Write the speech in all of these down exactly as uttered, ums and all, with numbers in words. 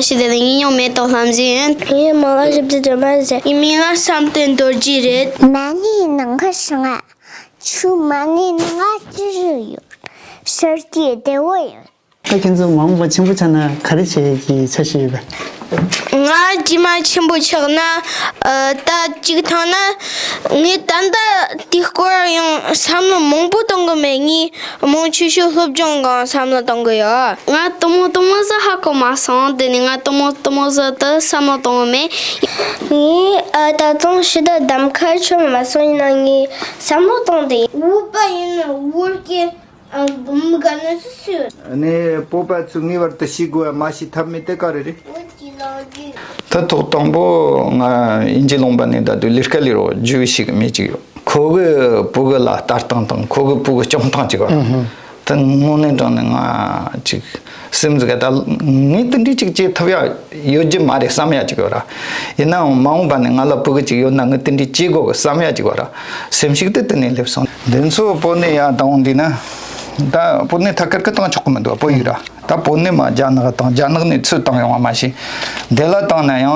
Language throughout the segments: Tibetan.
ཞིག་དེ་ལ་ངའི་མིང་མེ་ཏོག་ལྷ་མཛེས་ཡིན། ངའི་མིང་ལ་ཞབས་ཏུ་སྒྲོལ་མ་ཟེར། ངའི་མིང་ལ་བསམ་གཏན་རྡོ་རྗེ་རེད། མ་ཎི་ནང་གི་སྲང་ང་། ཆུ་མ་ཎི་ནང་ང་ཅི་ཞིག་ཡོད། ཤར་གྱི་བདེ་བོ་ཡོད། ད་ཁྱེད་ཚོ་མ་འོངས་པ་ཆེན་པོ་ཆགས་ན་ག་རེ་བྱེད་ཀྱི་འཆར་གཞི་ཡོད་པས། ང་རྗེས་མ་ཆེན་པོ་ཆགས་ན། ཨ། ད་གཅིག་ཐང་ན། ངས་ད་ལྟ་དེའི་སྐོར་ཡང་བསམ་བློ་མང་པོ་གཏོང་གི་མེད། ངས་མང་ཆེ་ཤོས་སློབ་སྦྱོང་སྒང་བསམ་བློ་གཏོང་གི་ཡོད། ང་དེ་མོ་དེ་མོ་ཟིག་ཧ་གོ་མ་སོང་། དེ་ནས་ང་དེ་མོ་དེ་མོ་ཟིག་ད་བསམ་བློ་གཏོང་གི་མེད། ངས། ཨ། ད་དུང་ཕྱི་དྲོ་གདམ་ཁ་ཆོད་མ་སོང་། ཡིན་ན་ངས་བསམ་བློ་གཏོང་དེ་ཡིན། བོད་པ་ཡིན་ན་བོད་སྐད་ཨ། མི་དགའ་ནི་སུ་སུ། ཨ་ནི་བོད་པ་ཚོས་ངེས་པར་དུ་ཤེས་དགོས་པ་མ་ཤེས་ཐབས་མེད་དེ་ག་རེ་རེད། ད་ཐོག་དང་པོ་ང་དབྱིན་ཇི་ལུང་པ་ནས་ད་དུང་ལས་ཀ་ལས་རོགས་བརྒྱུད་ཞིག་མེད་ཅིག་ཡོད། ཁོ་གི་བུ་གི་ལ་ལྟ་སྟངས་དང་ཁོ་གི་བུ་གི་སྐྱོང་སྟངས་ཅིག་བ། ད་དངོས་གནས་དྲང་ནས་ང་ཅིག་སེམས་ཟིག་ག་ད་ངས་དེ་འདྲའི་ཅིག་བྱེད་ཐུབ་ཡ་ཡོད་རྒྱུ་མ་རེད་བསམ་ཡ་ཅིག་ཡོད་ར། ཡིན་ནའང་མ་འོངས་པ་ནས་ང་ལ་བུ་གི་ཅིག་ཡོད་ན་ངས་དེ་འདྲའི་བྱེད་དགོས་གི་བསམ་ཡ་ཅིག་ཡོད་ར། སེམས་ཤུགས་དེ་དེ་ནས་སླེབས་སོང་། འདི་ཚོ་བོད་ནས་ཡར་བཏང་འདི་ན། ད་བོད་ནས་ཐད་ཀར་གི་བཏང་ཆོག་གི་མི་འདུག་བོད་ཡིག་ར། ད་བོད་ནས་མར་རྒྱ་ནག་བཏང་། རྒྱ་ནག་ནས་ཚུར་བཏང་ཡོང་བ་མ་གཞི། འདི་ལ་བཏང་ན་ཡང་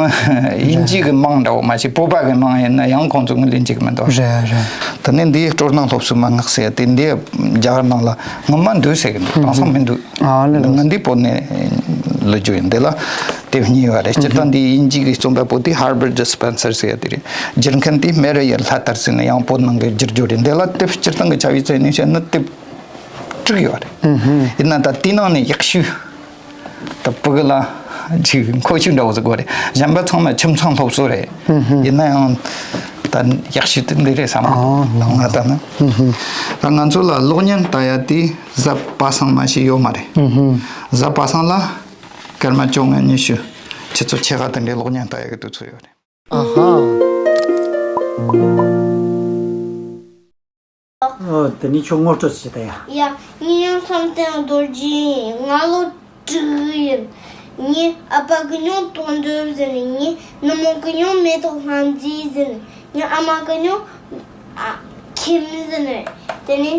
དབྱིན་ཇི་གི་མིང་འདྲ་བོ་མ་གཞི། བོད་པ་གི་མིང་ཡིན་ན་ཡང་ཁོང་ཚོ་ངོས་ལེན་བྱེད་ཀྱི་མི་འདུག་རེད་རེད། ད་ནི་འདིའི་སྤྲོ་སྣང་སློབ་གསོའི་མན་ངག་ཟེར་ཡ་དེ་འདི་རྒྱ་གར་ནང་ལ་ངོ་མ་འདུག་ཟེར་གི་འདུག་དེང་སང་མི་འདུག་ཨ་ལེ་ལེ། ང་འདི་བོད་ནས་ལོས་རྒྱུ་ཡིན། འདི་ལ་དེབ་གཉིས་ཡོད་རེད། སྤྱིར་བཏང་འདི་དབྱིན་ཇི་གི་རྩོམ་པ་པོ་དེ་Herbert Spencer ཟེར་ཡ་དེ་རེད། བསྒྱུར་མཁན་དེ་Mary L Hatter ཟེར་ནས་ཡང་བོད་ནང་གི་བསྒྱུར་རྒྱུ་རེད། འདི་ལ་དེབ་སྤྱིར་བཏང་གི་ཆ་བའི་ཚད་ནས་བཤད་ན་དེབ་དྲུག་ཡོད་རེད། ཡིན་ན་ད་དེའི་ནང་ནས་ཡག་ཤོས་ད་བུ་གི་ལ་ཅིག་མཁོ་ཤོས་འདྲ་བོ་ཟིག་དགོས་རེད། གཞན་པ་ཚང་མ་ཁྱིམ་ཚང་སློབ་གསོ་རེད། ཡིན་ན་ཡང་ད་ཡག་ཤོས་དེ་འདི་རེད་བསམ་གི་འདུག་ང་ལྟ་ན། ད་ང་ཚོ་ལ་གློག་བརྙན་ལྟ་ཡ་དེ་གཟའ་པ་སངས་མ་ཞིག་ཡོད་མ་རེད། གཟའ་པ་སངས་ལ་སྐར་མ་བཅོ་ལྔ་ཉི་ཤུ་ཁྱེད་ཚོ་ཁྱེད་ག་དེ་འདྲའི་གློག་བརྙན་ལྟ་ཡ་གི་དུས་ཚོད་ཡོད་རེད། ཨ་ཧ། ཨོ། དེ་ནི་ཁྱོད་ངོ་སྤྲོད་བྱེད་ད་ཡ། ཡ། ངའི་མིང་བསམ་གཏན་རྡོ་རྗེ་ཡིན། ང་ལོ་དྲུག་ཡིན། ངའི་ཨ་ཕ་གི་མིང་དོན་གྲུབ་ཟེར་ནས། ངའི་ནུ་མོ་གི་མིང་མེ་ཏོག་ལྷ་མཛེས་ཟེར་ནས། ངའི་ཨ་མ་གི་མིང་ཨ་ཁྱིམ་ཟེར་ནས། དེ་ནི།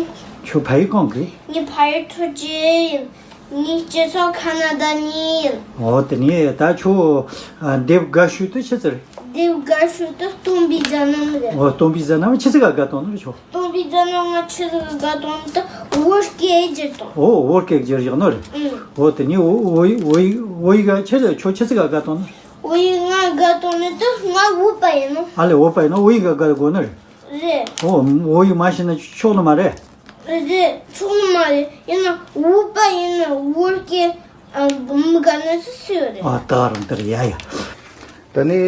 ཁྱོད་ཕ་ཡུལ་གང་གི། ངའི་ཕ་ཡུལ་ཐུ་ཅེ་ཡིན། ངའི་སྤྱི་ཚོགས་ཁ་ན་ཌ་ནས་ཡིན། འོ། དེ་ནས་ད་ཁྱོད་ཨ་དེབ་དགའ་ཤོས་དེ་ཆི་ཟིག་རེད། དེབ་དགའ་ཤོས་དེ་སྟོན་པའི་མཛད་རྣམ་རེད། འོ། སྟོན་པའི་མཛད་རྣམ་ཆི་ཟིག་ག་དགའ་བཏང་ནི་རེད་ཁྱོད། སྟོན་པའི་མཛད་རྣམ་ང་ཆི་ཟིག་ག་དགའ་བཏང་ནི་དེ་བོད་སྐད་བསྒྱུར་བཏང་། འོ། བོད་སྐད་བསྒྱུར་བཞག་ནི་རེད། ཨང་། འོ། དེ་ནས་བོད་བོད་བོད་བོད་ཡིག་ག་ཆི་ཟིག་ཁྱོད་ཆི་ཟིག་ག་དགའ་བཏང་ནི་རེད། བོད་ཡིག་ང་དགའ་བཏང་ནི་དེ་ང་བོད་པ་ཡིན་ནོ། ཨ་ལེ། བོད་པ་ཡིན་ནོ་བོད་ཡིག་ག་དགའ་དགོས་ནི་རེད། རེད། ཨོ། བོད་ཡིག་མ་ཤེས་ན་ཆོག་ནི་མ་རེད། རེད། ཆོག་ནི་མ་རེད། ཡིན་ན་བོད་པ་ཡིན་ན་བོད་སྐད་ཨ་མི་དགའ་ནི་སུ་སུ་རེད། ཨ། ད་རང་དེར་ཡ་ཡ། ད་ནི་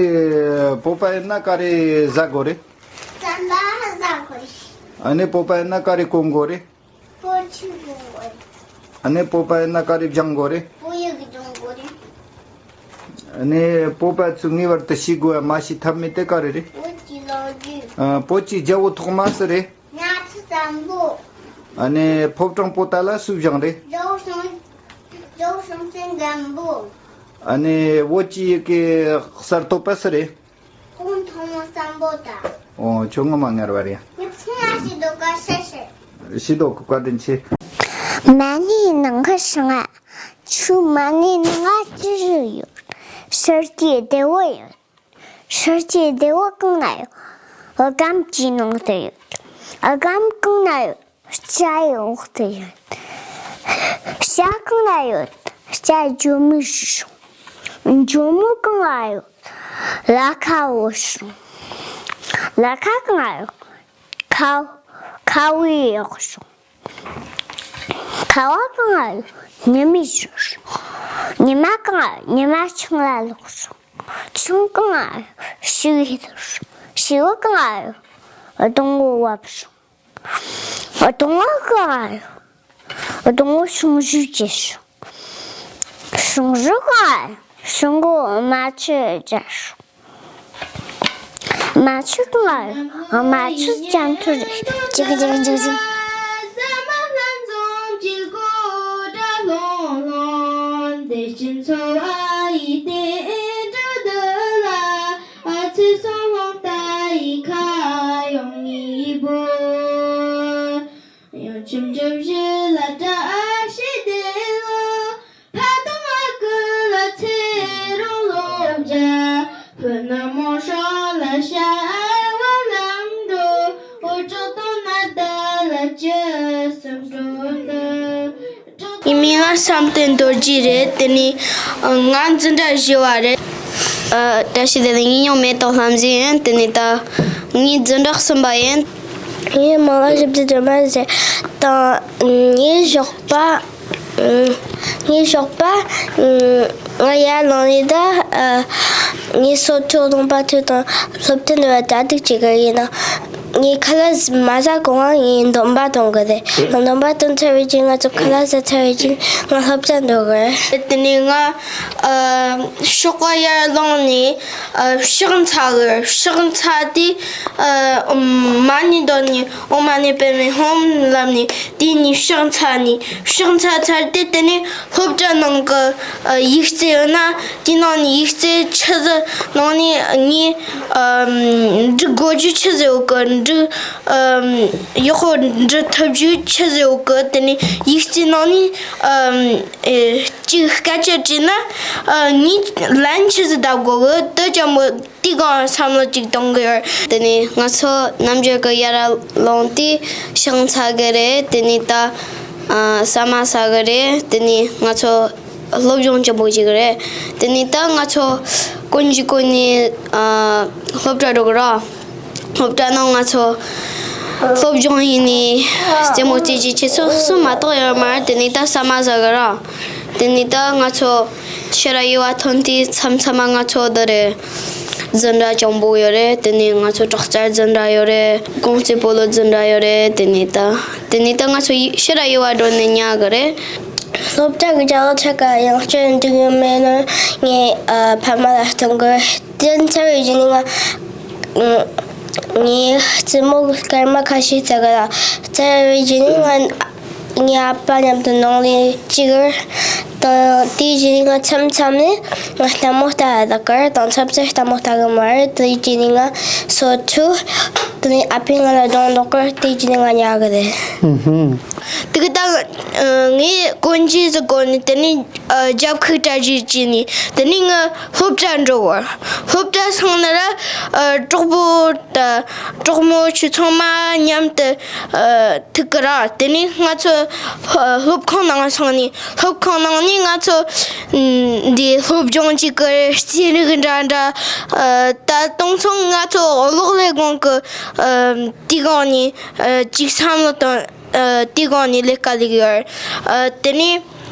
བོད་པ་ཡིན་ན་ག་རེ་ཟ་དགོས་རེད། རྩམ་པ་ཟ་དགོས་རེད། ཨ་ནི་བོད་པ་ཡིན་ན་ག་རེ་གོན་དགོས་རེད། སྤོ་ཆུ་གོན་དགོས་རེད། ཨ་ནི་བོད་པ་ཡིན་ན་ག་རེ་སྦྱང་དགོས་རེད། བོད་ཡིག་སྦྱང་དགོས་རེད། ཨ་ནི་བོད་པ་ཚོས་ངེས་པར་དུ་ཤེས་དགོས་པ་མ་ཤེས་ཐབས་མེད་དེ་ག་རེ་རེད། བོད་ཀྱི་ལོ་རྒྱུས། ཨ། བོད་ཀྱི་རྒྱལ་པོ་ཐོག་མ་སུ་རེད། གཉའ་ཁྲི་བཙན་པོ། ཨ་ནི་ཕོ་བྲང་པོ་ཏ་ལ་སུས་བཞེངས་རེད། རྫོགས་བྱང་རྫོགས་བྱང་སེང་རྒན་པོ། ཨ་ནི་བོད་ཀྱི་ཡི་གེ་གསར་གཏོད་པ་སུ་རེད། ཁོང་ཐོག་མ་བཙན་པོ་དང་། ཨོ། ཁྱོད་ངོ་མ་ངར་བ་རེད། ངས་ཚང་མ་ཤེས་འདུག་ག་ཤེས་ཤེས། ཤེས་འདུག་ག་བཀའ་དྲིན་ཆེ། མ་ཎིའི་ནང་གི་སྲང་ང་། ཆུ་མ་ཎིའི་ནང་ང་ཅི་ཞིག་ཡོད། ཤར་གྱི་བདེ་བོ་ཡོད། ཤར་གྱི་བདེ་བོ་གང་ན་ཡོད། སྒམ་གྱི་ནང་དུ་ཡོད། སྒམ་གང་ན་ཡོད། སྐྱའི་འོག་ཏུ་ཡོད། སྐྱ་གང་ན་ཡོད། སྐྱ་ཇོ་མོའི་སྲུང་། ཇོ་མོ་གང་ན་ཡོད། ལ་ཁ་བོའི་སྲུང་། ལ་ཁ་གང་ན་ཡོད། ཁ་ཁ་བོའི་འོག་སྲུང་། ཁ་བ་གང་ན་ཡོད། ཉི་མའི་སྲུང་། ཉི་མ་གང་ན་ཡོད། ཉི་མ་ཆང་ལ་ལོག་སྲུང་། ཆང་གང་ན་ཡོད། ཤི་བོའི་སྲུང་། ཤི་བོ་གང་ན་ཡོད། སྡོང་བོའི་བབ་སྲུང་། སྡོང་བོ་གང་ན་ཡོད། སྡོང་བོ་སྲུང་བརྩི་བྱེད་སྲུང་། སྲུང་བརྩི་གང་ན་ཡོད། སྲུང་བོ་རྨ་ཆུ་བཅད་སྲུང་། རྨ་ཆུ་གང་ན་ཡོད། རྨ་ཆུ་སྐྱ་འཐུར་རེད། ཅིག་ཅིག་ཅིག་ཅིག་ན་མོ་ཧྲ་ལ་ཤ་ཨ་བ་ལམ་འགྲོ། འོ་ཅོག་ཏོ་ན་ད་ལ་ཅི་སམ་འགྲོ་ད། ངའི་མིང་ལ་བསམ་གཏན་རྡོ་རྗེ་རེད། དེ་ནས་ང་འཛིན་གྲྭ་བཞི་བ་རེད། ཨ། བཀྲ་ཤིས་བདེ་ལེགས། ངའི་མིང་མེ་ཏོག་ལྷ་མཛེས་ཡིན། དེ་ནས་ད་ངའི་འཛིན་གྲྭ་གསུམ་པ་ཡིན། ངའི་མིང་ལ་ཞབས་ཏི་སྒྲོལ་མ་རེད། ད་ངའི་ཞོགས་པ། ངའི་ཞོགས་པ། ང་ཡར་ལངས་ནས་ད། ཨ། ངའི་སོ་ཐུག་རྡུང་པ་ཐུག་དང་སློབ་ཐུན་འདི་བ་གྲ་སྒྲིག་བྱེད་གི་ཡིན་ན། ངས་ཁ་ལག་མ་ཟ་གོང་ང་ངས་འདོན་པ་འདོན་གི་རེད། ངས་འདོན་པ་འདོན་ཚར་བའི་རྗེས་ང་ཚོ་ཁ་ལག་ཟ་ཚར་བའི་རྗེས་ང་སློབ་གྲྭ་འགྲོ་གི་རེད། དེ་ནས་ང་། ཨ། ཞོགས་པ་ཡར་ལངས་ནས། ཨ། ཕྱག་འཚལ་གི་རེད། ཕྱག་འཚལ་དུས། ཨ། མ་ཎི་འདོན་ནས་ཨོཾ་མ་ཎི་པདྨེ་ཧཱུྃ་ལབ་ནས་དེ་ནས་ཕྱག་འཚལ་ནས། ཕྱག་འཚལ་ཚར་དུས་དེ་ནས་སློབ་གྲྭ་ནང་གི། ཨ། ཡིག་རྩིས་ཡོད་ན་དེ་ནང་ནས་ཡིག་རྩིས་ཆུད་ཟོས། ནང་ནས་ངས། ཨ། འབྲི་དགོས་རྒྱུ་ཆུད་ཟོས་ཡོད་གི། འབྲི། ཨ། ཡག་པོ་འབྲི་ཐུབ་རྒྱུ་ཆུད་ཟོས་ཡོད་གི། དེ་ནས་ཡིག་རྩིས་ནང་ནས། ཨ། ཨེ། གཅིག་སྐད་ཆ་དྲིས་ན། ཨ། ངས་ལན་ཆུད་ཟོས་བཏབ་དགོས་གི། དེ་ཅང་མོ་དེ་གང་བསམ་བློ་གཅིག་གཏོང་གི་ཡོད། དེ་ནས་ང་ཚོ་རྣམ་འགྱུར་གི་ཡར་ལངས་དུས་ཕྱག་འཚལ་གི་རེད། དེ་ནས་ད། ཨ། ཟ་མ་ཟ་གི་རེད། དེ་ནས་ང་ཚོ་སློབ་སྦྱོང་ཅན་པོ་བྱེད་གི་རེད། དེ་ནས་ད་ང་ཚོ་དཀོན་གྱི་དཀོན་ནས། ཨ། སློབ་གྲྭ་འགྲོ་གི་རེད། སློབ་གྲྭ་ནང་ང་ཚོ་སློབ་སྦྱོང་ཡིན་ནི། རྩེད་མོ་རྩེ་རྒྱུ་ཆེ་ཆུང་གསུམ་མ་གཏོགས་ཡོད་མ་རེད། དེ་ནས་ད་ཟ་མ་ཟ་གི་རེད། དེ་ནས་ད་ང་ཚོ་ཕྱི་ར་ཡུལ་བ་ཐོན་དུས་མཚམས་མཚམས་མ་ང་ཚོ་འདི་རེད། འཛིན་གྲྭ་གཅིག་པོ་ཡོད་རེད། དེ་ནས་ང་ཚོ་དྲག་རྩལ་འཛིན་གྲྭ་ཡོད་རེད། གོང་རྩེད་སྤོ་ལོ་འཛིན་གྲྭ་ཡོད་རེད། དེ་ནས་ད། དེ་ནས་ད་ང་ཚོ་ཕྱི་ར་ཡུལ་བ་འགྲོ་ནས་ཉལ་གི་རེད། སློབ་གྲྭ་གི་ཅ་ལག་ཆ་ག་ཡང་བསྐྱར་འགྲིག་ཡོད་མེད་ནི་ངས། ཨ། ཕ་མ་ལ་སྟོན་གི་རེད། དེ་ཚར་བའི་རྗེས་ནས་ང་། ངས་རྩེད་མོ་སྐར་མ་ཁ་ཤས་རྩེ་གི་རེད། ཚར་བའི་རྗེས་ནས་ང་། ངའི་ཨ་ཕ་མཉམ་དུ་ནང་ལ་ཅིག་དང་། དེའི་རྗེས་ནས་ང་མཚམས་མཚམས་ནས་ང་ལྟད་མོ་ལྟ་ལ་ལྟ་གི་རེད། དེང་སང་ཚོ་ལྟད་མོ་ལྟ་གི་མ་རེད། དེའི་རྗེས་ནས་ང་སོ་ཐུག་དེ་ནས་ཨ་ཕས་ང་ལ་སྒྲུང་འདོགས་གི་རེད། དེའི་རྗེས་ནས་ང་ཉལ་གི་རེད། ཨུ་ཧུམ། དེ་གི་ད། ཨ། ངས་དཀོན་རྗེས་སུ་བསྐོར་ནས་དེ་ནས། ཨ། རྒྱབ་ཁུག་གྲ་སྒྲིག་བྱས་ནས་དེ་ནས་ང་སློབ་གྲྭ་འགྲོ་བར། སློབ་གྲྭ་སོང་ན་ར། ཨ། གྲོགས་པོ་དང་གྲོགས་མོ་ཆུ་ཚང་མ་མཉམ་དུ། ཨ། ཐུག་གི་ར། དེ་ནས་ང་ཚོ། ཨ། སློབ་ཁང་ནང་སོང་ནས། སློབ་ཁང་ནང་ནས་ང་ཚོ། ཨ། འདི་སློབ་སྦྱོང་བྱེད་གི་རེད། རྩེད་རིགས་འདྲ་འདྲ། ཨ། ད་དེང་སང་ང་ཚོ་གློག་ཀླད་སྒང་གི། ཨ། དེའི་སྒང་ནས། ཨ། ཅིག་བསམ་བློ་བཏང་། ཨ། དེའི་སྒང་ནས་ལས་ཀ་ལས་ཀྱི་ཡོད། ཨ། དེ་ནས།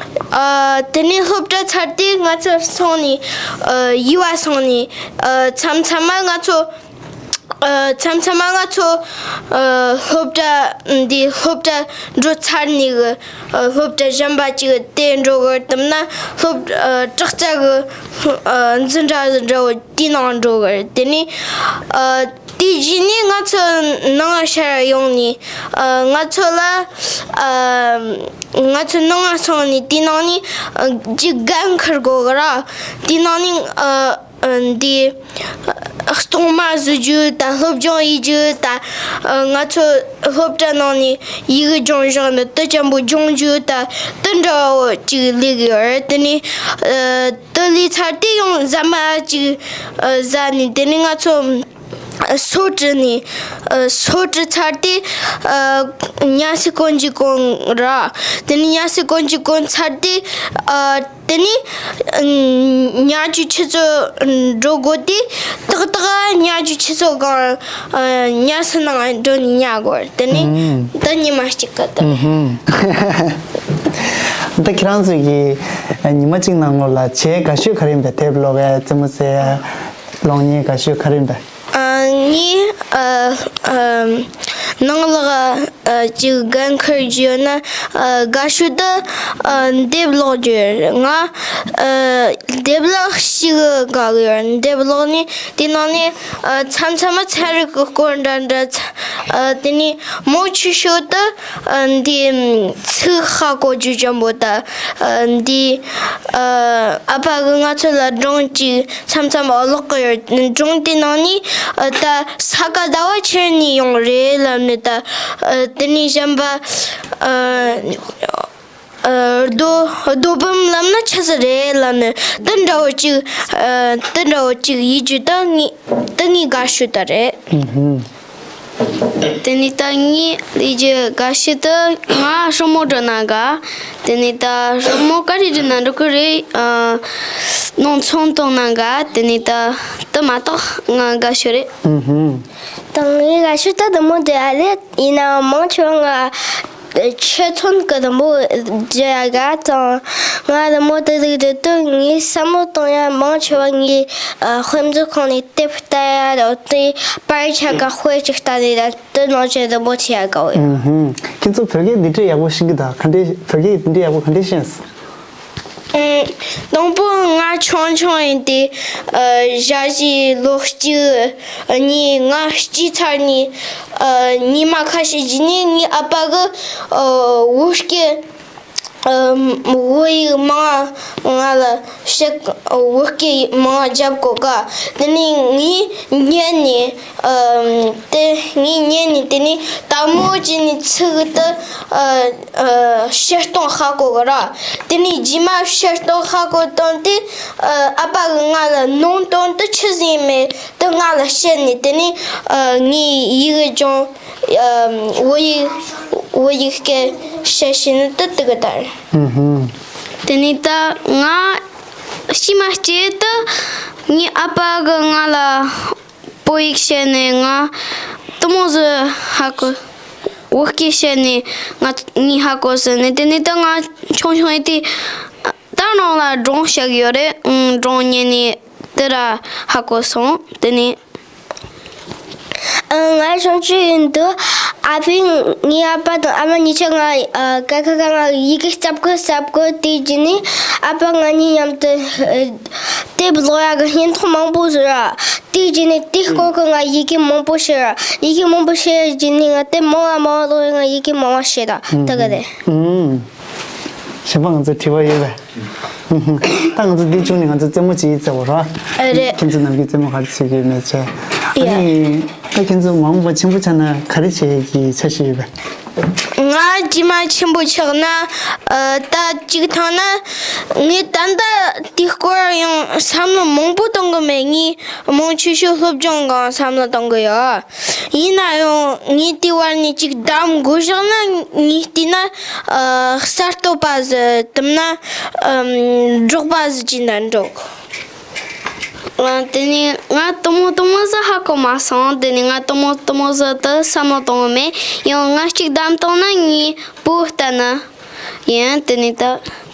ཨ། དེ་ནས་སློབ་གྲྭ་ཚར་དུས་ང་ཚོ་སོང་ནས། ཨ། ཡུལ་བ་སོང་ནས། ཨ། མཚམས་མཚམས་མ་ང་ཚོ། ཨ། མཚམས་མཚམས་མ་ང་ཚོ། ཨ། སློབ་གྲྭ་འདི་སློབ་གྲྭ་འགྲོ་ཚར་ནས་གི། ཨ། སློབ་གྲྭ་གཞན་པ་ཅིག་དེ་འགྲོ་གི་རེད། དེ་མིན་ན་སློབ། ཨ། དྲག་རྩལ་གི། ཨ། འཛིན་གྲྭ་འདྲ་བོ་དེའི་ནང་འགྲོ་གི་རེད། དེ་ནས། ཨ། དེའི་རྗེས་ནས་ང་ཚོ་ནང་ང་ཕྱིར་ཡོང་ནས། ཨ། ང་ཚོ་ལ། ཨ། ང་ཚོ་ནང་ང་སོང་ནས་དེའི་ནང་ནས། ཨ། ཅིག་འགན་འཁུར་དགོས་གི་ར། དེའི་ནང་ནས། ཨ། ཨ། འདི་གཏོང་མ་བཟོ་རྒྱུ་དང་སློབ་སྦྱོང་ཡེད་རྒྱུ་དང་། ཨ། ང་ཚོ་སློབ་གྲྭ་ནང་ནས་ཡི་གེ་སྦྱོང་བཞག་ནི་དེ་ཅན་པོ་སྦྱོང་རྒྱུ་དང་དེ་འདྲ་བོ་ཅིག་ལས་གི་ཡོད་རེད། དེ་ནས། ཨ། དེ་ལས་ཚར་དུས་ཡང་ཟ་མ་ཅིག་ཨ། ཟ་ནས་དེ་ནས་ང་ཚོ། ཨ། སོ་བཀྲུས་ནས། ཨ། སོ་བཀྲུས་ཚར་དུས། ཨ། ཉལ་སའི་སྒོ་འགྱིག་གོན་ར། དེ་ནས་ཉལ་སའི་སྒོ་འགྱིག་གོན་ཚར་དུས། ཨ། དེ་ནས། ཨ། ཉལ་རྒྱུའི་ཆུ་ཚོད་འགྲོ་དགོས་དུས་ཏག་ཏག་ཉལ་རྒྱུའི་ཆུ་ཚོད་སྒང་། ཨ། ཉལ་སའི་ནང་འགྲོ་ནས་ཉལ་དགོས། དེ་ནས། ཨུམ། ད་ཉི་མ་གཅིག་གི་དེ། ཨུམ། ད་ཁྱེད་རང་ཚོ་གི་ཉི་མ་གཅིག་ནང་ལོགས་ལ་བྱས་དགའ་ཤོས་ག་རེ་ཡིན་པས། དེབ་ཀློག་གི། རྩེད་མོ་རྩེ། གློག་བརྙན། དགའ་ཤོས་ག་རེ་ཡིན་པས། ཨ། ངའི། ཨ། ཨ། ནང་ལོགས། ཨ། ཅིག་འགན་འཁུར་རྒྱུ་ཡོད་ན། ཨ། དགའ་ཤོས་དེ། ཨ། དེབ་ཀློག་རྒྱུ་རེད། ང་། ཨ། དེབ་ཀློག་ཤེས་གི་དགའ་གི་ཡོད། དེབ་ཀློག་ནས་དེ་ནང་ནས། ཨ། མཚམས་མཚམས་མ་ཚན་རིག་གི་སྐོར་འདྲ་འདྲ། ཨ། དེ་ནས་མང་ཆེ་ཤོས་དེ། ཨ། འདི་ཚིག་ཧ་གོ་རྒྱུ་ཅན་པོ་དང་། ཨ། འདི། ཨ། ཨ་ཕ་གིས་ང་ཚོ་ལ་སྒྲུང་ཅིག་མཚམས་མཚམས་ཀློག་གི་ཡོད། སྒྲུང་དེ་ནང་ནས། ཨ། ད་ས་ག་ཟླ་བ་ཕྱི་ནས་ཡོང་རེད་ལབ་ནས་ད། ཨ། དེ་ནས་གཞན་པ། ཨ། ཨ་རྡོ་རྡོ་བུམ་ལབ་ན་ཆི་ཟིག་རེད་ལབ་ནི་དེ་འདྲ་བོ་ཅིག་ཨ་དེ་འདྲ་བོ་ཅིག་ཡིན་རྒྱུ་ད་ངས་དེ་ངས་དགའ་ཤོས་ད་རེད། ཨུ་ཧུམ། དེ་ནས་ད་ངས་ལས་རྒྱུ་དགའ་ཤོས་དེ་ང་སྲུ་མོ་འགྲོ་ན་དགའ། དེ་ནས་ད་སྲུ་མོ་ག་རེ་འགྲོ་ན་འགྲོ་གི་རེད། ཨ་ནང་ཚོང་གཏོང་ན་དགའ། དེ་ནས་ད་དེ་མ་གཏོགས་ང་དགའ་ཤོས་རེད། ཨུ་ཧུམ། ད་ངའི་དགའ་ཤོས་ད་དེ་མོ་དེ་ཨ་ལས་ཡིན་ནའང་མང་ཆེ་བ་ང་ཆུ་ཚོན་གི་དུམ་བུ་བརྗེ་ཡ་དགའ་ཙང་། ང་དུམ་བུ་དེ་ཟིག་དེ་དུས་ངའི་བསམ་བློ་གཏོང་ཡ་མང་ཆེ་བ་ངའི་ཨ་དཔེ་མཛོད་ཁང་ནས་དེབ་ལྟ་ཡ་དང་དེ་པར་ཆས་ག་དཔེ་ཅིག་ལྟ་ནས་ད་དེ་ནང་བཞིན་དུམ་བུ་བྱེད་ཡ་དགའ་བོ་ཡོད། ཨུ་ཧུམ། ཁྱེད་ཚོ་བོད་སྐད་འདི་འདྲའི་ཡག་པོ་ཤེས་ཀྱི་ད་ག་འདྲའི་བོད་སྐད་འདི་འདྲའི་ཡག་པོ་ག་འདྲའི་ཤེས་སོང་། ཨུམ། དང་པོ་ང་ཆུང་ཆུང་ཡིན་དུས། ཨ་ཞག་བཞི་ལོ་གཅིག་གཉིས་ང་སྐྱེས་ཚར་ནས། ཨ་ཉི་མ་ཁ་ཤས་རྗེས་ནས་ངའི་ཨ་ཕ་གི་ཨ་བོད་སྐད་ཨ་བོད་ཡིག་མང་ང་ལ་བཤད། བོད་སྐད་མང་རྒྱབ་གོ་ག་དེ་ནས་ངས་ཉན་ནས། ཨ་དེ་ངས་ཉན་ནས་དེ་ནས་དལ་མོ་བྱས་ནས་ཚིག་དེ་ཨ་ཨ་བཤད་སྟངས་ཧ་གོ་གི་ར། དེ་ནས་རྗེས་མ་བཤད་སྟངས་ཧ་གོ་བཏང་དུས། ཨ་ཨ་ཕ་གིས་ང་ལ་ནང་དོན་དེ་ཆི་ཟིག་ཡིན་མེད་དེ་ང་ལ་བཤད་ནས། དེ་ནས་ཨ་ངས་ཡི་གེ་སྦྱངས། ཨ་བོད་ཡིག་བོད་ཡིག་སྐད་བཤད་ཤེས་ནི་དེ་དེ་གི་ད་རེད། ཨུ་ཧུམ། དེ་ནས་ད་ང་ཕྱི་མ་སྐྱེས་དུས་ངའི་ཨ་ཕ་གིས་ང་ལ་བོད་ཡིག་བཤད་ནས་ང་དེ་མོ་ཟིག་ཧ་གོ། བོད་སྐད་བཤད་ནས་ང་ངས་ཧ་གོ་ཟེར་ནས། དེ་ནས་ད་ང་ཆུང་ཆུང་ཡིན་དུས་ད་རང་ལ་སྒྲུང་བཤད་གི་ཡོད་རེད། ཨང་སྒྲུང་ཉན་ནས་དེ་ར་ཧ་གོ་སོང་། དེ་ནས། ཨ་ང་ཆུང་ཆུང་ཡིན་དུས་ཨ་ཕས་ངའི་ཨ་ཕ་དང་ཨ་མ་གཉིས་ཆ་ང་ཨ་ཀ་ཁ་ག་ང་ཡི་གེ་ལྕགས་གི་ལྕགས་གི་དེའི་རྗེས་ནས་ཨ་ཕ་ང་གཉིས་མཉམ་དུ་ཨ་དེབ་ཀློག་ཡ་གི་བརྙན་ཐུང་མང་པོ་བཟོས་ར། དེའི་རྗེས་ནས་དེའི་སྐོར་གི་ང་ཡི་གེ་མང་པོ་ཤེས་ར། ཡི་གེ་མང་པོ་ཤེས་རྗེས་ནས་ང་དེབ་མང་བ་མང་བ་ཀློག་ཡ་ང་ཡི་གེ་མང་བ་ཤེས་ར། ད་ག་དེ། ཨུམ། གཞན་པ་ང་ཚོ་དྲི་བ་ཡོད་པས། ད་ང་ཚོ་འདི་བྱུང་ནས་ང་ཚོ་རྩེད་མོ་ཅིག་རྩེ་བོ་ར། ཨ་རེད། ཁྱེད་ཚོ་ནམ་རྒྱུན་རྩེད་མོ་ག་རེ་བྱེད་ཀྱི་ཡོད་མེད་བྱས། ཨ་ཡ། ནི་ད་ཁྱེད་ཚོ་མ་འོངས་པ་ཆེན་པོ་ཆགས་ན་ག་རེ་བྱེད་ཀྱི་འཆར་གཞི་ཡོད་པས། ང་རྗེས་མ་ཆེན་པོ་ཆགས་ན། ཨ་ད་གཅིག་ཐང་ན་ངས་ད་ལྟ་དེའི་སྐོར་ཡང་བསམ་བློ་མང་པོ་གཏོང་གི་མེད། ངས་མང་ཆེ་ཤོས་སློབ་སྦྱོང་སྒང་བསམ་བློ་གཏོང་གི་ཡོད། ཡིན་ན་ཡང་ངས་དེའི་བར་ནས་ཅིག་གདམ་དགོས་བཞག་ན་ངས་བལྟས་ན། ཨ་གསར་གཏོད་པ་ཟིག་དམ་ན་ཨམ་འབྲོག་པ་ཟིག་ཅིག་ན་འགྲོ། ཨ་དེ་ནས་ང་དེ་མོ་དེ་མོ་ཟིག་ཧ་གོ་མ་སོང་། དེ་ནས་ང་དེ་མོ་དེ་མོ་ཟིག་དེ་བསམ་བློ་གཏོང་གི་མེད། ཡང་ང་ཅིག་གདམ་བཏང་ན་ངའི་བུ་ལྟ་ན་ཡིན། དེ་ནས་ད་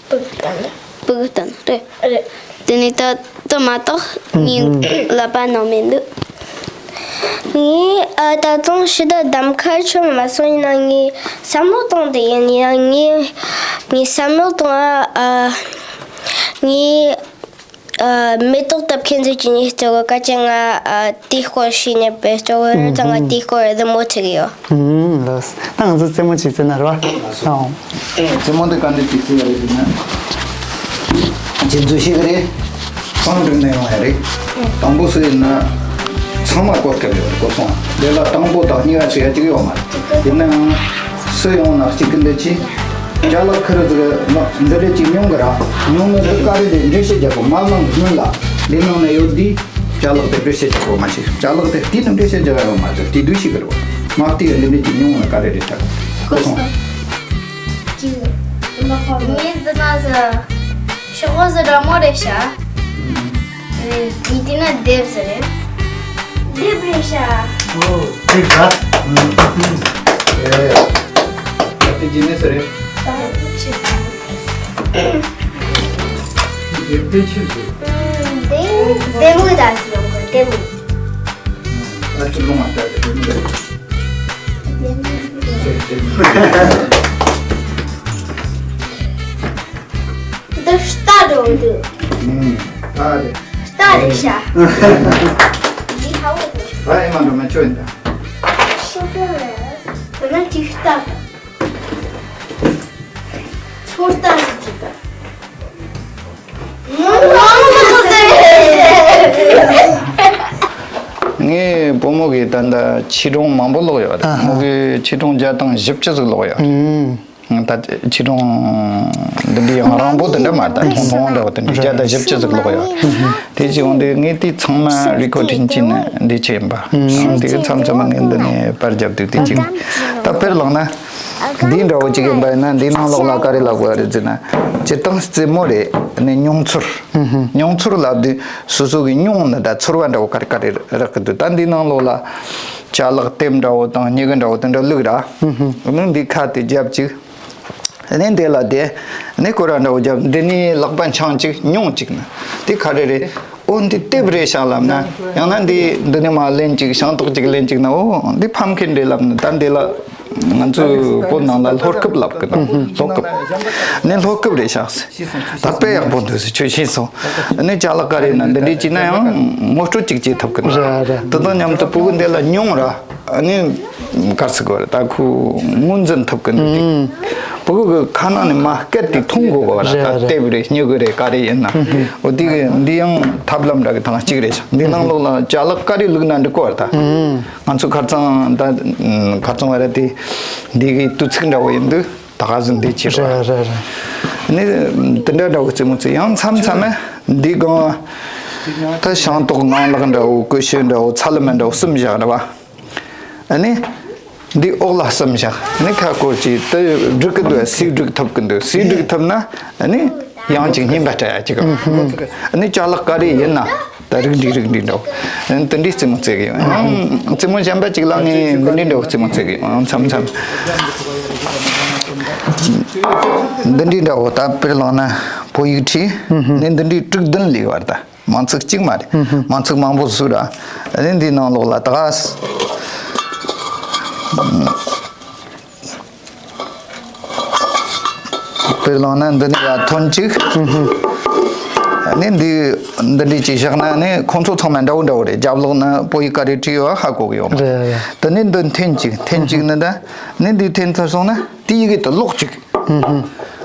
བུ་ལྟ་ན་བུ་ལྟ་ན་རེད། རེད། དེ་ནས་ད་དེ་མ་གཏོགས་ངའི་ལབ་པ་ནང་མི་འདུག་ངས་ཨ་ད་དུང་ཕྱི་ཟླ་གདམ་ཁ་ཆོད་མ་སོང་། ཡིན་ན་ངས་བསམ་བློ་བཏང་དེ་ཡིན། ཡིན་ན་ངས་ངས་བསམ་བློ་བཏང་ཨ་ཨ་ངས་ཨ་མེ་ཏོག་བཏབ་མཁན་ཚོས་ཀྱི་ཉིན་སྐྱོ་གི་སྐད་ཆ་ང་ཨ་དེའི་སྐོར་ཞུས་ནས་བེད་སྐྱོ་གི་རེད། ཙང་ང་དེའི་སྐོར་རེད་མོ་ཆེ་གི་ཡོད། ཨུམ་ལགས། ད་ང་ཚོ་རྩེད་མོ་ཅིག་རྩེ་ན་རེད་བ། རྩེད་མོ་འདི་ག་འདྲ་ཅིག་རྩེ་ཡ་རེད་ཟེར་ན། རྗེས་འཛུལ་ཞིག་རེད། གང་འགྲིག་ནས་ཡོང་ཡ་རེད། དང་པོ་སུ་ཡིན་ན། ཚང་མ་གོ་སྐབས་ཡོད་རེད་གོ་སོང་། དེ་ལ་དང་པོ་དང་གཉིས་པ་ཟེར་ཡ་གཅིག་ཡོད་མ་རེད། ཡིན་ནའང་། སུ་ཡོང་ན་གཅིག་གི་འདི་ཅི། ཅ་ལག་ཁུར་ཟིག་ལ་འདི་འདྲ་ཅིག་ཉུང་གི་ར། ཉུང་ནི་རི་ཀ་རེ་རེ་འགྲེལ་བཤད་རྒྱག་གོ་མ་ལང་སྔོན་ལ། འདི་ནང་ན་ཡོད་དུས། ཅ་ལག་དེ་འགྲེལ་བཤད་རྒྱག་གོ་མ་ཆེ། ཅ་ལག་དེ་བལྟས་ནས་འགྲེལ་བཤད་རྒྱག་ཡོད་མ་རེད། དེ་དུས་ཤིག་གི་རེད་བ། མ་བལྟས་ཡ་འདི་འདྲ་ཅིག་ཉུང་ནི་ཀ་རེ་རེ་ཐག་གོ་སོང་། ངས་འདི་ན་ཟེར། ཤོག་བུ་ཟེར་འདྲ་མོ་རེད་ཤག་ངས་བལྟས་ན་དེབ་ཟེར་རེད། དེབ་རེད་ཤག་ཨོ། དེབ་ར། ཨེ། ད་དེ་ཇི་ནས་ཟེར་རེད། དེབ་དེ་ཕྱིར་ཟེར། དེབ་དེབ་མོ་ད་ཟེར་ཡོང་གི་དེབ་མོ། ཨ་ཅོ་ལོང་ཨ་ད་དེབ་མོ་རེད། འདི་རྟ་འགྲོ་འདུག་ཨུམ། རྟ་རེད། རྟ་རེད་ཤག་འདི་ཧ་འོ་འདུག་རྟ་ཡིན་མ་འགྲོ་མ་ཆོད་ཡིན་ད། ཤོག་གྲངས་རེད། འོ་ན་ཅིག་རྟ་དང་། ཚོ་རྟ་ཟེར་གྱི་ད། ངའི་བུ་མོ་གིས་ད་ལྟ་ཆོས་སྒྲུང་མང་པོ་ཀློག་ཡོད་རེད། ཨ་ཧ། མོ་གིས་ཆོས་སྒྲུང་བརྒྱ་དང་བཞི་བཅུ་ཟིག་ཀློག་ཡོད་རེད། ཨུམ། ད་ཆོས་སྒྲོན་འདི་འདྲའི་ཡང་རིང་པོ་དེ་འདྲ་མ་རེད། ད་ཐུང་ཐུང་འདྲ་བོ་དེ་འདྲའི་བརྒྱ་དང་བཞི་བཅུ་ཟིག་ཀློག་ཡོད། དེ་བྱས་འོང་དུས་ངས་དེ་ཚང་མ་རི་ཀོ་ཌིང་བྱས་ནས་འདི་བྱས་ཡིན་པ། ཡང་དེ་གི་མཚམས་མཚམས་ངས་འདི་ནས་པར་རྒྱབ་དུས་དེ་བྱས། ད་དཔེར་བླངས་ན། འདིའི་འདྲ་བོ་ཅིག་ཡིན་པ་ཡིན་ན། འདིའི་ནང་ལོགས་ལ་ག་རེ་ལབ་དགོས་རེད་ཟེར་ན། སྤྱིར་བཏང་རྩེད་མོ་རེད། ནས་མྱོང་ཚོར། མྱོང་ཚོར་ལབ་དུས་སོ་སོ་གི་མྱོང་ནི་ད་ཚོར་བ་འདྲ་བོ་ག་རེ་ག་རེ་རག་གི་འདུག་ད་འདིའི་ནང་ལོགས་ལ་ཅ་ལག་དེབ་འདྲ་བོ་དང་སྨྱུ་གུ་འདྲ་བོ་དེ་འདྲ་བླུགས་ར། ནི་འདི་ཁ་དེ་རྒྱབ་ཅིག་ནས་འདི་ལ་དེ་ནས་སྐོར་ར་འདྲ་བོ་རྒྱབ། འདི་ནས་ལག་པ་འཆང་ཅིག་མྱོང་ཅིག་ནི་དེ་ག་རེ་རེད། ཨོ་འདི་དེབ་རེད་ཤག་ལབ་ན། ཡང་ན་འདི་འདི་ནས་མར་ལེན་ཅིག་ཤིང་ཏོག་ཅིག་ལེན་ཅིག་ན། ཨོ་འདི་ཕམ་ཁིན་རེད་ལབ་ནི། ད་འདི་ལ་ང་ཚོའི་བོད་ནང་ལ་ལྷོ་སྐུབ་ལབ་གི་འདུག་ལྷོ་སྐུབ། ནི་ལྷོ་སྐུབ་རེད་ཤག་ཟེར། ད་དཔེ་ཡག་པོ་འདུག་ཟེར། ཁྱོད་ཤེས་སོང་། ནི་ཅ་ལག་ག་རེ་ན་འདི་འདྲས་བྱས་ན་ཡང་ངོ་སྤྲོད་ཅིག་བྱེད་ཐུབ་གི་འདུག་རེད་རེད། དེ་དང་མཉམ་དུ་ཕྲུ་གུ་འདི་ལ་མྱོང་ར། ནི་གར་སི་གོ་ར་ད་ཁོ་ངོས་འཛིན་ཐུབ་གི་འདུག་ཕྲུ་གུ་གི་ཁ་ནང་ནས་མར་སྐད་དེ་མཐོང་དགོས་གོ་ར། རེད་ད་རེད། དེབ་རེད། སྨྱུ་གུ་རེད། ག་རེ་ཡིན་ན། འོ་དེ་གི་འདི་ཡང་ཐབས་ལམ་འདྲ་གི་ཐང་གཅིག་རེད་ཤག་འདི་ནང་ལོགས་ལ་ཅ་ལག་ག་རེ་བླུགས་ན་འགྲིག་གོ་ར། ད་ང་ཚོ་ཁ་རྩང་ད་ཁ་རྩང་བ་ར་དེ་འདི་གི་དུས་ཚིགས་འདྲ་བོ་ཡིན་དུས། ད་ག་ཟིན་འདི་ཅི་རེད། རེད་རེད་རེད། ནི་དེ་འདྲ་འདྲ་བོ་རྩེད་མོ་རྩེ། ཡང་མཚམས་མཚམས་ནི་འདི་སྒང་ད་ཤིང་ཏོག་ངང་ལག་འདྲ་བོ། ཀུ་ཤུ་འདྲ་བོ། ཚ་ལུ་མ་འདྲ་བོ་གསུམ་བཞག་རེད་བ། ནི་འདི་འོག་ལ་གསུམ་བཞག་ནི་ཁ་སྐོར་གྱིས་དེ་སྒྲིག་གི་འདུག་སུས་སྒྲིག་ཐུབ་གི་འདུག་སུས་སྒྲིག་ཐུབ་ན་ནི། ཡང་ཅིག་རྙིང་པ་སྤྲད་ཡ་ཅིག་ནི་ཅ་ལག་ག་རེ་ཡིན་ན་ད་རིགས་འདྲ་རིགས་འདྲ་འདྲ་བོ། དེ་འདྲའི་རྩེད་མོ་རྩེ་གི་ཡོད། ཡང་རྩེད་མོ་གཞན་པ་ཅིག་ལ་ངས་འདི་འདྲའི་འདྲ་བོ་རྩེད་མོ་རྩེ་གི་ཡོད། མཚམས་མཚམས་འདི་འདྲའི་འདྲ་བོ། ད་དཔེར་བླངས་ན་བོད་ཡིག་ཁྲིད་ནས་འདི་འདྲའི་དྲུག་བདུན་ལས་བར། ད་མིང་ཚིག་གཅིག་མ་རེད། མིང་ཚིག་མང་པོ་བཟོས་ར། ཨ་ནི་འདིའི་ནང་ལོགས་ལ་ད་ག་ས། དཔེར་བླངས་ན་འདི་ནས་ཡར་ཐོན་གཅིག་ཨ་ནི་འདི་འདི་འདྲས་ཅིག་བཞག་ན་ནི་ཁོང་ཚོ་ཚང་མ་འདྲ་བོ་འདྲ་བོ་རེད། རྒྱབ་ལོགས་ན་བོད་ཡིག་ག་རེ་བྲིས་ཡོད་ཧ་གོ་གི་ཡོད་མ་རེད། རེད་རེད། དེ་ནས་འདི་འཐེན་གཅིག་འཐེན་གཅིག་ནི་ད་ནི་འདི་འཐེན་ཐུབ་སོང་ན་དེའི་ཡི་གེ་དེ་ཀློག་གཅིག་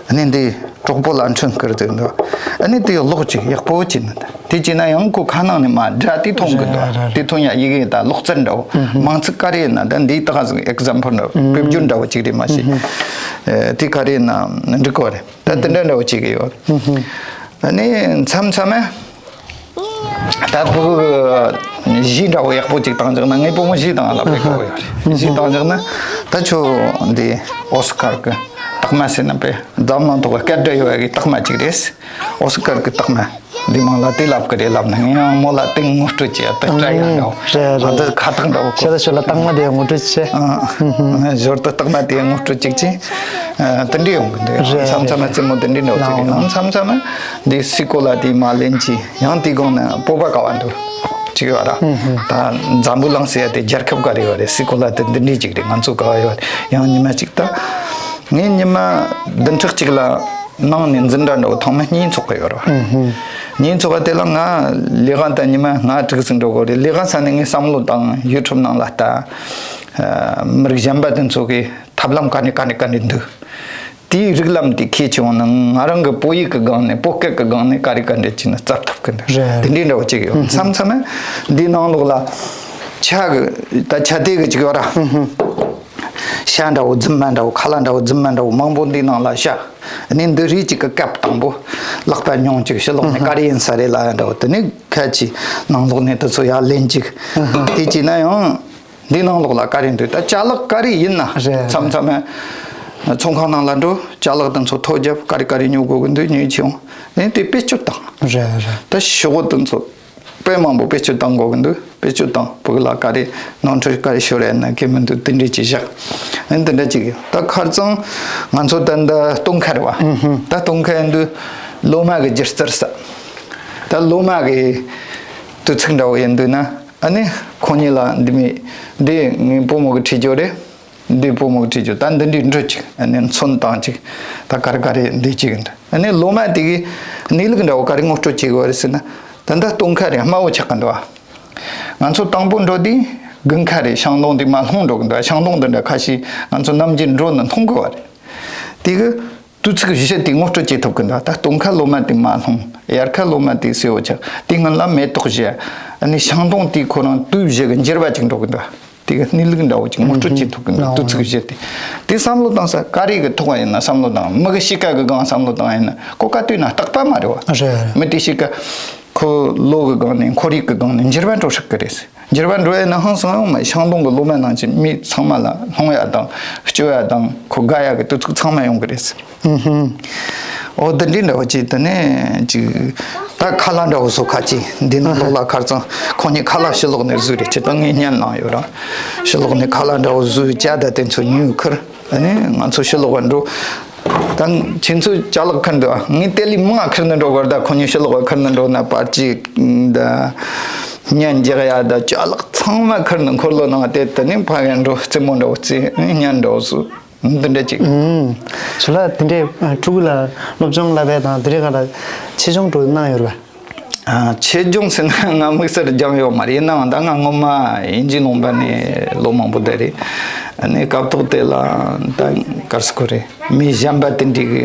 ཨ་ནི་འདི་གྲོགས་པོ་ལ་འཕྲིན་བསྐུར་ཟེར་འདུག་ཨ་ནི་དེ་ཀློག་གཅིག་ཡག་པོ་བྱས་ནི་ད། དེ་བྱས་ན་ཡང་ཁོ་ཁ་ནང་ནས་མར་སྒྲ་དེ་མཐོང་གི་འདུག་རེད་རེད། དེ་མཐོང་ཡ་ཡི་གེ་ད་ཀློག་རྩལ་འདྲ་བོ། མིང་ཚིག་ག་རེ་ཡིན་ན་ད་འདིའི་ད་ག་ཟིག་ཨེག་ཛམ་པལ་འདྲ་བོ། དཔེ་བརྗོད་འདྲ་བོ་ཅིག་རེད་མ་གཞི། ཨེ་དེ་ག་རེ་ཡིན་ན་འགྲིག་གི་རེད། ད་དེ་འདྲ་འདྲ་བོ་ཅིག་ཡོད་རེད། ཨ་ནི་མཚམས་མཚམས་ད་ཕྲུ་གུ་གཞས་འདྲ་བོ་ཡག་པོ་ཅིག་བཏང་བཞག་ན། ངའི་བུ་མོ་གཞས་བཏང་ལབ་པའི་སྐོར་ཡོད་རེད། གཞས་བཏང་བཞག་ན་ད་ཁྱོད་འདི་ཨོ་སི་ཀར་གི་རྟགས་མ་ཟེར་ན་པས་འཛམ་གླིང་ཐོག་གི་སྐད་སྒྲ་ཡོད་ཡ་གི་རྟགས་མ་ཅིག་རེད། ཨོ་སི་ཀར་གི་རྟགས་མ་འདི་མིང་ལ་དེ་ལབ་གི་རེད་ལབ་ན། ངས་ཡང་མོ་ལ་དེ་ངོ་སྤྲོད་བྱས་ཡ། དེ་སྐྲ་ཡག་འདྲ་བོ། རེད་རེད། ང་འདི་ཁ་བཏགས་འདྲ་བོ་ཁོ། ཤ་ད་ཤོད་ལ་རྟགས་མ་དེ་ངོ་སྤྲོད་བྱས། ཨ་ཞོར་དུ་རྟགས་མ་དེ་ངོ་སྤྲོད་ཅིག་བྱས། ཨ་དེ་འདྲ་ཡོང་གི་འདུག་རེད་མཚམས་མཚམས་རེད། རྩེད་མོ་དེ་འདྲ་འདྲ་བོ་ཅིག་རེད། ལའང་མཚམས་མཚམས་འདི་སའི་གོ་ལ་དེ་མར་ལེན་གྱིས་ཡང་དེའི་སྒང་ན་སྤོབས་པ་དཀའ་བ་འདུག་ཅིག་ཡོད་ར། ད་འཛམ་བུ་གླིང་ཟེར་ཡ་དེ་རྒྱལ་ཁབ་ག་རེ་ཡོད་རེད། སའི་གོ་ལ་དེ་འདི་འདྲ་ཅིག་རེད། ང་ཚོ་ག་བ་ཡོད་རེད། ཡང་ཉི་མ་ཅིག་ད་ངས་ཉི་མ་བདུན་ཕྲག་གཅིག་ལ་ནང་ནས་འཛིན་གྲྭ་འདྲ་བོ་ཐོག་མ་གཉིས་འཚོགས་གི་ཡོད་རེད། གཉིས་འཚོགས་པ་དེ་ལ་ང་ལས་ཀ་ད་ཉི་མ་ལྔ་དྲུག་ཙམ་འགྲོ་གི་རེད། ལས་ཀ་ས་ནས་ངས་བསམ་བློ་བཏང་། ཡུ་ཊུབ་ནང་ལ་ལྟ། མི་རིགས་གཞན་པ་དེ་ཚོ་གི་ཐབས་ལམ་ག་ནས་ག་ནས་ག་ནས་འདུག་དེའི་རིགས་ལམ་དེ་ཁས་བྱུང་ན་ང་རང་གི་བོད་ཡིག་གི་སྒང་ནས་བོད་སྐད་ཀྱི་སྒང་ནས་ག་རེ་ག་འདྲ་བྱས་ན་བཙལ་ཐུབ་གི་འདུག་རེད། དེ་འདྲའི་འདྲ་བོ་ཅིག་ཡོད། མཚམས་མཚམས་འདིའི་ནང་ལོགས་ལ་ཆ་གི་ད་ཆ་དེ་གི་ཅིག་ཡོད་ར། ཤ་འདྲ་བོ་རྫུན་མ་འདྲ་བོ། ཁ་ལག་འདྲ་བོ་རྫུན་མ་འདྲ་བོ་མང་པོ་འདིའི་ནང་ལ་བཞག་ནས་འདི་རིགས་ཅིག་གི་སྐབས་དང་པོ་ལག་པ་མྱོང་ཅིག་ཕྱི་ལོགས་ནས་ག་རེ་ཡིན་ས་རེད་ལབ་ཡ་འདྲ་བོ། དེ་ནས་ཁ་ཅིག་ནང་ལོགས་ནས་དེ་ཚོ་ཡར་ལེན་ཅིག་དེ་བྱས་ན་ཡང་། འདི་ནང་ལོགས་ལ་ག་རེ་འདུག་ད་ཅ་ལག་ག་རེ་ཡིན་ན། རེད། མཚམས་མཚམས་ཚོང་ཁང་ནང་ལ་འགྲོ། ཅ་ལག་དེ་ཚོ་ཐོ་རྒྱབ། ག་རེ་ག་རེ་ཉོ་དགོས་ཀྱི་འདུག་ཉོས་བྱུང་། ཨེ་དེ་བེད་སྤྱོད་བཏང་། རེད་རེད། ད་ཤོག་བུ་དེ་ཚོ་དཔེ་མང་པོ་བེད་སྤྱོད་བཏང་དགོས་ཀྱི་འདུག་བེད་སྤྱོད་བཏང་། ཕྲུ་གུ་ལ་ག་རེ་ནོར་འཁྲུལ་ག་རེ་ཤོར་ཡ་ན་གལ་མི་འདུག་དེ་འདྲས་ཅིག་བཞག་ཨེ་དེ་འདྲ་ཅིག་ད་ཁ་རྩང་ང་ཚོ་ད་འདི་སྟོན་ཁ་རེད་བ། ད་སྟོན་ཁ་ཡིན་དུས་ལོ་མ་གི་སྒྱུ་རྩལ་ས། ད་ལོ་མ་གི་དུས་ཚིགས་འདྲ་བོ་ཡིན་དུས་ན། ཨ་ནི་ཁོ་གཉིས་ལ་འདི་མི་འདི་ངའི་བུ་མོ་གི་ཁྲིད་རྒྱུ་རེད། འདི་བུ་མོ་གི་ཁྲིད་རྒྱུ། ད་འདི་འདྲའི་འགྲོ་ཅིག་ཨ་ནི་མཚོན་བཏང་ཅིག་ད་ག་རེ་ག་རེ་འདི་ཅིག་འདི། ཨ་ནི་ལོ་མ་དེ་གི་གནས་ལུགས་འདྲ་བོ་ག་རེ་ངོ་སྤྲོད་བྱེད་དགོས་རེད་ཟེར་ན། ད་ལྟ་སྟོན་ཁ་རེད། དམའ་བོ་ཆགས་ཀྱི་འདུག་ང་ཚོ་དང་པོ་འགྲོ་དུས་དགུན་ཁ་རེད། ཤིང་སྡོང་དེ་མར་ལྷུང་འགྲོ་གི་འདུག་ཤིང་སྡོང་དེ་འདྲ་ཁ་ཤས་ང་ཚོ་ནམ་རྒྱུན་འགྲོ་ནས་མཐོང་གི་བ་རེད། དེ་གི་དུས་ཚིགས་གཞི་དེ་ངོ་སྤྲོད་བྱེད་ཐུབ་ཀྱི་འདུག་ད་སྟོན་ཁ་ལོ་མ་དེ་མར་ལྷུང་། དབྱར་ཁ་ལོ་མ་དེ་སེར་བོ་ཆགས། དེ་སྔོན་ལ་མེ་ཏོག་བཞད། ཨ་ནི་ཤིང་སྡོང་དེ་ཁོ་རང་དུས་བཞི་གི་འགྱུར་བ་ཅིག་འགྲོ་གི་འདུག་དེ་གི་གནས་ལུགས་འདྲ་བོ་ཅིག་ངོ་སྤྲོད་བྱེད་ཐུབ་ཀྱི་འདུག་ཨོ། དུས་ཚིགས་བཞི་དེ། དེ་བསམ་བློ་བཏང་ས་ག་རེ་གི་ཐོག་ཡིན་ན་བསམ་བློ་བཏང་། མི་གི་གཤིས་ཀ་གི་སྒང་བསམ་བློ་བཏང་ཡིན་ན་ཁོ་ག་དུས་ན་རྟག་པ་མ་རེད་བ། རེད་རེད། མི་དེ་གཤིས་ཀ་ཁོ་བློ་གི་སྒང་ནས་ཁོར་ཡུག་གི་སྒང་ནས་འགྱུར་བ་འགྲོ་སྲིད་ཀྱི་རེད། འགྱུར་བ་འགྲོ་ཡ་ན་ཧང་སང་ཡོང་མ། ཤང་སྡོང་གི་ལོ་མ་ནང་གི་མི་ཚང་མ་ལ་སྣང་ཡ་དང་སྐྱོ་ཡ་དང་ཁོ་དགའ་ཡ་གི་དུས་ཚིགས་ཚང་མ་ཡོང་གི་རེད། ཨུ་ཧུམ། ཨོ་འདི་འདྲའི་འདྲ་བོ་ཅིག་དེ་ནས་ཅིག་ད་ཁ་ལག་འདྲ་བོ་བཟོ་ཁ་ཅིག་འདི་ནང་ལོགས་ལ་ཁར་ཙང་ཁོ་གཉིས་ཁ་ལག་ཕྱི་ལོགས་ནས་བཟོས་རེད། ཁྱེད་ད་ངས་བརྙན་བླངས་ཡོད་ར། ཕྱི་ལོགས་ནས་ཁ་ལག་འདྲ་བོ་བཟོས་ཅ་ད་དེ་ཚོ་ཉོས་ཁུར། ཨ་ནི་ང་ཚོ་ཕྱི་ལོགས་བ་འགྲོ། ད་ཁྱེད་ཚོ་ཅ་ལག་ཁུར་འདུག་ཨ། ངས་དེ་ལས་མང་ཁུར་ནས་འགྲོ་དགོས་ར། ད་ཁོ་གཉིས་ཕྱི་ལོགས་བ་ཁུར་ནས་འགྲོ་ན་པར་ཅིག་ད་བརྙན་རྒྱག་ཡ་ད་ཅ་ལག་ཚང་མ་ཁུར་ནས་འཁོར་ལོ་ནང་དེ་དེ་ནས་ཕ་གིར་འགྲོ། རྩེད་མོ་འདྲ་བོ་རྩེ། བརྙན་འདྲ་བོ་བཟོ། འདི་འདྲ་ཅིག་ཨུམ། ཁྱོད་ལ་དེ་འདྲའི་ཕྲུ་གུ་ལ་སློབ་སྦྱོང་བསླབ་པའི་དང་དེ་འདྲའི་སྒང་ལ་ཆེད་སྦྱོང་འགྲོ་གནང་ཡོད་རེད་པས། ཨ། ཆེད་སྦྱོང་ཟེར་ན་ང་དམིགས་བསལ་སྦྱངས་ཡོད་མ་རེད། ཡིན་ནའང་ད་ང་སྔོན་མ་དབྱིན་ཇིའི་ལུང་པ་ནས་ལོ་མང་པོ་བསྡད་རེད། ཨ་ནི་སྐབས་ཐོག་དེ་ལ་ད་ག་རེ་ཟེར་དགོས་རེད། མི་གཞན་པ་དེ་འདྲའི་གི་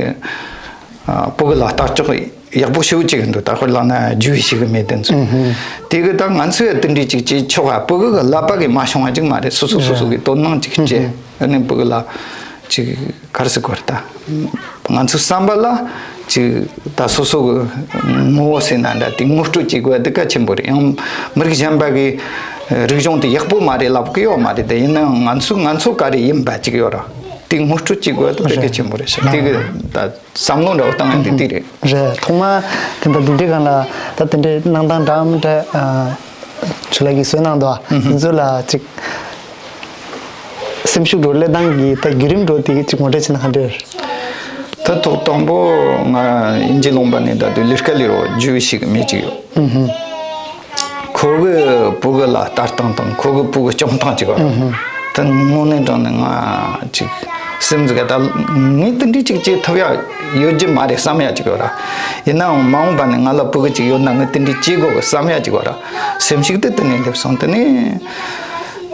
ཨ། ཕྲུ་གུ་ལ་ལྟ་ལྕོག་ཡག་པོ་ཞེ་པོ་ཅིག་འདུག་ད་དཔེ་བླངས་ན་རྒྱུས་ཞིག་གི་མེད་དེ་ཚོ། ཨུ་ཧུམ། དེ་གི་ད་ང་ཚོས་དེ་འདྲའི་ཅིག་བྱེད་ཆོག་ག་ཕྲུ་གུ་གི་ཀླད་པ་གི་མ་བྱུང་བ་ཅིག་མ་རེད། སོ་སོ་སོ་སོ་གི་དོ་སྣང་ཅིག་བྱས། ཨུ་ཧུམ། ཨ་ནི་ཕྲུ་གུ་ལ་ཅིག་ག་རེ་ཟེར་དགོས་རེད། ད་ང་ཚོའི་བསམ་པ་ལ་ཅིག་ད་སོ་སོ་གི་ངོ་བོ་ཟེར་ན་འདྲ། དེ་ངོ་སྤྲོད་བྱེད་དགོས་དེ་གལ་ཆེན་པོ་རེད། ཡང་མི་རིགས་གཞན་པ་གི་རིག་གཞུང་དེ་ཡག་པོ་མ་རེད་ལབ་གི་ཡོད་མ་རེད། དེ་ཡིན་ནའང་ང་ཚོ་ང་ཚོ་ག་རེ་ཡིན་པ་ཅིག་ཡོད་ར། དེ་ངོ་སྤྲོད་བྱེད་དགོས་དེ་དེ་གལ་ཆེན་པོ་རེད་ཤག་དེ་གི་ད་བསམ་བློ་འདྲ་བོ་བཏང་ཡ་དེ་དེ་རེད། རེད། ཐོག་མ་དེ་འདྲ་དེ་འདྲའི་སྒང་ལ་ད་དེ་འདྲའི་གནང་སྟངས་འདྲ་མི་འདྲ། ཨ། ཁྱོད་ལ་གི་བསོད་ནམས་འདུག་ཨ། ཨུ་ཧུམ། འདི་ཚོ་ལ་ཅིག་སེམས་ཤུགས་འགྲོ་སླེབས་སྟངས་ཀྱི་ད་བརྒྱུད་རིམ་འགྲོ་དེ་གི་ཅིག་ངོ་སྤྲོད་བྱས་ན་ག་འདྲ་རེད། ད་ཐོག་དང་པོ་ང་དབྱིན་ཇི་ལུང་པ་ནས་ད་དུང་ལི་ཀ་ལི་རོ་ཇུ་ཞིག་མི་ཅིག་ཡོད། ཨུ་ཧུམ། ཁོ་གི་ཕྲུ་གུ་ལ་ལྟ་སྟངས་དང་ཁོ་གི་ཕྲུ་གུ་སྐྱོང་སྟངས་ཅིག་ཡོད་ར། ཨུ་ཧུམ། ད་དངོས་གནས་དྲང་གནས་ང་ཅིག་སེམས་ཟིག་ག་ད་ངས་དེ་འདྲའི་ཅིག་བྱེད་ཐུབ་ཡ་ཡོད་རྒྱུ་མ་རེད་བསམ་ཡ་ཅིག་ཡོད་ར། ཡིན་ནའང་མ་འོངས་པ་ནས་ང་ལ་ཕྲུ་གུ་ཅིག་ཡོད་ན་ངས་དེ་འདྲའི་བྱེད་དགོས་གི་བསམ་ཡ་ཅིག་ཡོད་ར། སེམས་ཤུགས་དེ་དེ་ནས་སླེབས་སོང་། དེ་ནས་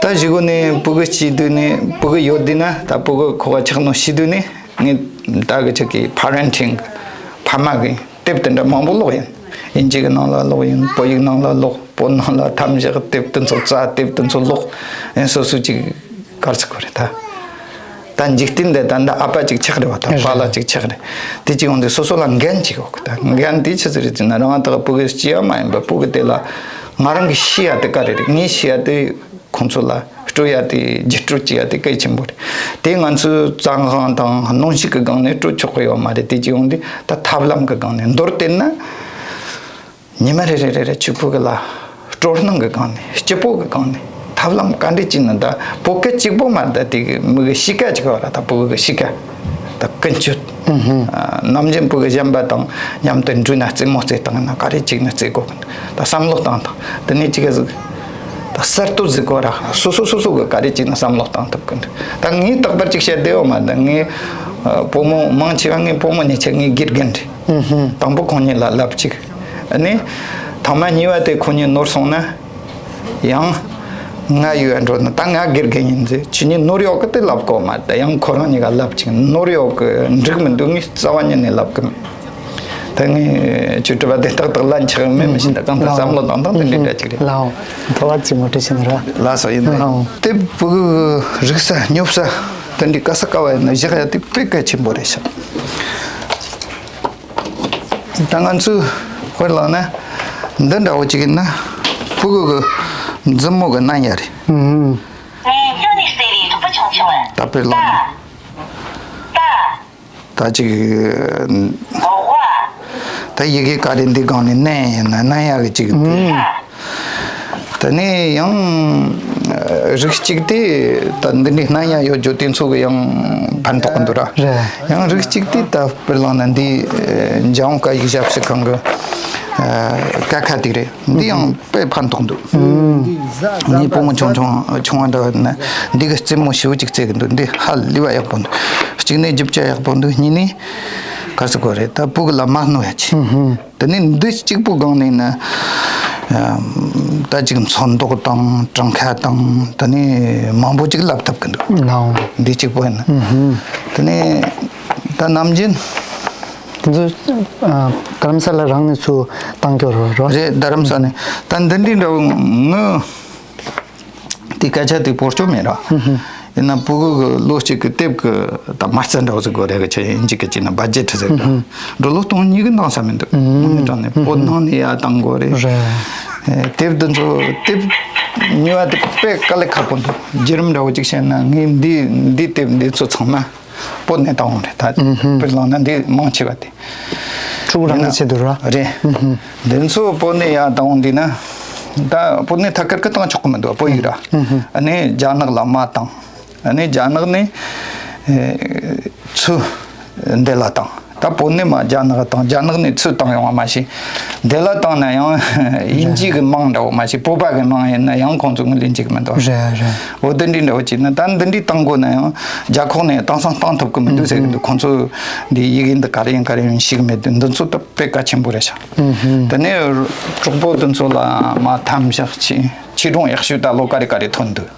ད་གཞུག་གུ་ནས་ཕྲུ་གུ་སྐྱེས་དུས་ནས་ཕྲུ་གུ་ཡོད་དུས་ན་ད་ཕྲུ་གུ་ཁོ་ག་ཆགས་ནོ་ཤེས་དུས་ནས་ངས་ད་གི་ཅིག་གི་པེ་རེན་ཊིང་གི་ཕ་མ་གི་དེབ་དེ་འདྲ་མང་པོ་ཀློག་ཡིན། དབྱིན་ཇི་གི་ནང་ལ་ཀློག་ཡིན། བོད་ཡིག་ནང་ལ་ཀློག་བོད་ནང་ལ་འཐབ་འཛིང་དེབ་དེ་ཚོ་རྩ་དེབ་དེ་ཚོ་ཀློག་ཡིན། སོ་སོ་ཅིག་ག་རེ་ཟེར་དགོས་རེད་ད། ད་འཇིག་རྟེན་འདི་ད་འདི་ཨ་ཕ་ཅིག་ཆགས་རེད་བ། ད་པཱ་ལགས་ཅིག་ཆགས་རེད། དེ་ཅིག་ཡོང་དུས་སོ་སོ་ལ་འགན་ཅིག་ཡོད་གི། ད་འགན་དེ་ཆི་ཟིག་རེད་ཟེར་ན་རང་ད་ག་ཕྲུ་གུ་སྐྱེ་ཡ་མ་ཡིན་པ་ཕྲུ་གུ་དེ་ལ་ང་རང་གི་ཤེས་ཡ་དེ་ག་རེ་རེད། ངས་ཤེས་ཡ་དེ་ཁོང་ཚོ་ལ་སྤྲོད་ཡ་དེ་བརྒྱུད་སྤྲོད་བྱེད་ཡ་དེ་གལ་ཆེན་པོ་རེད། དེ་ང་ཚོས་བཙན་དབང་དང་གནོན་ཤུགས་ཀྱི་སྒང་ནས་སྤྲོད་ཆོག་གི་ཡོད་མ་རེད། དེ་ཅིག་ཡོང་དུས་ད་ཐབས་ལམ་གྱི་སྒང་ནས་མདོར་བསྟན་ན། ཉི་མ་རེ་རེ་རེ་རེ་ཕྲུ་གུ་གི་ལ་སྤྲོ་སྣང་གི་སྒང་ནས་སྐྱིད་པོ་གི་སྒང་ནས་ཐབས་ལམ་ག་འདྲ་ཅིག་ནི་ད་ཕྲུ་གུ་གཅིག་པོ་མ་ད་དེ་གི་མི་གི་གཤིས་ཀ་ཅིག་ཡོད་ར། ད་ཕྲུ་གུ་གི་གཤིས་ཀ་ད་ཀུན་སྤྱོད། ཨུ་ཧུམ། ཨ། ནམ་རྒྱུན་ཕྲུ་གུ་གཞན་པ་དང་མཉམ་དུ་འགྲོ་ན་རྩེད་མོ་རྩེ་སྟངས་ན་ག་རེ་ཅིག་ནི་རྩེ་དགོས་གི་འདུག་ད་བསམ་བློ་བཏང་དང་དེ་ནས་ཅིག་ག་ཟིག་ད་གསར་གཏོད་ཟིག་དགོས་ར། སོ་སོ་སོ་སོ་གི་ག་རེ་ཅིག་ནི་བསམ་བློ་བཏང་ཐུབ་གི་འདུག་ད་ངས་རྟག་པར་ཅིག་བཤད་བསྡད་ཡོད་མ་ད་ངས་ཨ་བུ་མོ་མང་ཆེ་བ་ངའི་བུ་མོ་གཉིས་ཆ་ངའི་དགེ་རྒན་རེད། ཨུ་ཧུམ། དང་པོ་ཁོང་གཉིས་ལ་བསླབ་ཅིག་ཨ་ནི། ཐེངས་མ་གཉིས་པ་དེ་ཁོ་གཉིས་ནོར་སོང་ན། ཡང་། ང་ཡོད་འགྲོ་ན་ད་ང་དགེ་རྒན་ཡིན་ཟེར་ཁྱེད་གཉིས་ནོར་ཡོད་གི་དེ་ལབ་གོ་མ་ད་ཡང་ཁོ་རང་གཉིས་ཀ་ལབ་ཅིག་ནོར་ཡོད་གི་འགྲིག་མི་འདུག་ངས་རྩ་བ་ཉིད་ནས་ལབ་གི་མེད། ད་ངས་ཁྱོད་སྤྲོ་བ་དེ་ཏག་ཏག་ལན་ཆགས་མེད་མི་ཤེས། ད་གང་ལྟར་བསམ་བློ་བཏང་སྟངས་དེ་འདྲ་འདྲ་ཅིག་རེད། ལའོ། ཐོ་བ་ཅིག་ངོ་སྤྲོད་བྱས་ན་ར། ལགས་སོ་ཡིན་ནོ། ལའོ། དེ་ཕྲུ་གུ་རིག་ས་སྙོབ་ས་དེ་འདྲའི་ག་ས་ག་བ་ཡིན་ན་བཞག་ཡ་དེ་དཔེ་གལ་ཆེན་པོ་རེད་ཤག་ད་ང་ཚོས་དཔེར་བླངས་ན་འདི་འདྲ་བོ་ཅིག་ཡིན་ན་ཕྲུ་གུ་གི་མཛུབ་མོ་གི་གནན་ཡ་རེད། ད་དཔེར་བླངས་ན་ད་ཅིག་ད་ཡི་གེ་ག་རེ་འདི་སྒང་ནས་གནན་ཡིན་ན་གནན་ཡ་གི་ཅིག་འདུག་དེ་ནས་ཡང་རིགས་གཅིག་དེ་ད་འདི་འདྲའི་གནན་ཡ་ཡོད་རྒྱུ་དེ་ཚོ་གི་ཡང་ཕན་ཐོགས་འདུག་ར། རེད། ཡང་རིགས་གཅིག་དེ་ད་དཔེར་བླངས་ན་འདི་འཇམ་དབྱངས་སྐད་ཡིག་ཞབས་ཞུ་ཁང་གི་སྐད་ཁ་དེ་རེད། འདི་ཡང་དཔེ་ཕན་ཐོགས་འདུག་ངའི་བུ་མོ་ཆུང་ཆུང་ཆུང་བ་འདྲ་བ་ན་འདི་གི་རྩེད་མོ་ཞེ་པོ་ཅིག་རྩེ་གི་འདུག་འདི་ཧ་ལས་པ་ཡག་པོ་འདུག་གཅིག་ནས་རྒྱུ་ཆ་ཡག་པོ་འདུག་གཉིས་ནས་ག་ཟེར་དགོས་རེད། ད་ཕྲུ་གུ་ལ་མ་གནོད་ཡ་ཆེ། དེ་ནས་འདི་གཅིག་པུ་སྒང་ནས་ན། ཨམ། ད་ཅིག་ཚོན་མདོག་དང་གྲངས་ཀ་དང་དེ་ནས་མང་པོ་ཅིག་བསླབ་ཐུབ་ཀྱི་འདུག་ལའོ། འདི་གཅིག་པུ་ཡིན་ན། ཨུ་ཧུམ། དེ་ནས་ད་ནམ་རྒྱུན། དེ་ཚོ་ཨ། རྡ་རམ་ས་ལ་རང་ནས་ཚུར་བཏང་རྒྱུ་རེད་རོ། རེད། རྡ་རམ་ས་ནས་ད་འདི་འདྲའི་འདྲ་བོ་ངུ། དེ་སྐད་ཆ་དེ་བོད་སྐྱོར་མེད་ར། ཡིན་ན་ཕྲུ་གུ་གི་ལོ་གཅིག་གི་དེབ་གི་ད་མ་རྩ་འདྲ་བོ་ཟིག་དགོས་རེད་གི། ཆ་ཡིན་གཅིག་གི་ཅིག་ན་བ་ཇེ་ཊི་ཟིག་འདྲ། འགྲོ་ལོ་སྟོང་གཉིས་གི་འདང་ས་མི་འདུག་དངོས་གནས་དྲང་གནས་བོད་ནང་ནས་ཡར་བཏང་དགོས་རེད། རེད། ཨེ། དེབ་འདི་ཚོ་དེབ་ཉོ་བ་དེ་དཔེ་དཀའ་ལས་ཁག་པོ་འདུག་བརྒྱུད་རིམ་འདྲ་བོ་ཅིག་བཤད་ན། ངས་འདི་འདི་དེབ་འདི་ཚོ་ཚང་མ་བོད་ནས་བཏང་བ་རེད་ད། དཔེར་བླངས་ན་འདི་མང་ཆེ་བ་དེ། ཕྲུ་གུ་རང་གི་ཆེད་དུ་ར། རེད། འདི་ཚོ་བོད་ནས་ཡར་བཏང་འདི་ན། ད་བོད་ནས་ཐད་ཀར་གི་བཏང་ཆོག་གི་མི་འདུག་བོད་ཡིག་ར། ཨ་ནི་རྒྱ་ནག་ལ་མར་བཏང་། ཨ་ནི་རྒྱ་ནག་ནས་ཨེ་ཚུར་འདི་ལ་བཏང་། ད་བོད་ནས་མར་རྒྱ་ནག་བཏང་། རྒྱ་ནག་ནས་ཚུར་བཏང་ཡོང་བ་མ་ཤེས། འདི་ལ་བཏང་ན་ཡང་དབྱིན་ཇི་གི་མིང་འདྲ་བོ་མ་ཤེས། བོད་པ་གི་མིང་ཡིན་ན་ཡང་ཁོང་ཚོ་ངོས་ལེན་བྱེད་གི་མི་འདུག་རེད་རེད། འོ་འདི་འདྲའི་འདྲ་བོ་བྱས་ན་ད་འདི་འདྲའི་བཏང་དགོས་ན་ཡང་རྒྱ་ཁོག་ནས་དེང་སང་བཏང་ཐུབ་གི་མི་འདུག་ཟེར་གི་འདུག་ཁོང་ཚོ་འདི་ཡི་གེ་འདི་ག་རེ་ཡིན་ག་རེ་ཡིན་ཤེས་གི་མེད་དུས། འདི་ཚོ་ད་དཔེ་གལ་ཆེན་པོ་རེད་ཤག་དེ་ནས་གྲོགས་པོ་དེ་ཚོ་ལ་མར་འཐམ་བཞག་ཆེ་ཆེ་འབྲིང་ཡག་ཤོས་ད་ལོ་ག་རེ་ག་རེ་ཐོན་འདུག་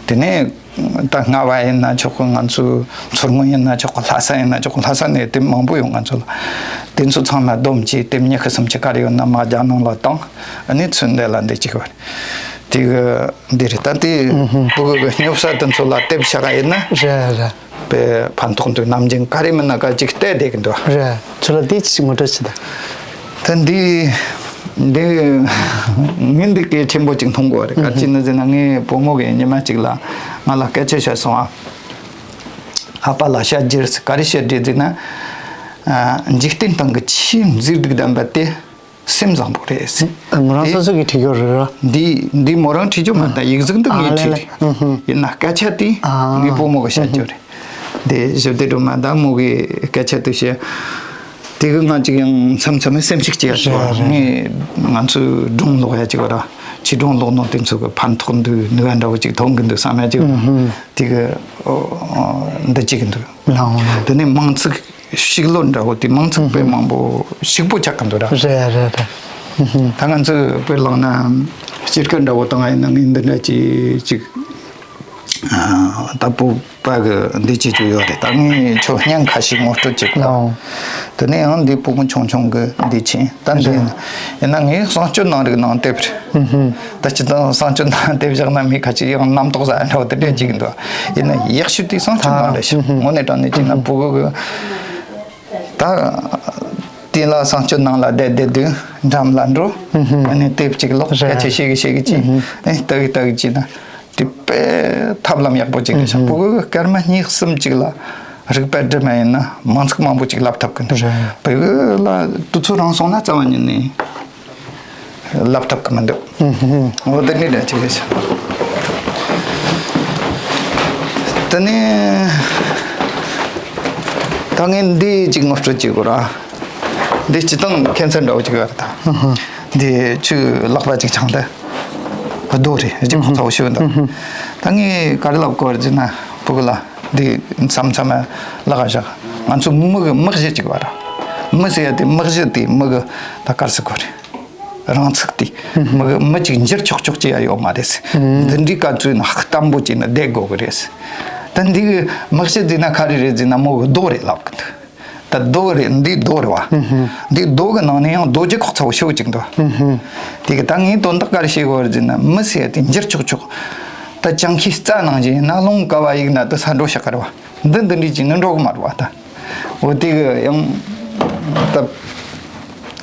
དེ་ནས་ད་རྔ་བ་ཡིན་ན་ཆོག་གི། ང་ཚོའི་མཚོ་སྔོན་ཡིན་ན་ཆོག་གི། ལྷ་ས་ཡིན་ན་ཆོག་གི། ལྷ་ས་ནས་དེབ་མང་པོ་ཡོང་། ང་ཚོ་ལ་དེ་ཚོ་ཚང་མ་བསྡོམས་བྱས་དེབ་ཉི་ཤུ་སུམ་ཅུ་ག་རེ་ཡོད་ན་མར་རྒྱ་ནང་ལ་བཏང་། ཨ་ནི་ཚུར་འདི་ལ་འདི་གཅིག་བར་དེ་གི་འདི་རེད། ད་དེ་ཕྲུ་གུ་གི་སྙོབ་ས་དེ་ཚོ་ལ་དེབ་བཞག་ཡིན་ན། རེད་རེད། དཔེ་ཕན་ཐོགས་འདུག་ནམ་རྒྱུན་ག་རེ་མིན་ན་ག་ཅིག་བལྟས་བསྡད་ཀྱི་འདུག་རེད། ཁྱོད་ལ་དེ་ཅིག་ངོ་སྤྲོད་བྱེད་དང་། ད་འདི་འདི་ངས་འདི་གལ་ཆེན་པོ་ཅིག་མཐོང་གི་ཡོད་རེད། ག་ཅི་ནི་ཟེར་ན་ངའི་བུ་མོ་གིས་ཉི་མ་གཅིག་ལ་ང་ལ་སྐད་ཆ་བཤད་སོང་ཨ། ཨ་ཕ་ལ་བཤད་རྒྱུ་རེད། ག་རེ་བཤད་རྒྱུ་ཟེར་ན། ཨ། འཇིག་རྟེན་སྟེང་གི་ཆེས་མཛེས་སྡུག་ལྡན་པ་དེ། སེམས་བཟང་པོ་རེད། མོ་རང་སོ་སོ་གིས་བྲིས་ཡོད་རེད་ར། འདི་འདི་མོ་རང་བྲིས་རྒྱུ་མ་རེད། ཡིག་གཟུགས་འདི་ངས་བྲིས་རེད། ཡིན་ན་སྐད་ཆ་དེ་ངའི་བུ་མོ་གིས་བཤད་རྒྱུ་རེད། འདི་ཞི་བདེ་སྒྲོལ་མ་དང་མོ་གིས་སྐད་ཆ་དེ་བཤད། དེ་གི་ང་ཅིག་ཡང་མཚམས་མཚམས་སེམས་ཤུགས་སྐྱེ་ཡ་ཅིག་ཡོད་རེད། ངས་ང་ཚོའི་སྒྲུང་ཀློག་ཡ་ཅིག་ཡོད་ར། ཆོས་སྒྲུང་ཀློག་ནོ་དེ་ཚོ་གི་ཕན་ཐོགས་འདུག་ནུས་པ་འདྲ་བོ་ཅིག་ཐོན་གི་འདུག་བསམ་ཡ་ཅིག་ཡོད་ར། དེ་གི་འདི་བྱེད་གི་འདུག་ལའོ་ལའོ། དེ་ནས་མིང་ཚིག་ཤིག་ལོ་འདྲ་བོ་དེ་མིང་ཚིག་དཔེ་མང་པོ་ཞིག་པོ་ཆགས་ཀྱི་འདུག་ར། རེད་རེད་རེད། ད་ང་ཚོས་དཔེར་བླངས་ན་སྐྱེས་སྐར་འདྲ་བོ་བཏང་ཡིན་ན་ངས་འདི་འདྲ་ཅིག་ཅིག་ད་བོད་པ་གི་འདི་བྱེད་རྒྱུ་ཡོད་རེད། ད་ངས་ཁྱོད་བརྙན་ཁ་ཤས་ངོ་སྤྲོད་བྱེད་དགོས། དེ་ནས་ཡང་འདི་བུ་མོ་ཆུང་ཆུང་གི་འདི་བྱས། ད་འདི་ཡིན་ན་ངས་གསང་སྤྱོད་ནང་རིག་ནང་དེབ་རེད། ད་སྤྱིར་བཏང་གསང་སྤྱོད་ནང་དེབ་བཞག་ན་མི་ཁ་ཅིག་ཡང་རྣམ་རྟོག་ཟ་འདྲ་བོ་དེ་འདྲ་ཅིག་འདུག་ཡིན་ན་ཡག་ཤོས་དེ་གསང་སྤྱོད་ནང་རེད་ཤག་དངོས་གནས་དྲང་གནས་བྱས་ན་ཕྲུ་གུ་གི་ད་དེ་ལ་གསང་སྤྱོད་ནང་ལ་བསྡད་བསྡད་དུས་འགྲམ་ལ་འགྲོ། ཨ་ནི་དེབ་ཅིག་ཀློག་སྐད་ཆ་བཤད་གི་བཤད་གི་ཅིག་ཨེ་ལྟ་གི་ལྟ་གི་བྱས་ན་དེ་དཔེ་ཐབས་ལམ་ཡག་པོ་ཅིག་རེད་ཤག་ཕྲུ་གུ་གི་སྐར་མ་གཉིས་གསུམ་ཅིག་ལ་རིག་པ་སྒྲིམ་མ་ཡིན་ན་མིང་ཚིག་མང་པོ་ཅིག་ལབ་ཐུབ་གི་འདུག་ཕྲུ་གུ་ལ་དུས་ཚོད་རིང་སོང་ན་རྩ་བ་ཉིད་ནས། ལབ་ཐུབ་ཀྱི་མི་འདུག་འོ་དེ་ནི་འདྲ་ཅིག་རེད་ཤག་དེ་ནས་ད་ངས་འདི་ཅིག་ངོ་སྤྲོད་བྱེད་དགོས་ར། འདི་སྤྱིར་བཏང་ཁྱད་མཚར་འདྲ་བོ་ཅིག་ཡོད་རེད་ད། འདི་ཆུ་ལག་པ་ཅིག་འཆང་སྟེ། རྡོ་རེད། རྗེས་ཁོག་ཚ་བོ་ཞིག་འདུག་ད་ངས་ག་རེ་ལབ་དགོས་རེད་ཟེར་ན་ཕྲུ་གུ་ལ། འདི་མཚམས་མཚམས་ལག་བཞག་ང་ཚོ་མི་གི་མི་གཞི་ཅིག་ཡོད་ར། མི་ཟེར་ཡ་དེ་མི་གཞི་དེ་མི་གི་ད་ག་རེ་ཟེར་དགོས་རེད། རང་ཚུགས་དེ། མི་གི་མི་གཅིག་འགྱུར་ཆོག་ཆོག་ཅིག་ཡ་ཡོད་མ་རེད། འདི་འདྲའི་སྐབས་ཚོད་ན་སྟམ་པོ་ཅིག་ན་བསྡད་དགོས་གི་རེད། ད་འདི་གི་མི་གཞི་འདི་ན་ག་རེ་རེད་ཟེར་ན་མོ་གི་རྡོ་རེད་ལབ་གི་འདུག་ད་རྡོ་རེད། འདི་རྡོ་རེད་བ། འདི་རྡོ་གི་ནང་ནས་ཡང་རྡོ་རྗེས་ཁོག་ཚ་བོ་ཞེ་བོ་ཅིག་འདུག་དེ་གི་ད་ངས་དོན་དག་ག་རེ་བཤད་དགོས་རེད་ཟེར་ན་མི་ཟེར་ཡ་དེ་འགྱུར་ཆོག་ཆོག་ད་ཅང་ཁའི་རྩྭ་ནང་བཞིན་ན་རླུང་ག་བ་ཡིག་ན་དུ་ས་འགྲོ་ཤག་ག་རེད་བ། འདི་འདི་འདྲའི་ཅིག་ནི་འགྲོ་གི་མ་རེད་བ་ད། འོ་དེ་གི་ཡང་ད་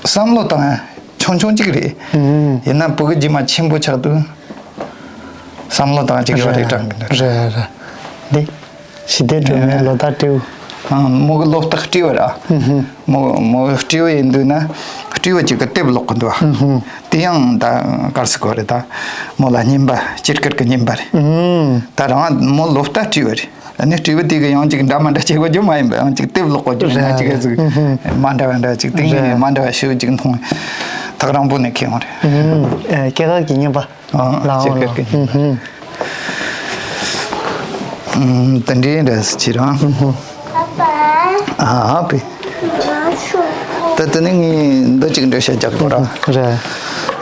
བསམ་བློ་བཏང་ཡ་ཆུང་ཆུང་ཅིག་རེད། ཡིན་ན་བུ་གི་རྗེས་མ་ཆེན་པོ་ཆགས་དུས་བསམ་བློ་བཏང་ཅིག་ཡོད་རེད་དྲན་གི་འདུག་རེད་རེད། འདི་ཞི་བདེ་སྒྲོལ་མའི་ལོ་རྟགས་སྤྲེའུ། ཨང་། མོ་གི་ལོ་རྟགས་སྤྲེའུ་ར། མོ་མོ་སྤྲེའུ་ཡིན་དུས་ན་སྤྲེའུ་ཅིག་གི་དེབ་ཀློག་གི་འདུག་དེ་ཡང་ད་ག་རེ་ཟེར་དགོས་རེད་ད། མོ་ལ་སྙན་པ་སྐྱེས་སྐར་གི་སྙན་པ་རེད། ད་རང་མོ་ལོ་རྟགས་སྤྲེའུ་རེད། ཨ་ནི་སྤྲེའུ་དེ་གི་ཡང་ཅིག་འདྲ་མ་འདྲ་བྱེད་དགོས་རྒྱུ་མ་ཡིན་པ། ཡང་ཅིག་དེབ་ཀློག་དགོས་རྒྱུ་ཡིན་ན་ཅིག་ཟིག་མ་འདྲ་བ་འདྲ་ཅིག་དེ་ངས་མ་འདྲ་བ་ཞེ་པོ་ཅིག་མཐོང་། ཐག་རིང་པོ་ནས་ཁེལ་ཡོང་རེད། སྐྱེས་སྐར་གི་སྙན་པ། ཨ་ལའོ་སྐྱེས་སྐར་གི་སྙན་པ། ཨུམ། དེ་འདྲའི་འདྲ་ཟིག་བྱེད་རང་། ཨ་ཕི། ད་དེ་ནས་ངས་འདི་གཅིག་འགྲེལ་བཤད་རྒྱག་དགོས་ར། རེད།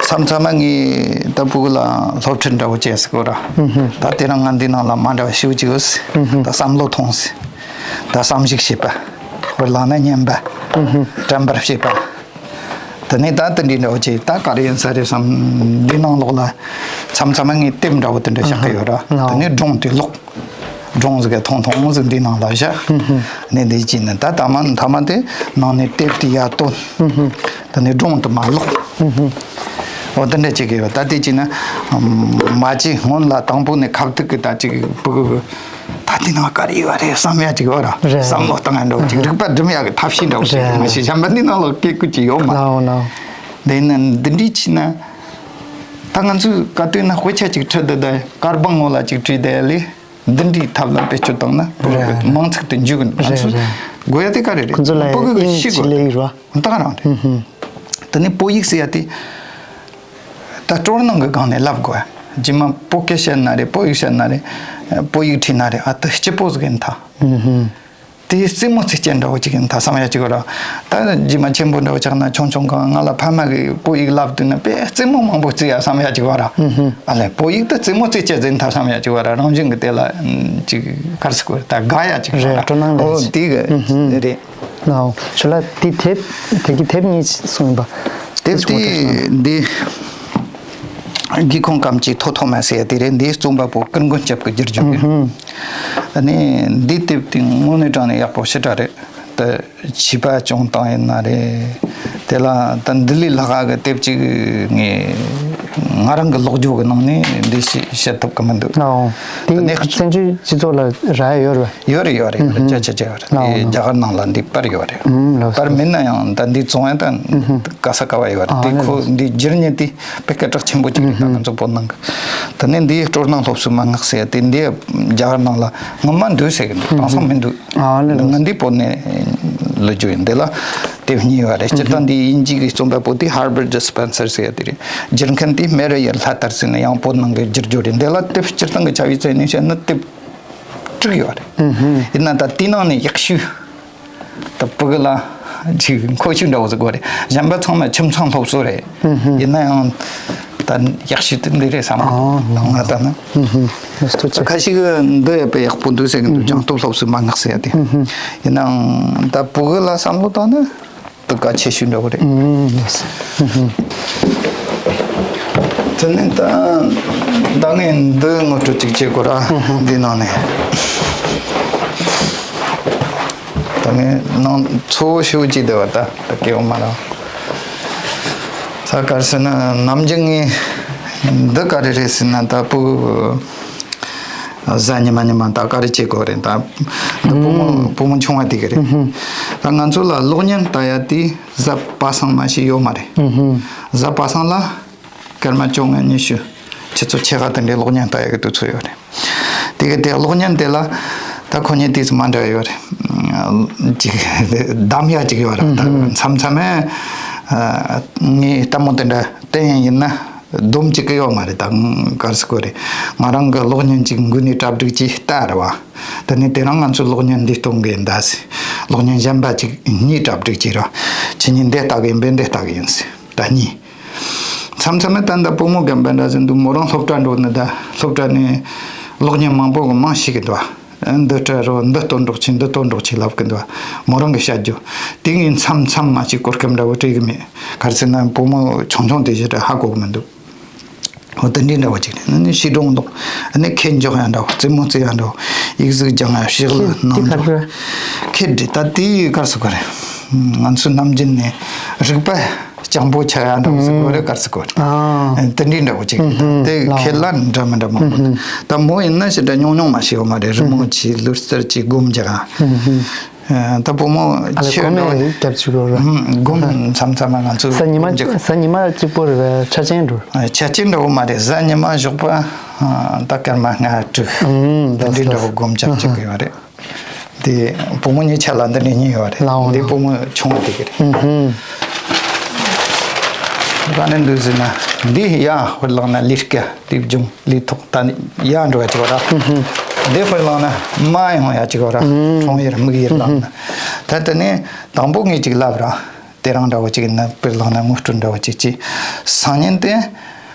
མཚམས་མཚམས་མ་ངས་ད་ཕྲུ་གུ་ལ་སློབ་ཁྲིད་འདྲ་བོ་བྱས་ཟེར་གོ་ར། ད་དེ་རིང་ང་འདི་ནང་ལ་མ་འདྲ་བ་ཞེ་པོ་ཅིག་ཡོད། ད་བསམ་བློ་ཐོངས། ད་བསམ་གཞིག་བྱེད་པ། དཔེར་བླངས་ན་སྙན་པ། དྲན་པར་བྱེད་པ། ད་ དེ་ནས་ད་དེ་འདྲའི་འདྲ་བོ་ཅིག་ད་ག་རེ་ཡིན་ས་རེད་བསམ། འདི་ནང་ལོགས་ལ་མཚམས་མཚམས་ངས་དེབ་འདྲ་བོ་དེ་འདྲ་བཞག་གི་ཡོད་ར། ཨ་ཧ། དེ་ནས་སྒྲུང་དེ་ཀློག་སྒྲུང་ཟིག་ག་ཐུང་ཐུང་ཟིག་འདི་ནང་ལ་བཞག་ནས་འདི་བྱས་ནས་ད་ད་མ་མཐའ་མ་དེ་ནང་ནས་དེབ་དེ་ཡར་བཏོན། དེ་ནས་སྒྲུང་དེ་མར་ཀློག་འོ་དེ་འདྲ་བྱེད་ཀྱི་ཡོད། ད་དེ་བྱས་ན་མ་གཅིག་སྔོན་ལ་དང་པོ་ནས་ཁ་ཐུག་གི་ད་ཅིག་ཕྲུ་གུ་ད་དེ་ནང་ག་རེ་ཡོད་རེད་བསམ་ཡ་ཅིག་ཡོད་ར། རེད། བསམ་བློ་བཏང་ཡ་འདྲ་བོ་ཅིག་རིག་པ་སྒྲིམ་ཡ་གི་ཐབས་ཤེས་འདྲ་བོ་ཅིག་རེད། མ་གཞི་གཞན་པ་འདི་ནང་ལ་སྐད་སྐུལ་ཅིག་ཡོད་མ་རེད། ལའོ་ལའོ། དེ་ནས་འདི་འདྲའི་བྱས་ན། ད་ང་ཚོས་ག་དུས་ན་དཔེ་ཆ་ཅིག་ཁྲིད་དེ་ད་ཀར་སྦང་ངོ་ལ་ཅིག་བྲིས་དེ་ལས་འདི་འདྲའི་ཐབས་ལ་བེད་སྤྱོད་བཏང་ན་རེད། མང་ཚིག་ཏུ་འཇུག་གི་རེད། ང་ཚོས་རེད། དགོས་ཡ་དེ་ག་རེ་རེད། ཁོ་ཚོ་ལ་ཕྲུ་གུ་གི་ཤེས་དགོས་ལས་ཡིན་རོ། ད་ག་རང་རེད། དེ་ནས་བོད་ཡིག་ཟེར་ཡ་དེ་ད་སྤྲོ་སྣང་གི་སྒང་ནས་བསླབ་དགོས། རྗེས་མ་བོད་སྐད་བཤད་ན་རེད། བོད་ཡིག་བཤད་ན་རེད། བོད་ཡིག་ཁྲིད་ན་རེད། ཨ་ད་སྐྱིད་པོ་ཟིག་ཡིན་ཐལ། དེ་རྩེད་མོ་རྩེ་སྤྱད་འདྲ་བོ་ཅིག་ཡིན་ཐལ་བསམ་ཡ་ཅིག་ཡོད་ར། ད་རྗེས་མ་ཆེན་པོ་འདྲ་བོ་ཆགས་ན་ཆུང་ཆུང་སྒང་ང་ལ་ཕ་མ་གིས་བོད་ཡིག་བསླབ་དུས་ན་དཔེ་རྩེད་མོ་མང་པོ་རྩེ་ཡ་བསམ་ཡ་ཅིག་ཡོད་ར། ཨ་ལས་བོད་ཡིག་ད་རྩེད་མོ་རྩེ་སྤྱད་ཟིན་ཐལ་བསམ་ཡ་ཅིག་ཡོད་ར། རང་བཞིན་གི་དེ་ལ་ཅིག་ག་རེ་ཟེར་དགོས་རེད། ད་དགའ་ཡ་ཅིག་ཡོད་ར། རེད། སྤྲོ་སྣང་ལས་ཨོ་ཅིག་དེ་གི་རེད། ལའོ། ཞོ་ལ་དེ་དེབ་དེ་གི་དེབ་གཉིས་གསུངས་པ། དེབ་དེ་འདི་དགེ་ཁོང་སྐམ་གྱི་ཐོ་ཐོ་མ་ཟེར་ཡ་དེ་རེད། འདི་རྩོམ་པ་པོ་ཀུན་མགོན་སྐྱབས་ཀྱིས་བསྒྱུར་རྒྱུ་རེད། ཨ་ནི་འདི་དེབ་དེ་དངོས་གནས་དྲང་ནས་ཡག་པོ་ཞེ་དྲག་རེད། ད་བྱིས་པ་སྦྱོང་སྟངས་ཡིན་ན་རེད། དེ་ལ་ད་འདི་ལས་ལྷག་ག་གི་དེབ་ཅིག་ངས་ང་རང་གི་ཀློག་རྒྱུ་གི་ནང་ནས་འདི་ཞིག་བཤད་ཐུབ་གི་མི་འདུག་ཨོ། དེ་ད་ནས་བཙན་བྱོལ་སྤྱི་ཚོགས་ལ་རག་ཡོད་རེད། ཡོད་རེད། ཡོད་རེད། ཡོད་རེད། ཅ་ཅ་ཅ་ཡོད་རེད། ཨོ། དེ་རྒྱ་གར་ནང་ལ་འདི་པར་ཡོད་རེད། ཨུམ། ལགས་སོ། པར་མིན་ན་ཡང་ད་འདི་བཙོང་ཡ་ད་ག་ས་ག་བ་ཡོད་རེད། ཨ་དེ་ནི་ཁོ་འདི་བསྒྱུར་མཁན་དེ་དཔེ་སྐད་གྲགས་ཆེན་པོ་ཅིག་རེད། ད་ང་ཚོ་བོད་ནང་གི་ད་ནི་འདིའི་སྤྲོ་སྣང་སློབ་གསོའི་མན་ངག་ཟེར་ཡ་དེ་འདི་རྒྱ་གར་ནང་ལ་སྔོན་མ་འདུག་ཟེར་གི་འདུག་དེང་སང་མི་འདུག་ཨ་ལེ་ལགས། ང་འདི་བོད་ནས་ལོ་རྒྱུས་ཡིན། འདི་ལ་དེབ་གཉིས་ཡོད་རེད། སྤྱིར་བཏང་འདི་དབྱིན་ཇི་གི་རྩོམ་པ་པོ་དེ་Herbert Spencer ཟེར་ཡ་དེ་རེད། བསྒྱུར་མཁན་དེ་Murray ལྷ་དར་ཟེར་ནས་ཡང་བོད་ནང་གི་བསྒྱུར་རྒྱུ་རེད། འདི་ལ་དེབ་སྤྱིར་བཏང་གི་ཆ་བྱད་བཙལ་ནས་བཤད་ན་དེབ་དྲུག་ཡོད་རེད། ཡིན་ན་ད་དེའི་ནང་ནས་ཡག་ཤོས་ད་ཕྲུ་གུ་ལ་ཅིག་མཁོ་ཆོད་འདྲ་བོ་ཟིག་དགོས་རེད། གཞན་པ་ཚང་མ་ཁྱིམ་ཚང་སློབ་གསོ་རེད། ཡིན་ན་ཡང་ད་ཡག་ཤོས་དེ་འདི་རེད་བསམ། ཨ་ལགས། ང་ལྟ་ན། ཁ་ཤས་ཀྱིས་འདི་ཡང་དཔེ་ཡག་པོ་འདུག་ཟེར་གི་འདུག་སྦྱང་སྟོབས་སློབ་གསོའི་མན་ངག་ཟེར་ཡ་དེ། ཡིན་ནའང་ད་ཕྲུ་གུ་ལ་བསམ་བློ་བཏང་ན་དེ་གལ་ཆེ་ཤོས་འདྲ་བོ་རེད། དེ་ནས་ད་ད་ངས་འདི་ངོ་སྤྲོད་ཅིག་བྱེད་དགོས་ར། འདི་ནང་ནས་ད་ངས་ནང་གཙོ་བོ་ཞུ་ཅིག་བསྡད་པ་ད་ད་སྐྱེ་བོ་མ་ར། ད་ག་རེ་ཟེར་ན་ནམ་རྒྱུན་ངས་འདི་ག་རེ་རེད་ཟེར་ན་ད་ཕྲུ་གུ་གཟའ་ཉི་མ་ཉི་མ་ད་ག་རེ་བྱེད་དགོས་རེད། ད་ད་བུ་མོ་བུ་མོ་ཆུང་བ་དེ་ག་རེད། ད་ང་ཚོ་ལ་གློག་བརྙན་ལྟ་ཡ་དེ་གཟའ་པ་སངས་མ་ཞིག་ཡོད་མ་རེད། གཟའ་པ་སངས་ལ་སྐར་མ་བཅོ་ལྔ་ཉི་ཤུ་ཆུ་ཚོད་ཕྱེད་ཀ་དེ་འདྲའི་གློག་བརྙན་ལྟ་ཡ་གི་དུས་ཚོད་ཡོད་རེད། དེ་ག་དེ་གློག་བརྙན་དེ་ལ་ད་ཁོ་གཉིས་དུས་སུ་མ་འདྲ་བ་ཡོད་རེད། ཅིག་གདམ་ཡ་ཅིག་ཡོད་རེད། ད་མཚམས་མཚམས་ངས་ལྟད་མོ་དེ་འདྲ་བསྟན་ཡ་ཡིན་ན། སྡོམ་གཅིག་གི་ཡོད་མ་རེད། ད་ག་རེ་ཟེར་དགོས་རེད། ང་རང་གི་གློག་བརྙན་གཅིག་འགོ་ནས་གྲ་སྒྲིག་གྱིས་ལྟ་རེད་བ། དེ་ནས་དེ་རིང་ང་ཚོས་གློག་བརྙན་འདི་སྟོན་གི་ཡིན་ད་ཟེར། གློག་བརྙན་གཞན་པ་གཅིག་གཉིས་གྲ་སྒྲིག་གྱིས་རེད་བ། ཁྱེད་གཉིས་འདི་ལྟ་གི་ཡིན་པས་འདི་ལྟ་གི་ཡིན་ཟེར། ད་གཉིས། མཚམས་མཚམས་ད་ལྟ་བུ་མོ་རྒན་པ་འདྲ་ཟེར་འདུག་མོ་རང་སློབ་གྲྭ་འགྲོ་ནི་ད་སློབ་གྲྭ་ནས་གློག་བརྙན་མང་པོ་གི་མང་ཤེས་གི་འདུག་བ། འདི་སྤྲད་རོགས། འདི་སྟོན་རོགས་བྱེད། འདི་སྟོན་རོགས་བྱེད་ལབ་གི་འདུག་བ། མོ་རང་གིས་བཤད་རྒྱུ། དེ་ངས་མཚམས་མཚམས་མ་ཅིག་གོ་སྐབས་འདྲ་བོ་སྤྲད་གི་མེད། ག་རེ་ཟེར་ན་བུ་མོ་ཆུང་ཆུང་དེ་ཞེ་དྲག་ཧ་གོ་གི་མི་འདུག་འོ་དེ་འདྲའི་འདྲ་བོ་ཅིག་རེད། ཨ་ནི་ཤེས་སྒྲོམ་འདུག་ཨ་ནི་ཁེ་འཇོག་ཡ་འདྲ་བོ། རྩེད་མོ་རྩེ་ཡ་འདྲ་བོ། ཡིག་གཟུགས་སྦྱང་ཡ་ཕྱག་ལ་ཁེ་ནང་དེ་ག་འདྲ་རེད། ཁེ་འདྲ་ད་དེ་ག་རེ་ཟེར་དགོས་རེད། ང་ཚོ་ནམ་རྒྱུན་ནས་རིག་པ་སྤྱང་པོ་ཆགས་ཡ་འདྲ་བོ་ཟེར་དགོས་རེད། ག་རེ་ཟེར་དགོས་རེད། ཨ་དེ་འདྲའི་འདྲ་བོ་ཅིག་རེད། ད་དེ་ཁེ་ལ་འདྲ་མི་འདྲ་མང་པོ་འདུག་ད་མོ་ཡིན་ན་ཞེ་དྲག་ཉུང་ཉུང་མ་ཞིག་ཡོད་མ་རེད། རི་མོ་ཆེ་ལུས་རྩལ་གྱི་སྒོམ་རྒྱག་ཡ། ད་བུ་མོ་ཨ་ལེ་ཆེ་གོ་འདྲ་མེད་བོ་རྒྱབ་ཅིག་གོ་ར། སྒོམ་མཚམས་མཚམས་ང་ཚོ་གཟའ་ཉི་མ་སྒོམ་རྒྱག་གཟའ་ཉི་མ་གཅིག་པོ་རེད་པས། ཆ་ཅན་འགྲོ། ཆ་ཅན་འདྲ་བོ་མ་རེད། གཟའ་ཉི་མ་ཞོགས་པ་ད་སྐར་མ་ལྔ་དྲུག་ཨུམ་འདི་འདྲའི་འདྲ་བོ་སྒོམ་རྒྱག་ཅིག་གི་ཡོད་རེད། དེ་བུ་མོ་གཉིས་ཆ་ལ་འདི་འདྲའི་གཉིས་ཡོད་རེད། ལའོ་འདི་ལའོ། བུ་མོ་ཆུང་བ་དེ་གི་རེད། ཨུམ་ཧུམ། ག་ནས་འདུག་ཟེར་ན་འདི་ཡ་ཧོར་ལག་ན་ལི་སྐད། དེ་བྱུང་ལི་ཐོག་ད་ཡ་འགྲོ་ཡ་ཅིག་བ་ར། འདི་ཧོར་ལག་ན་མ་ཡོང་ཡ་ཅིག་བ་ར། གྲོང་ཡུལ་དམིགས་ཡུལ་ལག་ན། ད་དེ་ནས་དང་པོ་ངས་ཅིག་ལབ་ར། དེ་རང་འདྲ་བོ་ཅིག་ཡིན་ན་དཔེར་ལག་ན་ངོ་སྤྲོད་འདྲ་བོ་ཅིག་ཅིག་སང་ཉིན་དེ་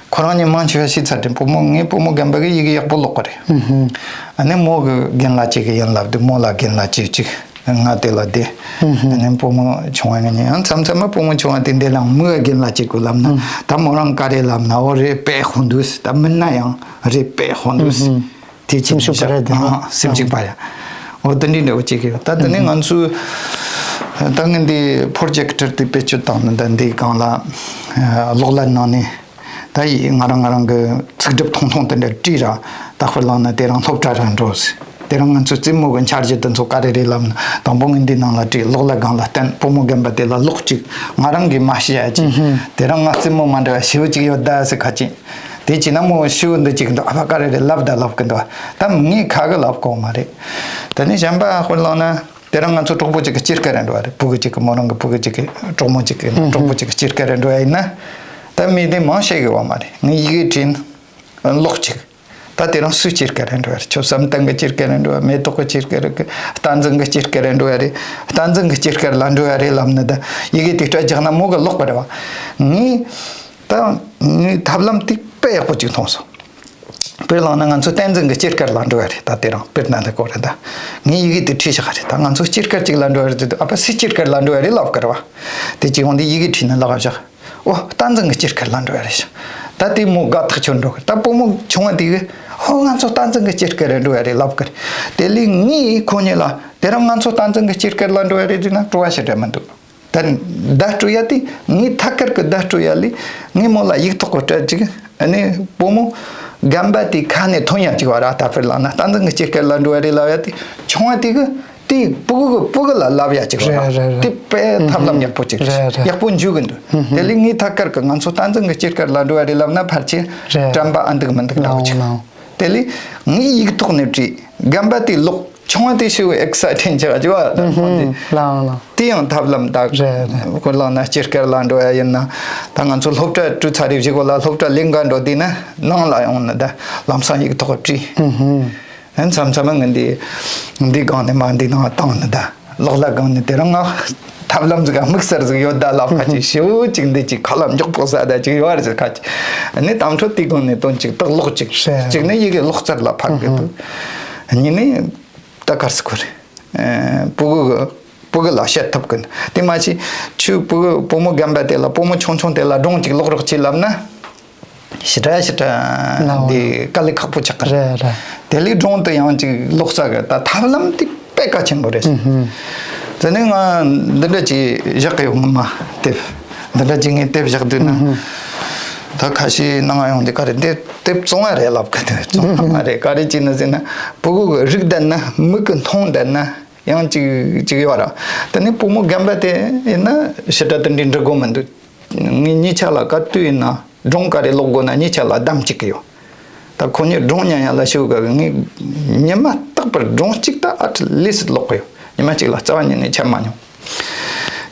ཁོ་རང་ཉིད་མང་ཆེ་བ་ཤེས་ཚར་ཏེ་བུ་མོ་ངའི་བུ་མོ་རྒན་པ་གི་ཡི་གེ་ཡག་པོ་ཀློག་གི་རེད། ཨ་ནི་མོ་གི་རྒན་ལགས་ཅིག་གི་ཡིན་ལབ་དུས་མོ་ལ་རྒན་ལགས་ཅིག་ཅིག་ང་དེ་ལ་བསྡད། ཨ་ནི་བུ་མོ་ཆུང་བ་ངས་ཉན། ཡང་མཚམས་མཚམས་མ་བུ་མོ་ཆུང་བ་དེ་འདི་ལ་མི་ག་རྒན་ལ་གཅིག་གོ་ལབ་ན། ད་མོ་རང་ག་རེ་ལབ་ན། འོ་རེད་པས་ཧོན་དུས། ད་མིན་ན་ཡང་རེད་པས་ཧོན་དུས། དེ་ཅི་སེམས་ཤུགས་སྤར་ཡ་དེ་ནི་ལ། སེམས་ཤུགས་སྤར་ཡ། འོ་དེ་འདྲའི་འདྲ་བོ་ཅིག་གི། ད་དེ་ནས་ང་ཚོས་ད་ངས་འདི་པོ་རོ་ཇེག་ཊར་དེ་བེད་སྤྱོད་བཏང་ནས། ད་འདི་སྒང་ལ་གློག་ཀླད་ནང་ནས། ད་ཡིས་ང་རང་ང་རང་གི་ཚིག་སྒྲུབ་ཐུང་ཐུང་དེ་འདྲ་བྲིས་ར། ད་དཔེར་བླངས་ན་དེ་རིང་སློབ་གྲྭ་ར་འགྲོ་ཟེར། དེ་རིང་ང་ཚོའི་རྩེད་མོ་གི་འཆར་གཞི་དེ་ཚོ་ག་རེ་རེད་ལབ་ན། དང་པོ་ངས་འདི་ནང་ལ་བྲིས། གློག་ཀླད་སྒང་ལ་བསྟན། བུ་མོ་རྒན་པ་དེ་ལ་ཀློག་ཅིག་ང་རང་གིས་མ་ཤེས་ཡ་ཅིག་དེ་རིང་ང་རྩེད་མོ་མ་འདྲ་བ་ཞེ་པོ་ཅིག་ཡོད་ད་ཟེར་ཁ་ཅིག་དེ་བྱས་ན་མོ་ཞེ་པོ་འདི་ཅིག་འདུག་ཨ་ཕ་ག་རེ་རེད་ལབ་ད་ལབ་གི་འདུག་ད་ངས་ཁ་གི་ལབ་གོ་མ་རེད། དེ་ནས་གཞན་པ་དཔེར་བླངས་ན། དེ་རིང་ང་ཚོ་གྲོགས་པོ་གཅིག་གི་སྐྱེས་སྐར་རེད་འགྲོ་བ་རེད། ཕྲུ་གུ་གཅིག་གི། མོ་རང་གི་ཕྲུ་གུ་གཅིག་གི། གྲོགས་མོ་གཅིག་གི་གྲོགས་པོ་གཅིག་གི་སྐྱེས་སྐར་རེད་འགྲོ་ཡ་ཡིན་ན། ད་མི་དེ་མང་ཤེས་གི་བ་མ་རེད། ངས་ཡི་གེ་བྲིས་ན་ཀློག་ཅིག་ད་དེ་རིང་སུའི་སྐྱེས་སྐར་རེད་འགྲོ་ཡ་རེད། ཁྱོད་བསམ་གཏན་གི་སྐྱེས་སྐར་རེད་འགྲོ་ཡ། མེ་ཏོག་གི་སྐྱེས་སྐར་རེད་གི། བསྟན་འཛིན་གི་སྐྱེས་སྐར་རེད་འགྲོ་ཡ་རེད། བསྟན་འཛིན་གི་སྐྱེས་སྐར་ལ་འགྲོ་ཡ་རེད་ལབ་ནི། ད་ཡི་གེ་དེ་སྤྲད་རྒྱག་ན་མོ་གི་ཀློག་གི་རེད་བ། ངས་ད་ངའི་ཐབས་ལམ་དེ་དཔེ་ཡག་པོ་ཅིག་མཐོང་སོང་། དཔེར་བླངས་ན་ང་ཚོ་བསྟན་འཛིན་གྱི་སྐྱེས་སྐར་ལ་འགྲོ་ཡ་རེད། ད་དེ་རིང་དཔེར་ན་འདི་སྐོར་རེད། ད་ངས་ཡི་གེ་དེ་བྲིས་བཞག་རེད། ད་ང་ཚོ་སྐྱེས་སྐར་གཅིག་ལ་འགྲོ་ཡ་རེད་ཟེར་དུས། ཨ་ཕ་སུའི་སྐྱེས་སྐར་ལ་འགྲོ་ཡ་རེད་ལབ་ཀི་རེད་བ། དེ་གཅིག་འོང་དེ་ཡི་གེ་བྲིས་ནས་ལག་བཞག་ཨོ་བསྟན་འཛིན་གྱི་སྐྱེས་སྐར་ལ་འགྲོ་ཡ་རེད་ཤག་ད་དེ་མོ་དགའ་ཐག་ཆོད་འགྲོ་གི། ད་བུ་མོ་ཆུང་བ་དེ་གི་ཨོ་ང་ཚོ་བསྟན་འཛིན་གྱི་སྐྱེས་སྐར་རེད་འགྲོ་ཡ་རེད་ལབ་ཀི་རེད། དེ་ལས་ངས་ཁོ་གཉིས་ལ་དེ་རིང་ང་ཚོ་བསྟན་འཛིན་གྱི་སྐྱེས་སྐར་ལ་འགྲོ་ཡ་རེད་ཟེར་ན་སྤྲོ་བ་ཞེ་དྲག་མི་འདུག་ད་བརྡ་སྤྲོད་ཡ་དེ། ངའི་ཐད་ཀར་གྱི་བརྡ་སྤྲོད་ཡ་ལས། ངས་མོ་ལ་ཡིག་ཐོག་གི་སྤྲད་ཅིག་ཨ་ནི་བུ་མོ་རྒན་པ་དེ་ཁ་ནས་ཐོན་ཡ་ཅིག་བ་ར། ད་དཔེར་བླངས་ན་བསྟན་འཛིན་གྱི་སྐྱེས་སྐར་ལ་འགྲོ་བ་རེད་ལབ་ཡ་དེ། ཆུང་བ་དེ་གི་དེ་ཕྲུ་གུ་གི་ཕྲུ་གུ་ལ་ལབ་ཡ་ཅིག་བ་ར། རེད་རེད་རེད། དེ་དཔེ་ཐབས་ལམ་ཡག་པོ་ཅིག་རེད། རེད་རེད། ཡག་པོ་འཇུག་གི་འདུག་ཧུམ་ཧུམ། དེ་ལས་ངའི་ཐད་ཀར་གྱི་ང་ཚོ་བསྟན་འཛིན་གྱི་སྐྱེས་སྐར་ལ་འགྲོ་བ་རེད་ལབ་ན་ཕལ་ཆེར་རེད། དྲན་པ་ཨ་འདུག་མི་འདུག་འདྲ་བོ་ཅིག་ལའོ་ལའོ། དེ་ལས་ངའི་ཡིག་ཐོག་ནས་བྲིས། རྒན་པ་དེ་ཀློག་ཆུང་བ་དེ་ཞེ་པོ་ཨེག་སའི་ཊེཌ་ཆེ་བ་ཅིག་བ། ད་ཁོང་དེ། ལའང་ལའང་། དེ་ཡང་ཐབས་ལམ་དག་རེད་རེད། དཔེར་བླངས་ན་སྐྱེས་སྐར་ལ་འགྲོ་ཡ་ཡིན་ན། ད་ང་ཚོ་སློབ་གྲྭ་གྲོལ་ཚར་རེ་བཞི་གོ་ལ་སློབ་གྲྭ་ལེན་ག་འགྲོ་དུས་ན་ནང་ལ་ཡོང་ནི། ད་ལམ་སང་ཡིག་ཐོག་བྲིས། ཨུ་ཧུ། ཨ་མཚམས་མཚམས་ང་འདི་འདི་སྒང་ནས་མར་འདི་ནང་བཏང་ནི། ད་གློག་ཀླད་སྒང་ནས་དེ་རིང་ང་ཐབས་ལམ་ཟིག་དམིགས་བསལ་ཟིག་ཡོད་ད་ལབ་ཁ་ཅིག་ཞེ་པོ་ཅིག་འདི་ཅིག་ཁ་ལ་མགྱོགས་པོ་ཟ་ད་ཅིག་ཡོད་རེད་ཟེར་ཁ་ཅིག་ཨ་ནི་དམ་འཕྲོ་དེ་སྒང་ནས་དོན་ཅིག་ད་ཀློག་ཅིག་རེད། གཅིག་ནི་ཡི་གེ་ཀློག་རྩལ་ལ་ཕར་གི་འདུག་གཉིས་ནི། ད་གར་སི་ཁོ་རེ། ཨ་ཕྲུ་གུ་གི་ཕྲུ་གུ་ལ་བཤད་ཐུབ་གི་འདུག་དེ་མ་ཅིག་ཁྱོད་ཕྲུ་གུ་བུ་མོ་རྒན་པ་དེ་ལ། བུ་མོ་ཆུང་ཆུང་དེ་ལ་སྒྲུང་ཅིག་ཀློག་རོགས་གྱིས་ལབ་ན། ཞེ་དྲག་ཞེ་དྲག་ལའོ་འདི་དཀའ་ལས་ཁག་པོ་ཆགས་གི་རེད། རེད་རེད། དེ་ལས་སྒྲུང་དེ་ཡང་ཅིག་ཀློག་ས་གི་ད་ཐབས་ལམ་དེ་དཔེ་གལ་ཆེན་པོ་རེད། ཨུ་ཧུ། དེ་ནས་ང་འདི་འདྲ་ཅིག་བཞག་གི་ཡོད། ངོ་མ་དེབ་འདི་འདྲ་ཅིག་ངས་དེབ་བཞག་དུས་ན། ཨུ་ཧུ། ད་ཁ་ཤས་ནང་ཡོང་དུས་ག་རེ་འདི་དེབ་བཙོང་བ་རེད་ལབ་གི་འདུག་བཙོང་བ་མ་རེད། ག་རེ་བྱས་ནས་ཟེར་ན་ཕྲུ་གུ་གི་རིག་ལྡན་ན། མིག་གི་མཐོང་ལྡན་ན། ཡང་ཅིག་ཅིག་ཡོད་ར། དེ་ནས་བུ་མོ་རྒན་པ་དེ་ཡིན་ན་ཞེ་དྲག་དེ་འདྲའི་འབྲི་དགོས་མི་འདུག་ངས་གཉིས་ཆ་ལ་ག་དུས་ཡིན་ན་སྒྲུང་ག་རེ་ཀློག་དགོས་ན་གཉིས་ཆ་ལ་གདམ་གཅིག་གི་ཡོད། ད་ཁོ་གཉིས་སྒྲུང་ཉན་ཡ་ལ་ཞུ་ག་ངས་ཉི་མ་རྟག་པར་སྒྲུང་གཅིག་ད་ཨ་ཊི་ལི་སི་ཊི་ཀློག་གི་ཡོད། ཉི་མ་གཅིག་ལ་རྩ་བ་ཉིད་ནས་ཆད་མ་མྱོང་།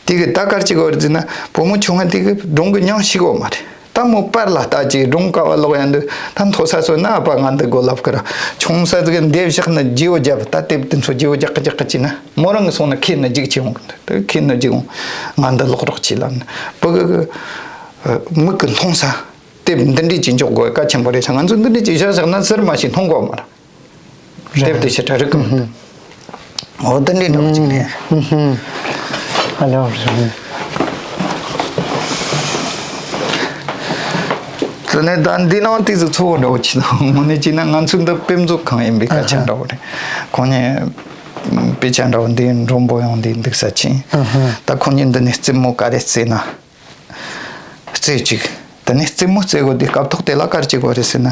དེ་གི་ད་གར་གཅིག་བར་ཟིན་ན་བུ་མོ་ཆུང་ང་དེ་གི་སྒྲུང་གི་མྱིང་ཤེས་གོ་མ་རེད། ད་མོ་པར་ལ་ལྟ་ཅིག་སྒྲུང་ག་བ་ཀློག་ཡ་འདུག་ད་མཐོ་ས་སོང་ན་ཨ་ཕ་ང་འདི་དགོས་ལབ་ཀི་ར། ཆུང་ས་ཟིག་འདེབས་བཞག་ན་བརྗེ་བོ་རྒྱབ། ད་དེབ་དེ་ཚོ་བརྗེ་བོ་རྒྱག་གི་རྒྱག་གི་བྱས་ན་མོ་རང་གི་སོང་ན་ཁྱེད་ནི་འཇིག་ཆེ་འོང་གི་འདུག་ད་ཁྱེད་ནི་འཇིག་འོང་། ང་འདི་ཀློག་རོགས་གྱིས་ལབ་ན་ཕྲུ་གུ་གི་མིག་གི་མཐོང་ས་དེབ་འདི་འདྲས་ཅིག་འཇོག་དགོས་གལ་ཆེན་པོ་རེད་ཤག་ང་ཚོ་འདི་འདྲས་ཅིག་བཞག་བཞག་ན་ཟུར་མ་ཞིག་མཐོང་གོ་མ་ར། དེབ་དེ་ཞེ་དྲག་རིག་གི་མི་འདུག་འོ་དེ་འདྲའི་འདྲ་བོ་ཅིག་རེད། ཨ་ལེ་ཨོ་རེད། དེ་ནས་ད་འདི་ནང་ཏོག་ཙམ་ཚོ་བོ་འདྲ་བོ་ཅིག་འདུག་དངོས་གནས་བྱས་ན་ང་ཚོ་འདི་དཔེ་མཛོད་ཁང་ཡིན་པའི་སྐད་ཆ་འདྲ་བོ་རེད། ཁོང་ཉིད་དཔེ་ཆ་འདྲ་བོ་འདི་མགྲོན་པོ་ཡོང་འདི་འདུག་ས་ཆེ། ད་ཁོང་ཉིད་འདི་ནས་རྩེད་མོ་ག་རེ་རྩེ་ན། རྩེ་གཅིག་དེ་ནས་རྩེད་མོ་རྩེ་དགོས་དུས་སྐབས་ཐོག་དེ་ལ་ག་རེ་བྱེད་དགོས་རེད་ཟེར་ན།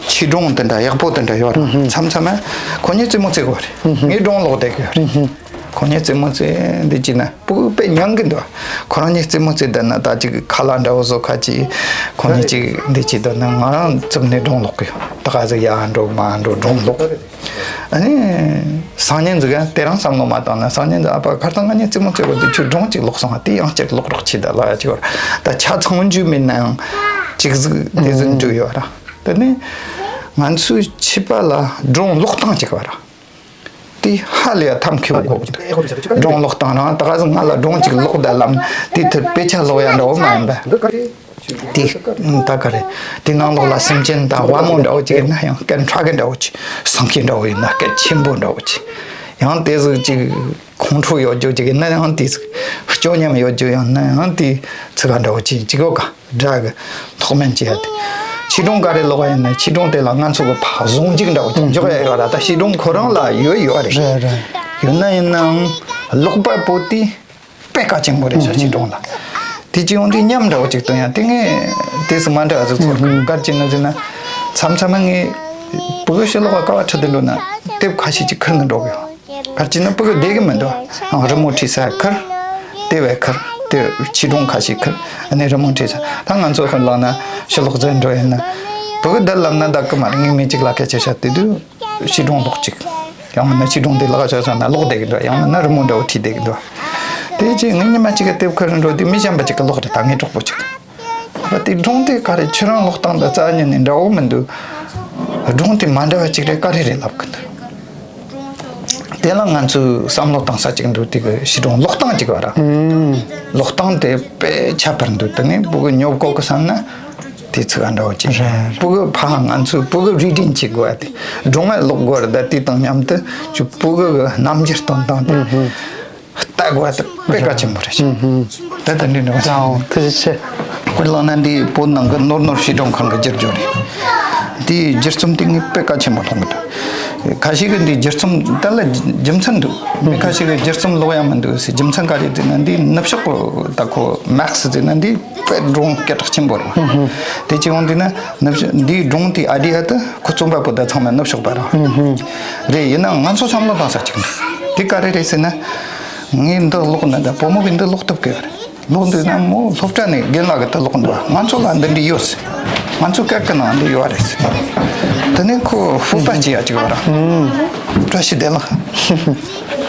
ཆོས་སྒྲུང་དེ་འདྲ་ཡག་པོ་དེ་འདྲ་ཡོད་ར། མཚམས་མཚམས་ཁོ་གཉིས་རྩེད་མོ་རྩེ་དགོས་རེད། ངས་སྒྲུང་ཀློག་བསྡད་ཀྱི་ཡོད་རེད། ཁོ་གཉིས་རྩེད་མོ་རྩེ་འདི་བྱས་ན་ཕྲུ་གུ་དཔེ་མྱང་གི་འདུག་ཁོ་རང་གཉིས་རྩེད་མོ་རྩེ་བསྡད་ན་ད་ཅིག་ཁ་ལག་འདྲ་བོ་བཟོ་ཁ་ཅིག་ཁོ་གཉིས་ཅིག་འདི་བྱས་བསྡད་ན་ང་རང་རྩིབ་ནས་སྒྲུང་ཀློག་གི་ཡོད། ད་ག་ཟེ་ཡར་འགྲོ་མར་འགྲོ་སྒྲུང་ཀློག་ཨ་ནི། སང་ཉིན་ཟིག་ག་དེ་རིང་བསམ་བློ་མ་བཏང་ན་སང་ཉིན་ཟིག་ཨ་ཕ་ཁ་སང་ང་གཉིས་རྩེད་མོ་རྩེ་བ་དེ་ཁྱོད་སྒྲུང་གཅིག་ཀློག་སོང་ང་དེ་ཡང་གཅིག་ཀློག་རོགས་གྱིས་ད་ལབ་ཡ་གཅིག་བར་ད་ཆ་ཚང་རྒྱུས་མེད་ན་ཡང་གཅིག་ཟིག་དེ་ཟིག་འདྲུད་ཡོད་ར། དེ་ནི་ང་ཚོའི་ཕྱི་པ་ལ་སྒྲུང་ཀློག་སྟངས་གཅིག་བ་ར། དེ་ཧ་ལས་ཡ་ཐབས་མཁས་པོ་དགོས་འདུག་སྒྲུང་ཀློག་སྟངས་རང་ད་ག་ཟིག་ང་ལ་སྒྲུང་གཅིག་ཀློག་ད་ལབ་ན་དེ་ཐུར་དཔེ་ཆ་ཀློག་ཡ་འདྲ་བོ་མ་ཡིན་པ། དེ་ད་ག་རེ། དེ་ནང་ལོགས་ལ་སེམས་ཅན་དང་དབའ་མོ་འདྲ་བོ་ཅིག་ཡིན་ན་ཡང་སྐད་ཕྲ་གི་འདྲ་བོ་ཅིག་སེང་གེ་འདྲ་བོ་ཡིན་ན་སྐད་ཆེན་པོ་འདྲ་བོ་ཅིག་ཡང་དེ་ཟིག་ཅིག་ཁོང་ཁྲོ་ཡོད་རྒྱུ་ཅིག་ཡིན་ན། ཡང་དེ་ཟིག་སྐྱོ་ཉམས་ཡོད་རྒྱུ་ཡང་ན། ཡང་དེ་ཚིག་ག་འདྲ་བོ་ཅིག་ཅིག་ཡོད་ག་སྒྲ་གི་ཐོག་མེད་ཅིག་ཡ་དེ། ཆོས་སྒྲོང་ག་རེ་ཀློག་ཡིན་ན། ཆོས་སྒྲོང་དེ་ལ་ང་ཚོ་གི་ཕ་བཟང་ཅིག་འདྲ་བོ་ཅིག་འཇོག་ཡ་ཡོད་ར། ད་ཆོས་སྒྲོང་ཁོ་རང་ལ་ཡོད་ཡོད་རེད། རེད་རེད། ཡོད་ན་ཡིན་ནའང་ཀློག་པ་པོ་དེ་དཔེ་གལ་ཆེན་པོ་རེད་ཤག་ཆོས་སྒྲོང་ལ། དེ་ཅི་ཡོང་དུས་ཉམས་འདྲ་བོ་ཅིག་སྟོན་ཡ་དེ། ངས་དེ་སུ་མ་འདྲ་བ་ཟིག་ཚོར། ག་རེ་བྱས་ན་ཟེར་ན། མཚམས་མཚམས་ངས་ཕྲུ་གུ་ཕྱི་ལོགས་ལ་དཀའ་བ་འཕྲད་དུ་འགྲོ་ན་དེབ་ཁ་ཤས་ཅིག་ཁུར་ནས་འགྲོ་གི་ཡོད། ག་རེ་བྱས་ན་ཕྲུ་གུ་བསྡད་གི་མི་འདུག་ཨང་། རི་མོ་བྲིས་ས་ཁུར། དེབ་ཁུར། དེ་ཆོས་སྒྲོང་ཁ་ཤས་ཁུར། ཨ་ནི་རི་མོ་བྲིས་ས། ད་ང་ཚོ་ཧོན་ལག་ན་ཕྱི་ལོགས་ཟེར་འགྲོ་ཡིན་ན། ཕྲུ་གུ་འདི་ལབ་ན་ད་གི་མ་རེད། ངས་མི་གཅིག་ལ་སྐད་ཆ་བཤད་དུས་དུས་ཆོས་སྒྲོང་ཀློག་ཅིག་ཡང་མིན་ན་ཆོས་སྒྲོང་དེ་ལག་ཆ་ས་ན་ཀློག་བསྡད་གི་འདུག་ཡང་མིན་ན་རི་མོ་འདྲ་བོ་བྲིས་བསྡད་གི་འདུག་དེ་རྗེས་ངས་ཉི་མ་གཅིག་གི་དེབ་ཁུར་འགྲོ་དུས་མི་གཞན་པ་གཅིག་གིས་ཀློག་རེད། ད་ངའི་གྲོགས་པོ་གཅིག་གིས། ཨ་དེ་སྒྲུང་དེ་ག་རེ། ཁྱོད་རང་ཀློག་སྟངས་དང་རྩ་བ་ཉིད་ནས་འདྲ་བོ་མི་འདུག་སྒྲུང་དེ་མ་འདྲ་བ་གཅིག་རེད། ག་རེ་རེད་ལབ་གི་འདུག་དེ་ལ་ང་ཚོས་བསམ་བློ་བཏང་ས་གཅིག་འདུག་དེ་གི་ཆོས་སྒྲུང་ཀློག་སྟངས་གཅིག་བ་ར། ཀློག་སྟངས་དེ་དཔེ་ཁྱད་པར་འདུག་དེ་ནས་ཕྲུ་གུ་ཉོབ་གོ་གི་བསམ་ན། དེ་ཚིག་ག་འདྲ་བོ་ཅིག་རེད། ཕྲུ་གུ་ཕ་ང་ཚོས་ཕྲུ་གུ་རི་ཌིང་བྱེད་དགོས་པ་དེ། སྒྲུང་ང་ཀློག་དགོས་རེད། ད་དེ་དང་མཉམ་དུ་ཅིག་ཕྲུ་གུ་གི་རྣམ་འགྱུར་སྟོན་སྟངས་དེ་ལྟ་དགོས་པ་དེ་དཔེ་གལ་ཆེན་པོ་རེད། ད་དེ་འདྲའི་འདྲ་བོ་ཅིག་ཨོ་ཐུགས་རྗེ་ཆེ། དཔེར་བླངས་ན་འདི་བོད་ནང་གི་ནོར་ནོར་ཆོས་སྒྲུང་ཁང་གི་བསྒྱུར་བཅོས་རེད། དེའི་བསྒྱུར་རྩོམ་དེ་ངས་དཔེ་གལ་ཆེན་པོ་མཐོང་གི་འདུག་ཁ་ཤས་ཀྱིས་འདི་བསྒྱུར་རྩོམ་དེ་ལ་རྒྱུ་མཚན་འདུག་མི་ཁ་ཤས་ཀྱིས་བསྒྱུར་རྩོམ་ཀློག་ཡ་མི་འདུག་ཟེར། རྒྱུ་མཚན་ག་རེ་ཟེར་ན། འདི་ནུབ་ཕྱོགས་ཀྱི་ད་ཁོ་མེག་སི་ཟེར་ན་འདི་དཔེ་སྒྲུང་སྐད་གྲགས་ཆེན་པོ་རེད། དེ་ཅི་ཡོང་དུས་ན་ནུབ་ཕྱོགས་འདིའི་སྒྲུང་དེའི་ཨའི་ཌི་ཡ་དེ་ཁོ་རྩོམ་པ་པོ་དེ་ཚང་མ་ནུབ་ཕྱོགས་པ་རེད། རེད། ཡིན་ནའང་ང་ཚོ་བསམ་བློ་བཏང་ས་གཅིག་འདུག་དེ་ག་རེ་རེད་ཟེར་ན། ངས་འདི་ཀློག་ན་ད་བུ་མོ་གིས་འདི་ཀློག་ཐུབ་ཀྱི་རེད། ལོག་འདུག་ན་མོ་སློབ་གྲྭ་ནས་རྒན་ལགས་ཀྱིས་ད་ལོག་འདུག་ང་ཚོ་ལ་འདི་འདྲ་ཡོད་ཟེར། ང་ཚོ་སྐད་ཀྱི་ནང་འདི་ཡོད་རེད་ཟེར། དེ་ནས་ཁོ་ཧྥུ་པ་ཅི་ཡ་ཅིག་ཡོད་ར། བཀྲ་ཤིས་བདེ་ལེགས།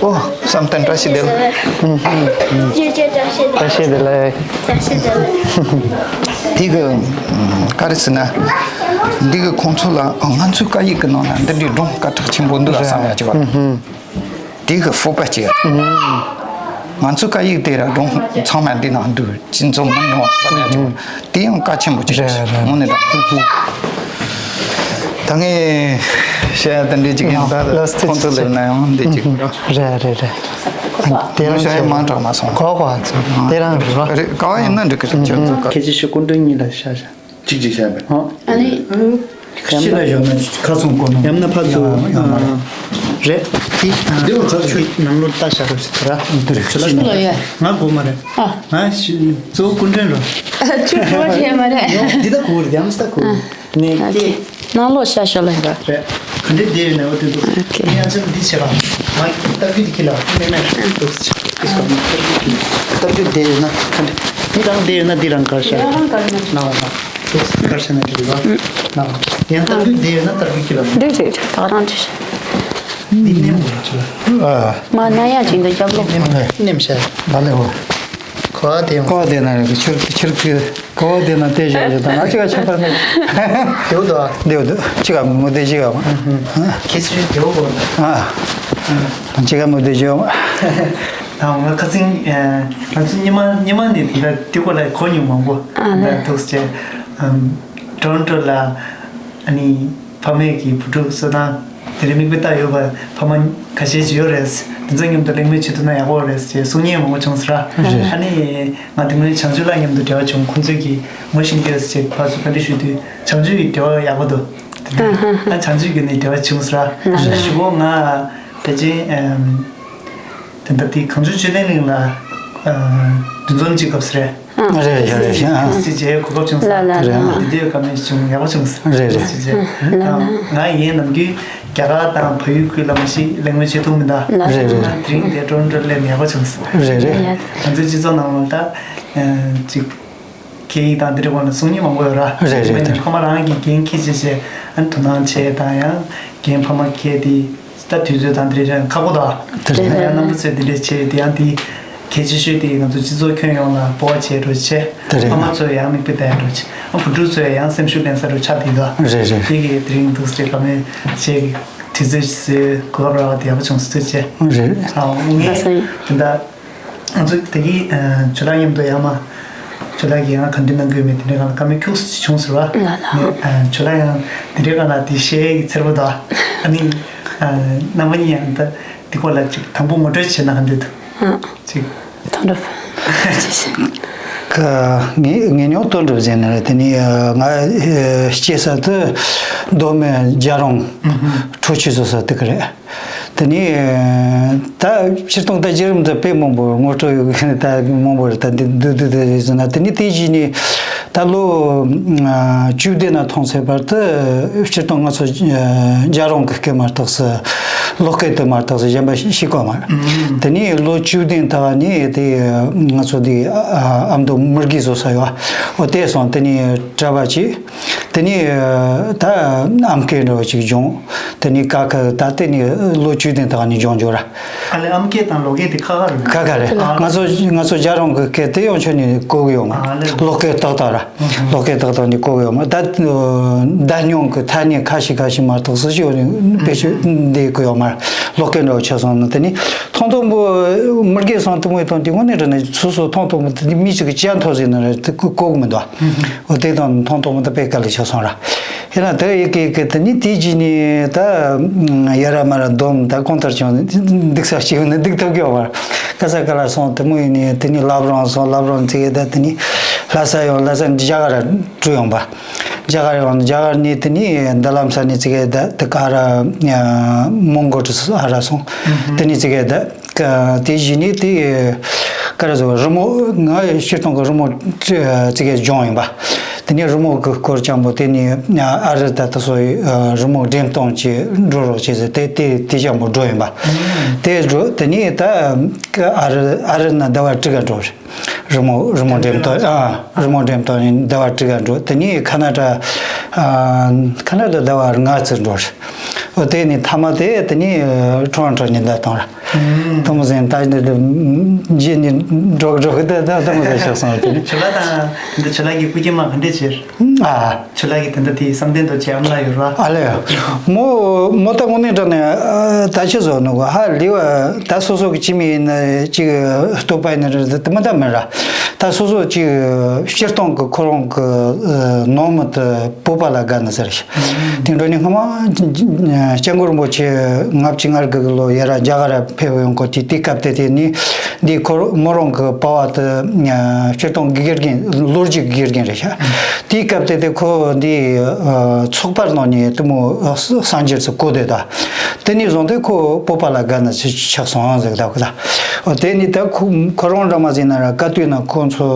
ཨོ་བསམ་གཏན་བཀྲ་ཤིས་བདེ་ལེགས། བཀྲ་ཤིས་བདེ་ལེགས། བཀྲ་ཤིས་བདེ་ལེགས། དེ་གི་ག་རེ་ཟེར་ན། འདི་གི་ཁོང་ཚོ་ལ་ང་ཚོའི་སྐད་ཡིག་གི་ནང་ན་འདི་འདྲའི་སྒྲུང་སྐད་གྲགས་ཆེན་པོ་འདུག་ལ་བསམ་ཡ་ཅིག་ཡོད་ར། དེ་གི་ཧྥུ་པ་ཅི་ཡ། ང་ཚོའི་སྐད་ཡིག་དེ་ར་སྒྲུང་ཚང་མ་འདི་ནང་འདུག་ཅི་ཚོ་མི་འགྲོ་ས་ལ་ཅིག་དེ་ཡང་གལ་ཆེན་པོ་ཅིག་རེད། རེད། དངོས་གནས་དྲང་། ད་ངས་བཤད་ཡ་དེ་འདྲས་ཅིག་ཡིན། ད་ལགས་སོ། ཁོང་ཚོ་ལབ་ན་ཡང་འདི་ཅིག་རེད། རེད་རེད་རེད། དེ་རང་བཤད་ཡ་མང་དྲགས་མ་སོང་། གོ་གོ་ཨ་ཚོ་དེ་རང་རེད་རོ། རེད། ག་བ་ཡིན་ན་འགྲིག་གི་རེད། ཁྱོད་ཚོ་ག་ཁྱེད་ཀྱི་ཤོག་སྐུ་མགྲོན་གཉིས་ལ་བཤད་བཤད། གཅིག་གཅིག་བཤད་པས། ཨ་ནི། ཕྱི་ལ་ཡོད་ན་ཁ་ཚོན་གོ་ནོ། ཡང་ན་ཕར་ཚུར་ཡོད་མ་རེད། རེད། དེ་འདི་བ་ཁ་ཚོན། ནང་ལོགས་ལྟ་བྱ་རོགས་ཞིག་དེ་ར། འདི་རེད། ཕྱི་ལ་ཡོད། ང་གོ་མ་རེད། ཨ། ང་ཞི་གཙོ་བོ་སྐུ་མགྲོན་རོ། ཁྱོད་གོ་བ་རེད་མ་རེད། ཡང་འདི་ད་གོ་རེད། ཡང་ས་གོ་རེད། ནས་ཨ་ཀེ། ཀེ། ནང་ལོགས་ཤ་ཤོ་ལ་ཡོད། རེད། ག་འདྲས་བསྡད་ཡོད་ན་འོ་དེ་འདུག་ཨ་ཀེ། ངས་ཡང་ཅིག་འདི་བྱས་པ། ང་ལྟ་རྒྱུ་དེ་ཁྱེད་ལ་མེད་མེད་འདུག་ལྟ་རྒྱུ་བསྡད་ཡོད་ན་ག་འདྲས། འདི་རང་བསྡད་ཡོད་ན་འདི་རང་གར་ཤ། ཡང་རང་གར་ན། ན་བ་ན། འདུག་གར་ཤ་ན་འདི་རེད་བ། ན་བ། ཡང་ལྟ་རྒྱུ་བསྡད་ཡོད་ན་ལྟ་རྒྱུ་ཁྱེད་ལ་མེད། འདི་རེད་རེད། ད་རང་འདྲས་ཤ། འདི་ནེམ་གོ་ཆུ་ལ། ཨ། མ་ན་ཡ་ཅིག་འདི་རྒྱབ་ལོག་ནེམ་ནེམ་ཤ། ད་ལེ་འོ། གོ་བ་དེ་གོ་བ་དེ་ན་རེད། ཆུར་ཆུར་གི་གོ་བ་དེ་ན་དེ་བཞག་ཡོད། ད་ང་ཅི་ག་ཆ་པར་མེད། དེའུ་དོ། དེའུ་དོ། ཅི་ག་མོ་དེ་ཅི་ག་མ། ཁྱེད་ཚོས་དེའུ་གོ། ཨ། ཅི་ག་མོ་དེ་ཅི་ག་མ། ད་ང་ཁ་སང་ང་ཚོ་ཉི་མ་ཉི་མ་ནས་དེ་འདྲ་དེ་གོ་ལ་གོ་མྱོང་མང་པོ། ཨ་ལེ། ད་འདུག་སེ། ཊོ་རོན་ཊོ་ལ་ཨ་ནི། ཕ་མས་ཀྱི་བུ་ཕྲུག་གསོ་སྟངས་དེ་རིང་མིག་དཔེ་ལྟ་ཡོད་པ་ཕ་མ་ཁ་ཤས་ཅིག་ཡོད་རེད། དེ་ཚོ་མཉམ་དུ་གླེང་མོལ་བྱེད་ཐུབ་ན་ཡག་པོ་རེད་ཅེས་གསུང་མཁན་མང་པོ་བྱུང་ཟེར། རེད། ཨ་ནི་ང་དེ་སྔོན་བྱང་ཆུབ་ལགས་མཉམ་དུ་འབྲེལ་བ་བྱུང་། ཁོང་ཚོས་ཀྱིས་ངོ་ཤེས་ཀྱི་ཡོད་ཅེས་ཕར་ཚུར་བཀའ་འདྲི་ཞུས་དུས་བྱང་ཆུབ་ཀྱི་འབྲེལ་བ་ཡག་པོ་འདུག་དེ་དུས་ཨ་བྱང་ཆུབ་ཀྱི་ནས་འབྲེལ་བ་བྱུང་ཟེར། ཨ་ཞུ་གོ། ང་ཕལ་ཆེར་དེ་འདྲ་དེ་གངས་ལྗོངས་ཆོས་ལྡན་གླིང་ལ་འདུ་འཛོམས་ཅིག་སྐབས་སུ་རེད། རེད་རེད་རེད། ཨ། སི་ཇེ་གོ་སྐབས་བྱུང་སོང་། ལ་ལ་ལ། དེ་དུས་བཀའ་མོལ་བྱུང་ཡག་པོ་བྱུང་སོང་། རེད་རེད། སི་ཇེ། ལ་ལ། ང་ཡིན་ནམ་རྒྱུན་རྒྱ་གར་དང་བལ་ཡུལ་ཁུལ་ལ་མ་གཞི་གླེང་མོལ་བྱེད་ཐུབ་མི་འདུག་རེད་རེད། དེ་རིང་དེ་ཀྲོན་ཀྲོན་སླེབས་ནས་ཡག་པོ་བྱུང་སོང་། རེད་རེད། ང་ཚོའི་སྤྱི་ཚོགས་ནང་ལ་ད་ཅིག་སྐད་ཡིག་དང་དེ་འདྲའི་སྐོར་ལ་གསུང་མཁན་མང་པོ་ཡོད་ར། རེད་རེད། ཕ་མ་རང་གིས་འགན་འཁྱེར་བྱས་བྱས་ཨ་ནི་དོ་སྣང་བྱས་དང་ཡང་འགན་ཕ་མ་འཁྱེར་དེ། ད་དུས་ཚོད་དང་དེ་རིང་ཁག་པོ་དང་། དེ་རེད། ཡང་རྣམ་པ་ཚོས་དེ་འདྲས་བྱས་དེ་ཡང་དེ་གལ་ཆེ་ཤོས་དེ་ང་ཚོ་སྤྱི་ཚོགས་ཁྱོན་ཡོངས་ལ་སྤོབས་པ་བྱེད་འགྲོ་བྱས། དེ་རེད། ཕ་མ་ཚོས་ཡང་མིག་དཔེ་ལྟ་ཡ་འགྲོ་བྱས། ཨ་བུ་ཕྲུག་ཚོས་ཡང་སེམས་ཤུགས་ལེན་ས་འགྲོ་ཆགས་དེ་ག་རེད་རེད། དེ་གི་དེ་རིང་འདུག་སེ་བཀའ་མོལ་བྱས་ཀྱི་དུས་ཚོད་ཟེར་གོ་སྐབས་རག་པ་དེ་ཡག་པོ་བྱུང་སོང་ཐུགས་རྗེ་ཆེ། རེད། ཨ་ངས་ད་ད་ང་ཚོ་དེ་གི་ཇོ་ལགས་མཉམ་དུ་ཡང་མ་ཇོ་ལགས་ཀྱིས་ཡང་ག་འདྲ་གནང་གི་ཡོད་མེད་དེ་འདྲའི་སྒང་ལ་བཀའ་མོལ་ཁྱུག་ཙམ་བྱུང་ཟེར་བ། ལ་ལ། ངས་ཇོ་ལགས་ཡང་དེ་འདྲའི་སྒང་ལ་དེ་བཤད་ཡ་གི་འཚེར་པོ་དང་ཨ་ནི་རྣམ་པ་གཉིས་ཡང་ད། འདི་སྐོར་ལ་ཅིག་དང་པོ་ངོ་སྤྲོད་བྱེད་ན་འདོད་འདུག་ཨ། ཅིག་དོན་གྲུབ། ཀ་ངའི་ངའི་ཉོག་དོན་གྲུབ་ཟེར་ནས་རེད། དེ་ནས་ང་སྐྱེས་ས་དུ་མདོ་སྨད་རྒྱལ་རོང་ཁྲོ་ཆུ་བཟོ་ས་དེ་ག་རེད། དེ་ནས་ད་སྤྱིར་བཏང་ད་བརྒྱུད་རིམ་དུ་དཔེ་མང་པོ་ངོ་སྤྲོད་ཡོད་གི་ད་མང་པོ་རེད། ད་འདི་འདི་འདི་འདི་རེད་ཟེར་ན། དེ་ནས་དེ་གཞི་ནས་ད་ལོ་བཅུ་བདུན་ན་ཐོན་ཚེ་བར་དུ་སྤྱིར་བཏང་ང་ཚོ་རྒྱལ་རོང་གི་སྐད་མ་གཏོགས་སུ་ལྷོ་སྐད་དུ་མ་གཏོགས་སུ་གཞན་པ་ཤེས་གོ་མ་རེད། དེ་ནས་ལོ་བཅུ་བདུན་ད་ནས་དེ་ང་ཚོ་དེ་ཨ་མདོ་མི་དགེ་བཟོ་ས་ཡོད། འོ་དེ་སོང་། དེ་ནས་གྲྭ་པ་བྱས། དེ་ནས་ད་ཨམ་སྐད་འདྲ་བ་ཅིག་སྦྱོང་། དེ་ནས་ཀ་ཁ་ད་དེ་ནས་ལོ་བཅུ་བདུན་ད་ནས་སྦྱོང་འགྱོ་ར། ཨ་ལེ་ཨམ་སྐད་དང་ལོ་སྐད་དེ་ཁ་ཁ་རེད། ཁ་ཁ་རེད། ཨ། ང་ཚོ་ང་ཚོ་རྒྱལ་རོང་གི་སྐད་དེ་ཡང་ཁྱོན་ནས་གོ་གི་ཡོད་མ་རེད། ཨ་ལེ། ལོ་སྐད་ཏག་ཏག་ར། ལོ་སྐད་ཏག་ཏག་ནས་གོ་གི་ཡོད་མ་རེད། ད་ད་སྙོང་གི་ཐ་སྙད་ཁ་ཤས་ཁ་ཤས་མ་གཏོགས་སུ་ཞིག་བེད་སྤྱོད་འདི་གི་ཡོད་མ་རེད། ལོ་སྐད་འདྲ་བོ་ཆགས་སོང་ན། དེ་ནས་ཐོང་ཐོང་པོ་མི་དགེ་སོང་དེ་མོ་ཡི་དོན་དེ་དངོས་གནས་དྲང་གནས་སོ་སོ་ཐོང་ཐོང་པོ་དེ་མི་ཞིག་གི་ཅན་ཐོ་ཟིན་ན་རེད། དེ་གོ་གི་མི་འདུག་འོ་དེ་དང་ཐོང་ཐོང་པོ་དེ་དཔེ་དཀའ་ལས་ཆགས་སོང་ར། ཡིན་ན་དེ་ཡི་གེ་གི་དེ་ནི་དེ་རྗེས་ནས་ད་ཡ་ར་མ་ར་སྡོམ་ད་གང་ལྟར་ཀྱང་འདུག་ས་ཞིག་ནི་འདུག་ཐུབ་ཀྱི་ཡོད་མ་རེད། ཀ་ས་ཀ་ལ་སོང་དེ་མོ་ཡིན་ནས་དེ་ནི་བླ་བྲང་སོང་། བླ་བྲང་ཚིག་ད་དེ་ནི་ལྷ་ས་ཡོང་། ལྷ་ས་རྒྱ་གར་འགྲོ་ཡོང་པ། རྒྱ་གར་ཡོང་། རྒྱ་གར་ནས་དེ་ནི་མདུན་ལམ་ས་ནས་ཚིག་ད་དེ་ག་ར་མོན་གྷོ་ཨ་ར་སོང་། དེ་ནི་ཚིག་ད་དེ་གཞི་ནས་དེ་ག་ར་ཚོ་རི་མོ་ང་སྤྱིར་བཏང་གི་རི་མོ་ཚིག་སྦྱོང་ཡིན་པ། དེ་ནས་རི་མོ་གི་སྐོར་སྦྱང་པོ་དེ་ནས་ཨ་རི་ད་ལྟ་སོ་རི་མོ་འགྲེམས་སྟོན་བྱེད་འགྲོ་རོགས་བྱེད་ཟེར་དེ་དེ་དེ་སྦྱང་པོ་འགྲོ་ཡིན་པ། དེ་འགྲོ་དེ་ནས་ད་ཨ་རི་ཨ་རི་ན་ཟླ་བ་དྲུག་ག་འགྲོ་རེད། རི་མོ་རི་མོ་འགྲེམས་སྟོན། ཨ་རི་མོ་འགྲེམས་སྟོན་ནས་ཟླ་བ་དྲུག་ག་འགྲོ། དེ་ནས་ཁ་ན་ཌ་ཨ་ཁ་ན་ཌ་ཟླ་བ་ལྔ་ཙམ་འགྲོ་རེད། འོ་དེ་ནས་མཐའ་མ་དེ་དེ་ནས་ཊོ་རོན་ཊོ་ནས་ད་བཏང་ར། ཐུ་མོ་ཟིན་ད་འདི་འདི་རྗེས་ནས་འགྲོ་འགྲོ་གི་ད་ད་ཐུ་མོ་ཟིན་ཤག་སོང་དེ་ནི། ཆུ་ལ་དང་འདི་ཆུ་ལ་གི་སྐུ་སྐྱེ་མ་ག་འདྲས་བྱེད། ཨ། ཆུ་ལ་གི་དེ་འདྲ་དེ་བསམ་གཏན་དུ་བྱེད་ཨམ་ལ་ཡོད་ར། ཨ་ལེ། མོ་མོ་ད་དངོས་གནས་དྲང་གནས་ད་ཆི་བཟོ་ནོ་གོ་ཧ་ལི་བ་ད་སོ་སོ་གི་ཅི་མི་ཡིན་ན་ཅིག་ལྟོ་པ་ཡིན་ན་རེད། དེ་མ་ད་མིན་ར། ད་སོ་སོ་ཅིག་སྤྱིར་བཏང་གི་ཁོ་རང་གི་ནང་མི་དེ་བོད་པ་ལ་དགའ་ནི་ཟེར། དེ་འདྲ་ནི་སྔ་མ་སྐྱབས་མགོན་རིན་པོ་ཆེ་ལྔ་བཅུ་ང་དགུ་གི་ལོ་ཡ་ར་རྒྱ་གར་ཕེབས་ཡོང་གོ་དེ་དེ་སྐབས་དེ་དེ་ནི་འདི་ཁོ་མོ་རང་གི་པ་བ་དེ་སྤྱིར་བཏང་དགེ་རྒན་ལོ་རྒྱུས་དགེ་རྒན་རེད་ཤག་དེའི་སྐབས་དེ་དེ་ཁོ་འདི་ཚོགས་པར་ནང་ནས་དེ་མོ་གསར་འགྱུར་ཚོ་གོ་དེ་ད་དེ་ནས་བཟུང་སྟེ་ཁོ་བོད་པ་ལ་དགའ་ནི་ཆགས་སོང་ཟེར་ད་ཁོ་ད་དེ་ནི་ད་ཁོ་ཁོ་རང་འདྲ་མ་ཟིན་ན་ར་ག་དུས་ན་ཁོ་ཚོ་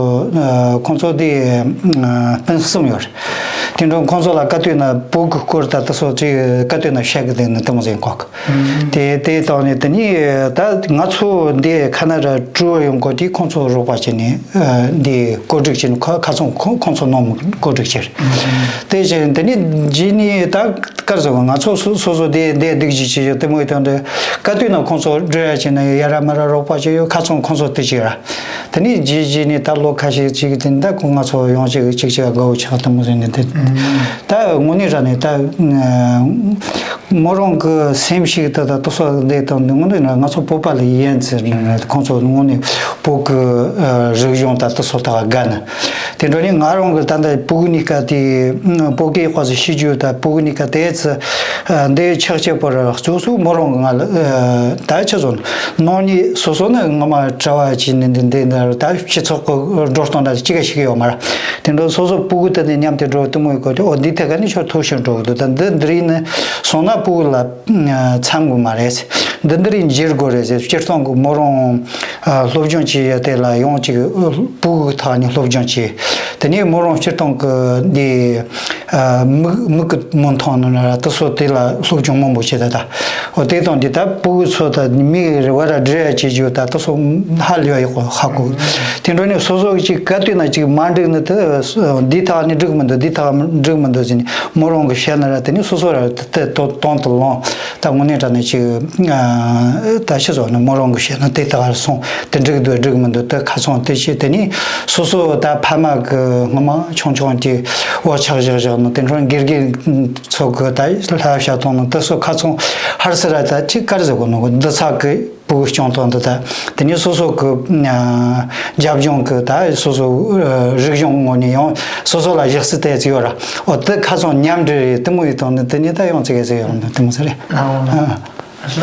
ཁོ་ཚོ་དེ་སྤུན་གསུམ་ཡོད་རེད། དེ་འདྲ་ཁོང་ཚོ་ལ་བཀའ་བསྟོད་ན་བོད་ཀྱི་སྐོར་དང་དེ་སོགས་ཀྱི་བཀའ་བསྟོད་ན་བཤད་གི་དེ་ནི་དེ་མོ་ཟིན་གོ་གི། དེ་དེ་དང་ནི་དེ་ནི་ད་ང་ཚོ་འདི་ཁ་ན་ཌ་ཀྲུའུ་ཡོང་གོ་དེ་ཁོང་ཚོ་རོགས་པ་བྱས་ནས་འདི་བཀོད་སྒྲིག་བྱས་ནས་ཁ་ཁ་ཚོན་ཁོང་ཁོང་ཚོ་ནང་བཀོད་སྒྲིག་བྱས། དེ་བཞིན་དེ་ནི་རྗེས་ནི་ད་སྐར་ཟ་བ་ང་ཚོ་སོ་སོ་སོ་དེ་འདི་སྒྲིག་གཞི་བྱས་ཡོད་དེ་མོ་ཡོད་དང་དེ་བཀའ་བསྟོད་ན་ཁོང་ཚོ་འགྲོ་ཡ་བྱས་ན་ཡ་ར་མ་ར་རོགས་པ་བྱས་ཡོད། ཁ་ཚོན་ཁོང་ཚོ་དེ་བྱས་ར། དེ་ནས་རྗེས་རྗེས་ནས་ད་ལོ་ཁ་ཤས་ཅིག་དེ་ད་ཁོ་ང་ཚོ་ཡོང་ཅིག་ཅིག་ཅིག་དགའ་བོ་ཆགས་དུ་མོ་ཟིན་ནས་དེ་ད་དངོས་གནས་ར་ནས་ད་མོ་རང་གི་སེམས་ཤིག་ད་ད་དུ་སོ་འདས་དང་དངོས་གནས་ང་ཚོ་བོད་པ་ལ་ཡན་ཚེ་ཁོང་ཚོ་དངོས་གནས་བོད་ཀྱི་རིག་གཞུང་ད་དུ་སོ་ད་དགའ་ནས་དེ་འདྲ་ནས་ང་རང་གི་ད་ད་བོད་ཀྱི་གནས་སྐབས་དེ་བོད་སྐད་ཡག་པ་ཟིག་ཤེས་རྒྱུ་ད་བོད་ཀྱི་གནས་སྐབས་དེ་ཚེ། འདི་ཆགས་ཆགས་པར་གཙོ་བོ་མོ་རང་གི་ང་ལ་ད་ཆ་བཟོ་ནང་ནི་སོ་སོ་ནི་ངོ་མ་གྲྭ་བ་བྱས་ནས་འདི་འདི་འདི་ད་སྤྱི་ཚོགས་ཀྱི་འགྲོ་སྟངས་འདྲ་གཅིག་ག་ཞིག་ཡོད་མ་རེད། དེ་འདྲ་སོ་སོ་སྤུ་གུ་དེ་ནས་མཉམ་དུ་འགྲོ་དུ་མོ་ཡོད་གོ་དེ་འོ་འདི་ཐད་ཀ་ནི་ཆོ་ཐུག་ཤིང་འགྲོ་གི་འདུག་ད་འདི་འདི་རིགས་ནི་སོང་ན་སྤུ་གུ་ལ་འཚམ་དགོས་མ་རེད། འདི་འདི་རིགས་འཇིར་དགོས་རེད་ཟེར། སྤྱིར་བཏང་གི་མོ་རང་སློབ་སྦྱོང་བྱེད་ཡ་དེ་ལ་ཡོང་ཅིག་སྤུ་གུ་ཐག་ནས་སློབ་སྦྱོང་བྱེད། དེ་ནས་མོ་རང་སྤྱིར་བཏང་གི་འདི། མིག་མིག་གི་མུན་མཐོང་ནི་ལ་དེ་ཚོ་དེ་ལ་སློབ་སྦྱོང་མང་པོ་བྱེད་ད་ད། འོ་དེ་དང་དེ་ད་སྤུ་གུ་ཚོ་ད་མིག་རེ་བ་ར་འབྲི་ཡ་བྱེད་རྒྱུ་ད་དེ་ཚོ་ཧ་ལས་ཡག་པོ་ཧ་གོ། དེ་འདྲ་ནི་སོ་སོ་གི་ཅིག་བཀའ་བསྟོད་ན་ཅིག་མ་འགྲིག་ནི་དེ་འདི་ཐག་ནི་འགྲིག་མི་འདུག་འདི་ཐག་འགྲིག་མི་འདུག་ཟེར་ནས་མོ་རང་གི་བཤད་ན་ར་དེ་ནི་སོ་སོ་ར་དེ་དོན་དོན་དུ་ལོང་ད་དངོས་གནས་དྲང་གནས་ཅིག་ད་ཤི་སོང་ནི་མོ་རང་གི་བཤད་ན་དེ་ཐག་ར་སོང་། དེ་འགྲིག་འདུག་འགྲིག་མི་འདུག་དེ་ཁ་ཚོན་དེ་བྱས་དེ་ནས་སོ་སོ་ད་ཕ་མ་གི་སྔ་མ་ཆུང་ཆུང་དེ་འོ་ཆགས་བཞག་བཞག་ནོ་དེ་འཕྲོ་དགེ་རྒན་ཚོ་གི་ད་ལྷ་བྱ་གཏོང་ནོ་དེ་སོ་ཁ་ཚོན་ཧར་སི་ར་ད་ཅི་དཀར་ཟེར་གོ་ནོ་འདི་ཚ་གི་བུ་སྐྱོང་སྟངས་འདི་ད་དེ་ནས་སོ་སོ་གི་རྒྱབ་ལྗོངས་གི་ད་སོ་སོ་རིག་གཞུང་ངོ་ནས་ཡང་སོ་སོ་ལ་གཞི་རྩི་དེ་ཚིག་ཡོད་ར་འོ་དེ་ཁ་ཚོན་མཉམ་འབྲེལ་རེད་དེ་མོ་ཡིན་དང་ནི་དེ་ནས་ད་ཡང་ཚིག་གི་ཚིག་ཡོང་དེ་མོ་ཟེར་རེད། ཨ། ཨ་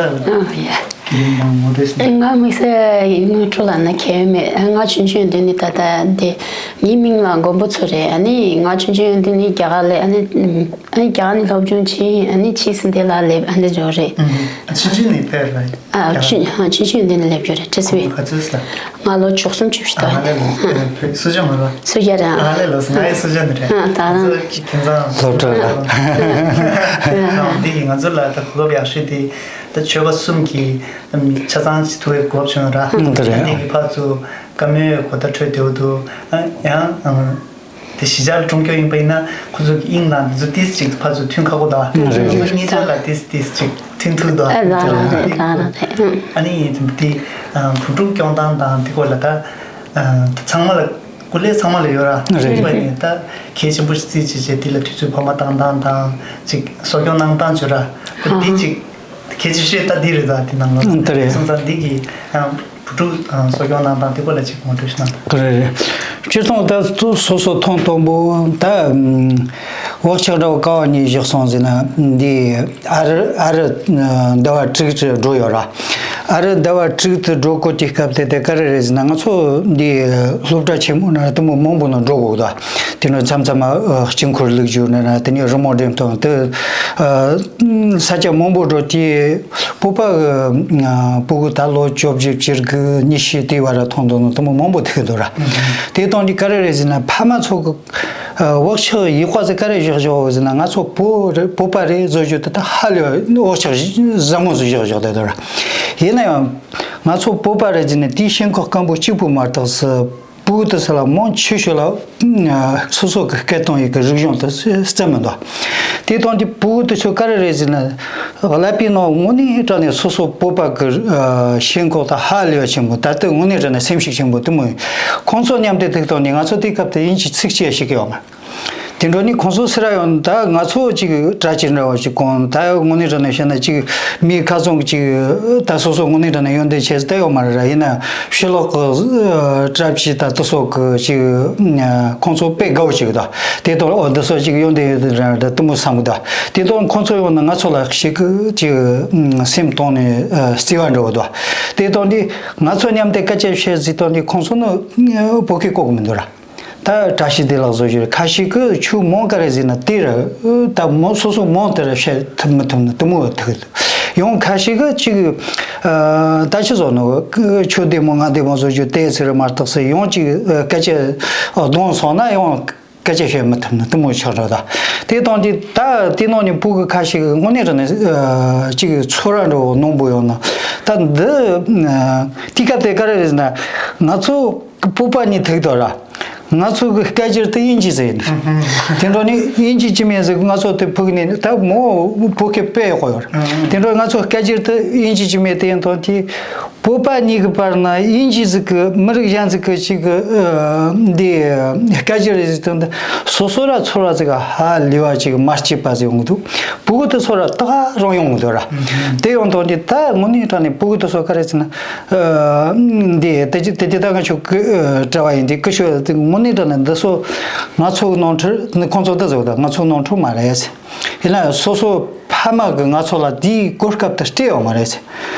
ཡ། ཡིན་ནམ་ངོ་སྤྲོད་ཞུ། ང་དམིགས་བསལ་ཡིན་ངོ་སྤྲོད་ལབ་ན་གལ་མེད། ང་ཆུང་ཆུང་དུས་ནས་ད་ལྟ་འདི་ངའི་མིང་ལ་མགོན་པོ་མཚོ་རེད། ཨ་ནི་ང་ཆུང་ཆུང་དུས་ནས་རྒྱ་གར་ལ། ཨ་ནི་ཨ་ནི་རྒྱ་གར་ནས་སློབ་སྦྱོང་བྱས། ཨ་ནི་ཕྱིས་སུ་འདི་ལ་སླེབས། ཨ་འདི་འཇོག་རེད། ཨ་ཆུང་ཆུང་ནས་ཕེབས་རེད། ཨ་ཆུང་ཨ་ཆུང་ཆུང་དུས་ནས་སླེབས་ཡོད་རེད། བྲེལ་ཟིན་པའི། ག་ཚོད་ལ། ང་ལོ་བཅུ་གསུམ་བཅུ་བཞི་ཨ་ལེ་ལོ། སུ་ཇ་མ་ར། སུ་ཇ་ར། ཨ་ལེ་ལོ། ང་ཡི་སུ་ཇ་ནི་རེད། ཨ་ད་རང་། ཁྱིམ་ཚང་སློབ་གྲྭ་ལ། འདི་ང་ཚོ་ལ་ད་སློབ་ཡག་ཤོས་དེ། ད་ཆོས་པ་གསུམ་གྱི་ཆ་ཚང་ཅིག་ཐུག་པའི་གོ་སྐབས་བྱུང་ར། ཨང་དེ་རེད། དེ་གི་ཕར་ཚུར་བཀའ་མོལ་གོ་བརྡ་འཕྲོད་བདེ་བོ་འདུག། ཡང་དེ་གཞིས་ཆགས་ལ་སྲུང་སྐྱོབ་ཡིན་པ་ཡིན་ན་ཁོ་ཚོ་གི་དབྱིངས་དང་དེ་ཚོ་ཏིས་ཅིག་ཕར་ཚུར་མཐུན་ཁག་པོ་དང་། ཨང་རེད། ཁོ་ཚོ་གཉིས་ཆ་ལ་ཏིས་ཏིས་ཅིག་མཐུན་ཐུབ་འདུག། ཨ་རང་རང་རེད། རང་རང་རེད། ཨང་། ཨ་ནི་དེ་བུ་ཕྲུག་སྐྱོང་སྟངས་དང་དེ་སྐོར་ལ་ད་ཚང་མ་ལ། སྐུ་ལས་ཚང་མ་ལ་ཡོད་ར། རེད། ཡིན་པ་ནི་ད་གལ་ཆེན་པོ་ཞིག་བརྩིས་བྱས་བྱས་དེ་ལ་དུས་ཚོད་ཕ་མ་བཏང་སྟངས་དང་ཅིག་གསོ་སྐྱོང་གནང་སྟངས་བྱོས་ར། ཨ་དེ་ཅིག་གལ་ཆེ་ཤོས་ད་འདི་རེད། ད་དེ་ནང་ལ་ཨ་དེ་རེད། སོང་ཙང་འདི་གི་ཡང་བུ་ཕྲུག་གསོ་སྐྱོང་གནང་སྟངས་དེ་སྐོར་ལ་ཅིག་ངོ་སྤྲོད་ཞུ་ན། རེད་རེད། སྤྱིར་བཏང་ད་སོ་སོ་ཐོང་དང་པོ་ད་བག་ཆགས་འདྲ་བོ་ག་བ་ནས་བཞག་སོང་ཟེར་ན། འདི་ཨ་རི་ཨ་རི་ཟླ་བ་དྲུག་ཙམ་འགྲོ་ཡོད་ར། ཨ་རི་ཟླ་བ་དྲུག་ཏུ་འགྲོ་དགོས་དུས་སྐབས་དེ་དེ་ག་རེ་རེད་ཟེར་ན། ང་ཚོ་འདི་སློབ་གྲྭ་ཆེན་མོ་ན་དེ་མོ་མང་པོ་ནང་འགྲོ་དགོས་དོ། དེ་ནས་མཚམས་མཚམས་མ་དཀྱིལ་འཁོར་ལུག་རྒྱུ་ན་ན། དེ་ནས་རི་མོ་འགྲེམས་སྟངས་དེ་ས་ཆ་མང་པོ་འགྲོ་དུས་བོད་པ་གི་ཕྲུ་གུ་ད་ལོ་བཅོ་བརྒྱད་བཅུ་དགུ་ཉི་ཤུ་དེ་བར་ལ་ཐོན་དོ་ནོ་དེ་མོ་མང་པོ་ཐུག་འདུག་ར། དེ་དང་དེ་ག་རེ་རེད་ཟེར་ན། ཕ་མ་ཚོ་གི་བག་ཆགས་ཡིག་པ་ཟེར་ག་རེ་བཞག་བཞག་ཟེར་ན། ང་ཚོ་བོད་རེད་བོད་པ་རེད་བཟོ་རྒྱུ་དེ་ད་ཧ་ལས་བག་ཆགས་ཟབ་མོ་ཟིག་བཞག་བཞག་དེ་དོ་ར། ཡིན་ན་ཡང་ང་ཚོ་བོད་པ་རེད་ཟེར་ནས་དེའི་ཞེན་ཁོག་སྐམ་པོ་གཅིག་པུ་མ་གཏོགས་སུ་བོད་དེ་ཚོ་ལ་མང་ཆེ་ཤོས་ལ་སོ་སོ་གི་སྐད་གཏོང་ཡིག་གི་རིག་གཞུང་དེ་རྩལ་མི་འདུག། དེ་དང་དེ་བོད་དེ་ཚོ་ག་རེ་རེད་ཟེར་ན། ཀླད་པའི་ནང་དངོས་གནས་དྲང་གནས་སོ་སོ་བོད་པ་གི་ཞེན་ཁོག་དང་ཧ་ལས་པ་ཆེན་པོ། ད་ལྟ་དངོས་གནས་དྲང་གནས་སེམས་ཤུགས་ཆེན་པོ་དེ་མོ་ཡིན། ཁོང་ཚོ་མཉམ་དུ་ཐུག་དང་ནི་ང་ཚོ་དེ་སྐབས་དེ་དབྱིན་ཇི་ཚིག་གཅིག་ཤེས་ཀྱི་ཡོད་མ། དེ་འདྲ་ནི་ཁོང་ཚོ་སེ་ར་ཡོང་ད་ང་ཚོ་ཅིག་གྲྭ་ཆས་འདྲ་བ་ཞིག་གོན། ད་དངོས་གནས་དྲང་གནས་བཤད་ན་ཅིག་མི་ཁ་ཚོན་ཅིག་ད་སོ་སོ་དངོས་གནས་དྲང་གནས་ཡོན་ཏན་ཆེ་ད་ཡོད་མ་རེད་ར། ཡིན་ན་ཕྱི་ལོག་གི་གྲྭ་ཆས་ད་དེ་ཚོ་གི་ཅིག་ཁོང་ཚོ་དཔེ་དགའ་བོ་ཅིག་ད་དེ་དང་འོ་འདི་ཚོ་ཅིག་ཡོན་ཏན་ཡོད་ར་ད་དེ་མོ་བསམ་གི་ད། དེ་དང་ཁོང་ཚོ་ཡོང་ན་ང་ཚོ་ལ་ཞིག་གི་ཅིག་སེམས་གཏོང་ནས་བརྩེ་བ་འདྲ་བོ་ད། དེ་དང་དེ་ང་ཚོ་མཉམ་དུ་སྐད་ཆ་བཤད་ཟིག་དང་དེ་ཁོང་ཚོ་ནི་བོད་སྐད་གོ་གི་མི་འདུག་ར། ད་བཀྲ་ཤིས་བདེ་ལེགས་བཟོ་རྒྱུ་རེད། ཁ་ཤས་ཀྱིས་ཆུ་མང་ག་རེ་ཟིན་ན་དེ་ར་ད་མོ་སོ་སོ་མང་དེ་ར་བཤད་ཐུབ་མི་ཐུབ་ན་དེ་མོ་ཐུག་ཡོང་། ཁ་ཤས་ཀྱིས་ཅིག་ད་ཆི་བཟོ་ནོ་ཁྱོད་བདེ་མོ་ང་བདེ་མོ་བཟོ་རྒྱུ་དེ་ཚིག་རེ་མ་གཏོགས་སུ་ཡང་ཅིག་སྐད་ཆ་གདོང་སོང་ན་ཡང་སྐད་ཆ་བཤད་མི་ཐུབ་ན་དེ་མོ་ཆགས་འགྲོ། ད་དེ་དང་དེ་ད་དེ་ནང་ནས་བུ་གི་ཁ་ཤས་ཀྱིས་དངོས་གནས་དྲང་གནས་ཅིག་ཚོར་བ་འདྲ་བོ་གནང་པོ་ཡོང་ན། ད་འདི་དེ་སྐབས་དེ་ག་རེ་རེད་ཟེར་ན་ང་ཚོ་བོད་པ་གཉིས་ཐུག་དོ་ར། ང་ཚོ་གི་སྐད་ཆ་དེ་དབྱིན་ཇི་ཟེར་ཡིན། དེ་འདྲ་ནི་དབྱིན་ཇི་ཅི་མེད་ཟེར་ང་ཚོ་དེ་ཕུག་ནས་ད་མོ་བོད་སྐད་དཔེ་ཡག་པོ་ཡོད་རེད། དེ་འདྲ་ང་ཚོ་སྐད་ཆ་དེ་དབྱིན་ཇི་ཅི་མེད་དེ་ཡིན་དང་དེ་བོད་པ་གཉིས་ཀྱི་བར་ན་དབྱིན་ཇི་ཟིག་གི་མི་རིགས་གཞན་ཟིག་གི་ཅིག་གི་འདི་སྐད་ཆ་རེ་ཟིག་དང་དེ་སོ་སོ་ར་ཚོར་བ་ཟིག་ཧ་ལས་པ་ཅིག་མ་སྐྱིད་པ་ཟིག་ཡོང་གི་འདུག། བུ་གུ་དེ་ཚོ་ར་ད་ག་རང་ཡོང་གི་འདུག་ར། དེ་ཡོང་དང་དེ་ད་དངོས་གནས་དྲང་གནས་བུ་གུ་དེ་ཚོ་ག་རེ་ཟེར་ན། འདི་དེ་དེ་དེ་ད་ང་ཆོ་གི་གྲྭ་བ་ཡིན་དེ་ཀི་ཤོད་དེ་དངོས་གནས་དྲང་གནས་འདི་ཚོ་ང་ཚོ་གི་ནོར་འཁྲུལ་ནི་ཁོང་ཚོ་ད་ཟེར་བ་ད་ང་ཚོ་ནོར་འཁྲུལ་མ་རེད་ཟེར། ཡིན་ན་སོ་སོ་ཕ་མ་གི་ང་ཚོ་ལ་དེའི་གོ་སྐབས་དེ་སྤྲད་ཡོད་མ་རེད་ཟེར།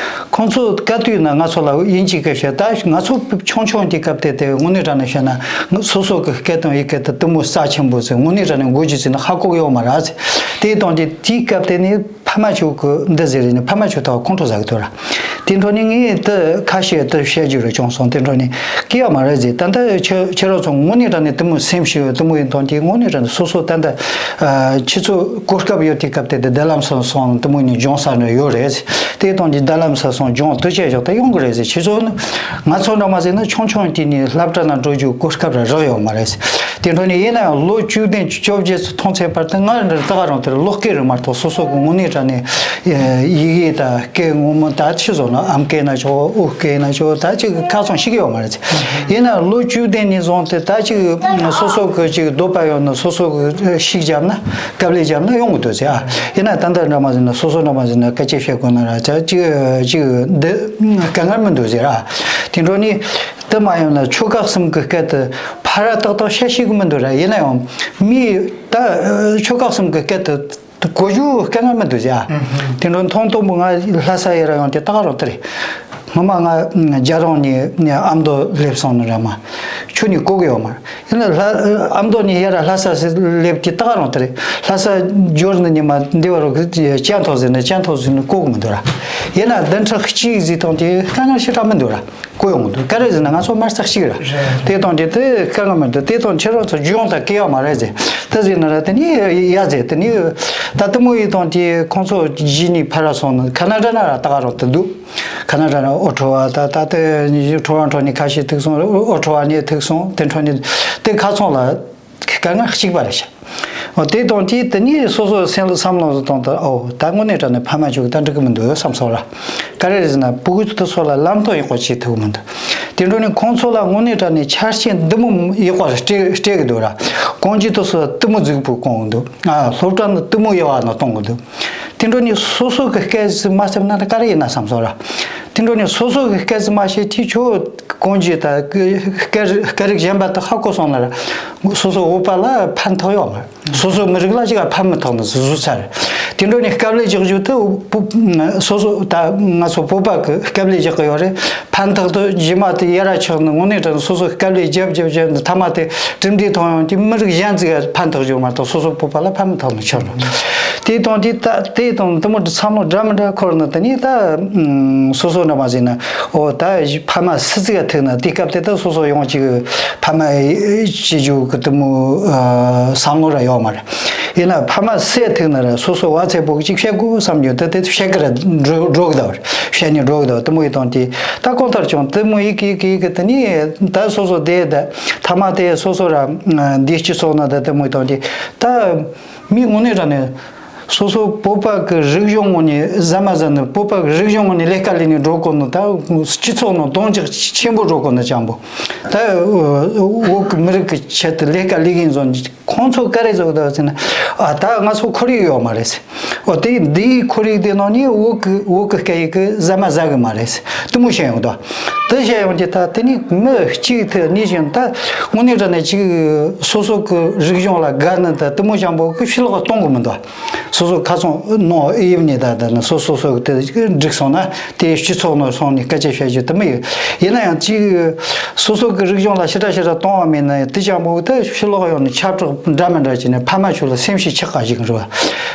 ཁོང་ཚོ་ག་དུས་ན་ང་ཚོ་ལ་དབྱིན་ཇི་སྐད་བཤད། ད་ང་ཚོ་ཆུང་ཆུང་དེ་སྐབས་དེ་དེ་དངོས་གནས་དྲང་གནས་བཤད་ན་སོ་སོ་གི་སྐད་དང་ཡི་གེ་དེ་དེ་མོ་རྩ་ཆེན་པོ་ཟེར་དངོས་གནས་དྲང་གནས་འགོ་རྒྱུ་ཟེར་ན་ཧ་གོ་གི་ཡོད་མ་རེད་ཟེར། དེ་དང་དེ་དེའི་སྐབས་དེ་ནི། ཕ་མ་ཆོ་གི་འདི་ཟེར་ནས་ཕ་མ་ཆོ་ད་ཁོང་ཁྲོ་ཟ་གི་འདུག་ར། དེ་འཕྲོ་ནས་ངས་དེ་ཁ་ཤས་དེ་བཤད་རྒྱུ་རེ་བྱུང་སོང་། དེ་འཕྲོ་ནས་སྐྱེ་བ་མ་རེད་ཟེར། ད་ལྟ་ཁྱེད་ཁྱེད་རང་ཚོ་དངོས་གནས་དྲང་གནས་དེ་མོ་སེམས་ཤིག་དེ་མོ་ཡིན་དང་དེ་དངོས་གནས་དྲང་གནས་སོ་སོ་ད་ལྟ་ཁྱེད་ཚོ་གོ་སྐབས་ཡོད་དུས་སྐབས་དེ་དེ་རྡ་རམ་ས་སོང་དེ་མོ་ནས་སྦྱོང་ས་ནས་ཡོད་རེད། དེ་དང་དེ་རྡ་རམ་ས་སོང་སྦྱོང་དུ་བྱས་ཞོག་ད་ཡོང་གི་རེད་ཟེར། ཁྱེད་ཚོ་ནི་ང་ཚོ་འདྲ་མ་ཟེར་ན་ཆུང་ཆུང་དེ་ནས་སློབ་གྲྭ་ནང་འགྲོ་རྒྱུ་གོ་སྐབས་ར་རག་ཡོད་མ་རེད་ཟེར། དེ་འཕྲོ་ནས་ཡིན་ན་ཡང་ལོ་བཅུ་བདུན་བཅོ་བརྒྱད་ཚོ་མཐོང་ཚད་བར་དུ་ང་འདིར་ད་ག་རང་དེར་ལོ་སྐད་རེད་མ་གཏོགས་སོ་སོ་གི་དངོས་གནས་དྲང་གནས་ཡི་གེ་དང་སྐད་ངོ་མ་ད་ཆི་བཟོ་ན་ཨམ་སྐད་ན་ཆོག་ཨུ་སྐད་ན་ཆོག་ད་ཅིག་ཁ་ཚང་ཤེས་ཀྱི་ཡོད་མ་རེད། ཡིན་ན་ལོ་བཅུ་བདུན་ནས་བཟུང་སྟེ་ད་ཅིག་སོ་སོ་གི་ཅིག་འདོད་པ་ཡོད་ན་སོ་སོ་གི་ཤིག་བརྒྱབ་ན་དཀའ་ལས་བརྒྱབ་ན་ཡོང་གི་འདུག་ཟེར། ཨ་ཡིན་ན་ད་ལྟ་འདྲ་མ་ཟེར་ན་སོ་སོ་འདྲ་མ་ཟེར་ན་སྐད་ཆ་བཤད་དགོས་ན་ར་ཅག་ཅིག་ཅིག་འདི་དཀའ་ངལ་མི་འདུག་ཟེར། ཨ་དེ་འཕྲོ་ནས་དེ་མ་ཡོང་ན་ཆོལ་ཁ་གསུམ་གི་སྐད་དུ་ཕར་ར་ཏག་ཏག་བཤད་ཤེས་ཀྱི་མི་འདུག་ར། ཡིན་ན་ཡང་མི་ད་ཆོལ་ཁ་གསུམ་གི་སྐད་དུ་ གོ་རྒྱུ་དཀའ་ངལ་མི་འདུག་ཟེར། དེ་འདྲ་མཐོང་དང་པོ་ང་ལྷ་ས་ཡི་ར་ཡོང་དེ་ད་ག་རང་དེ་རེད། སྔོན་མ་ང་རྒྱ་རོང་ནས་ཨ་མདོ་སླེབས་སོང་ནི་ར་མ། ཁྱོད་ནི་གོ་གི་ཡོད་མ་རེད། ཡིན་ན་ལྷ་ཨ་མདོ་ནས་ཡར་ལྷ་ས་སླེབས་དེ་ད་ག་རང་དེ་རེད། ལྷ་ས་འབྱོར་ནི་ཉི་མ་འདི་བར་རོ་གི་ཅན་ཐོག་ཟེར་ནི་ཅན་ཐོག་ཟེར་ནི་གོ་གི་མི་འདུག་ར། ཡིན་ན་བདུན་ཕྲག་གཅིག་ཟིག་དང་དེ་དཀའ་ངལ་ཞེ་དྲག་མི་འདུག་ར། གོ་ཡོང་གི་འདུག་ག་རེ་ཟེར་ན་ང་ཚོ་དམར་ས་གཅིག་ར། དེ་དང་དེ་དེ་དཀའ་ངལ་མི་འདུག་དེ་དང་ཁྱེད་རང་ཚོ་རྒྱུས་ཡོང་ད་གི་ཡོད་མ་རེད་ཟེར། དེ་ཟེར་ན་ར་དེ་ནི་ཡ་ཟེར་དེ་ནི་ད་དེ་མོ་ཡི་དང་དེ་ཁོང་ཚོ་གཞི་ནས་ཕར་ར་སོང་ནི་ཁ་ན་ཌ་ན་ར་ད་ག་རང་དུ་འདུག་ཁ་ན་ཌ་ན་ཨོ་ཊོ་བ་ད་ད་དེ་ཊོ་རོན་ཊོ་ནས་ཁ་ཤས་ཐུག་སོང་། ཨོ་ཊོ་བ་ནས་ཐུག་སོང་། དེ་འཕྲོ་ནས་དེ་ཁ་ཚོང་ལ། དཀའ་ངལ་གཅིག་པ་རེད་ཤག་འོ་དེ་དང་དེ་དེ་ནས་སོ་སོ་སེམས་ལ་བསམ་བློ་བཏང་དུས་ཨོ་ད་དངོས་གནས་དྲང་ནས་ཕ་མ་ཆོ་གི་ད་འགྲིག་གི་མི་འདུག་བསམ་སོང་ར། ག་རེ་རེད་ཟེར་ན་ཕྲུ་གུ་དེ་ཚོ་ལ་ལམ་སྟོན་ཡག་པོ་བྱེད་ཐུབ་གི་མི་འདུག་དེ་འཕྲོ་ནས་ཁོང་ཚོ་ལ་དངོས་གནས་དྲང་ནས་ཆ་རྐྱེན་འདི་མོ་ཡག་པོ་སྤྲད་སྤྲད་གི་འདུག་ར། གོན་རྒྱུ་དེ་ཚོ་ལ་དེ་མོ་རྫིག་པོ་གོན་གི་འདུག་ཨ་སློབ་གྲྭ་ནི་དེ་མོ་ཡག་པ་ནང་གཏོང་གི་འདུག་དེ་འཕྲོ་ནས་སོ་སོ་གི་སྐད་ཟིག་མ་བསླབས་ན་ད་ག་རེ་ཡིན་ན་བསམ་སོང་ར། དེ་འཕྲོ་ནས་སོ་སོ་གི་སྐད་ཟིག་མ་བཤད་དུས་ཁྱོད་གོན་རྒྱུ་དང་སྐད་སྐད་རིགས་གཞན་པ་དག་ཧ་གོ་སོང་ན་ར། སོ་སོ་བོད་པ་ལ་ཕན་ཐོགས་ཡོད་མ་རེད། སོ་སོའི་མི་རིགས་ལ་ཅིག་ཕན་མི་ཐོགས་ནི་བཟོ་ཚར། དེ་འཕྲོ་ནས་དཀའ་ལས་རྒྱག་རྒྱུ་དེ་བོད་སོ་སོ་ད་ང་ཚོ་བོད་པ་གི་དཀའ་ལས་རྒྱག་གི་ཡོད་རེད། ཕན་ཐོགས་དེ་རྗེས་མ་དེ་ཡར་ཆགས་ནི་དངོས་གནས་དྲང་སོ་སོ་དཀའ་ལས་རྒྱབ་རྒྱབ་རྒྱབ་ནི་མཐའ་མ་དེ་གྲུབ་འབྲས་ཐོན་ཡོང་དུས་མི་རིགས་གཞན་ཅིག་ཕན་ཐོགས་རྒྱུ་མ་གཏོགས་སོ་སོ་བོད་པ་ལ་ཕན་མི་ཐོགས་ནི་ཆགས་འགྲོ། དེ་དང་དེ་ད་དེ་དང་དེ་མོ་བསམ་བློ་འདྲ་མི་འདྲ་འཁོར་ནི་དེ་ནས་ད་སོ་སོ་འདྲ་མ་ཟིན་ན་ཨོ་ད་ཕ་མ་སུ་ཅིག་ཐུག་ན་དེ་སྐབས་དེ་ད་སོ་སོ་ཡོང་ཅིག་ཕ་མ་ཅི་ཞུ་གི་དེ་མོ་བསམ་བློ་ར་ཡོད་མ་རེད། ཡིན་ན་ཕ་མ་སུ་ཐུག་ན་ར་སོ་སོ་བ་ཚེ་པོ་གཅིག་བཤད་དགོས་བསམ་རྒྱུ་དེ་དེ་བཤད་གི་ར་འགྲོ་འགྲོ་གི་ད་བར་བཤད་ནས་འགྲོ་གི་ད་དེ་མོ་ཡི་དང་དེ་ད་གང་ལྟར་ཀྱང་དེ་མོ་ཡི་གི་གི་གི་དེ་ནས་ད་སོ་སོ་དེ་ད་ཐ་མ་དེ་སོ་སོ་ར་འདི་སྤྱི་ཚོགས་ན་ད་དེ་མོ་ཡི་དང་དེ་ད་མི་དངོས་གནས་ར་ནས། སོ་སོ་བོད་པ་གི་རིག་གཞུང་ངོས་ནས་ཟ་མ་ཟ་ནི་བོད་པ་གི་རིག་གཞུང་ངོས་ནས་ལས་ཀ་ལས་ནས་འགྲོ་དགོས་ནི་ད་སྤྱི་ཚོགས་ནང་གདོང་རྒྱག་ཆེན་པོ་འགྲོ་དགོས་ནི་ཅང་པོ་ད་བོད་གི་མི་རིགས་གི་ཆེད་དུ་ལས་ཀ་ལས་གིན་བཟོ་ནི་ཁོང་ཚོ་ག་རེ་བཟོ་གི་འདུག་ཟེར་ན་ཨ་ད་ང་ཚོ་ཁོར་ཡུག་ཡོད་མ་རེད་ཟེར། འོ་དེ་འདིའི་ཁོར་ཡུག་དེ་ནང་ནས་བོད་གི་བོད་གི་སྐད་ཡིག་གི་ཟ་མ་ཟ་གི་མ་རེད་ཟེར་དེ་མོ་བཤད་ཡོང་འདུག་དེ་བཤད་ཡོང་གི་ད་དེ་ནི་མི་གཅིག་ཐད་ནས་བཞིན་ད་དངོས་གནས་དྲང་གནས་གཅིག་སོ་སོ་གི་རིག་གཞུང་ལ་དགའ་ནི་ད་དེ་མོ་ཅང་པོ་གི་ཕྱི་ལོགས་གཏོང་གི་མི་འདུག་སོ་སོ་ཁ་ཚོན་ནང་དབྱིབས་ནས་ད་ད་ནི་སོ་སོ་སོ་གི་དེ་འགྲིག་སོང་ན་དེ་སྤྱི་ཚོགས་ནང་སོང་ནས་སྐད་ཆ་བཤད་རྒྱུ་དེ་མི་ཡོད། ཡིན་ན་ཡང་གཅིག་སོ་སོ་གི་རིག་གཞུང་ལ་ཞེ་དྲག་ཞེ་དྲག་གཏོང་བ་མེད་ན་དེ་ཅང་པོ་དེ་ཕྱི་ལོགས་ཡོང་ནས་ཁྱབ་བསྒྲགས་འདྲ་མི་འདྲ་བྱས་ནས་ཕ་མ་ཚོ་ལ་སེམས་ཤུགས་ཆག་ག་ཞིག་རེད་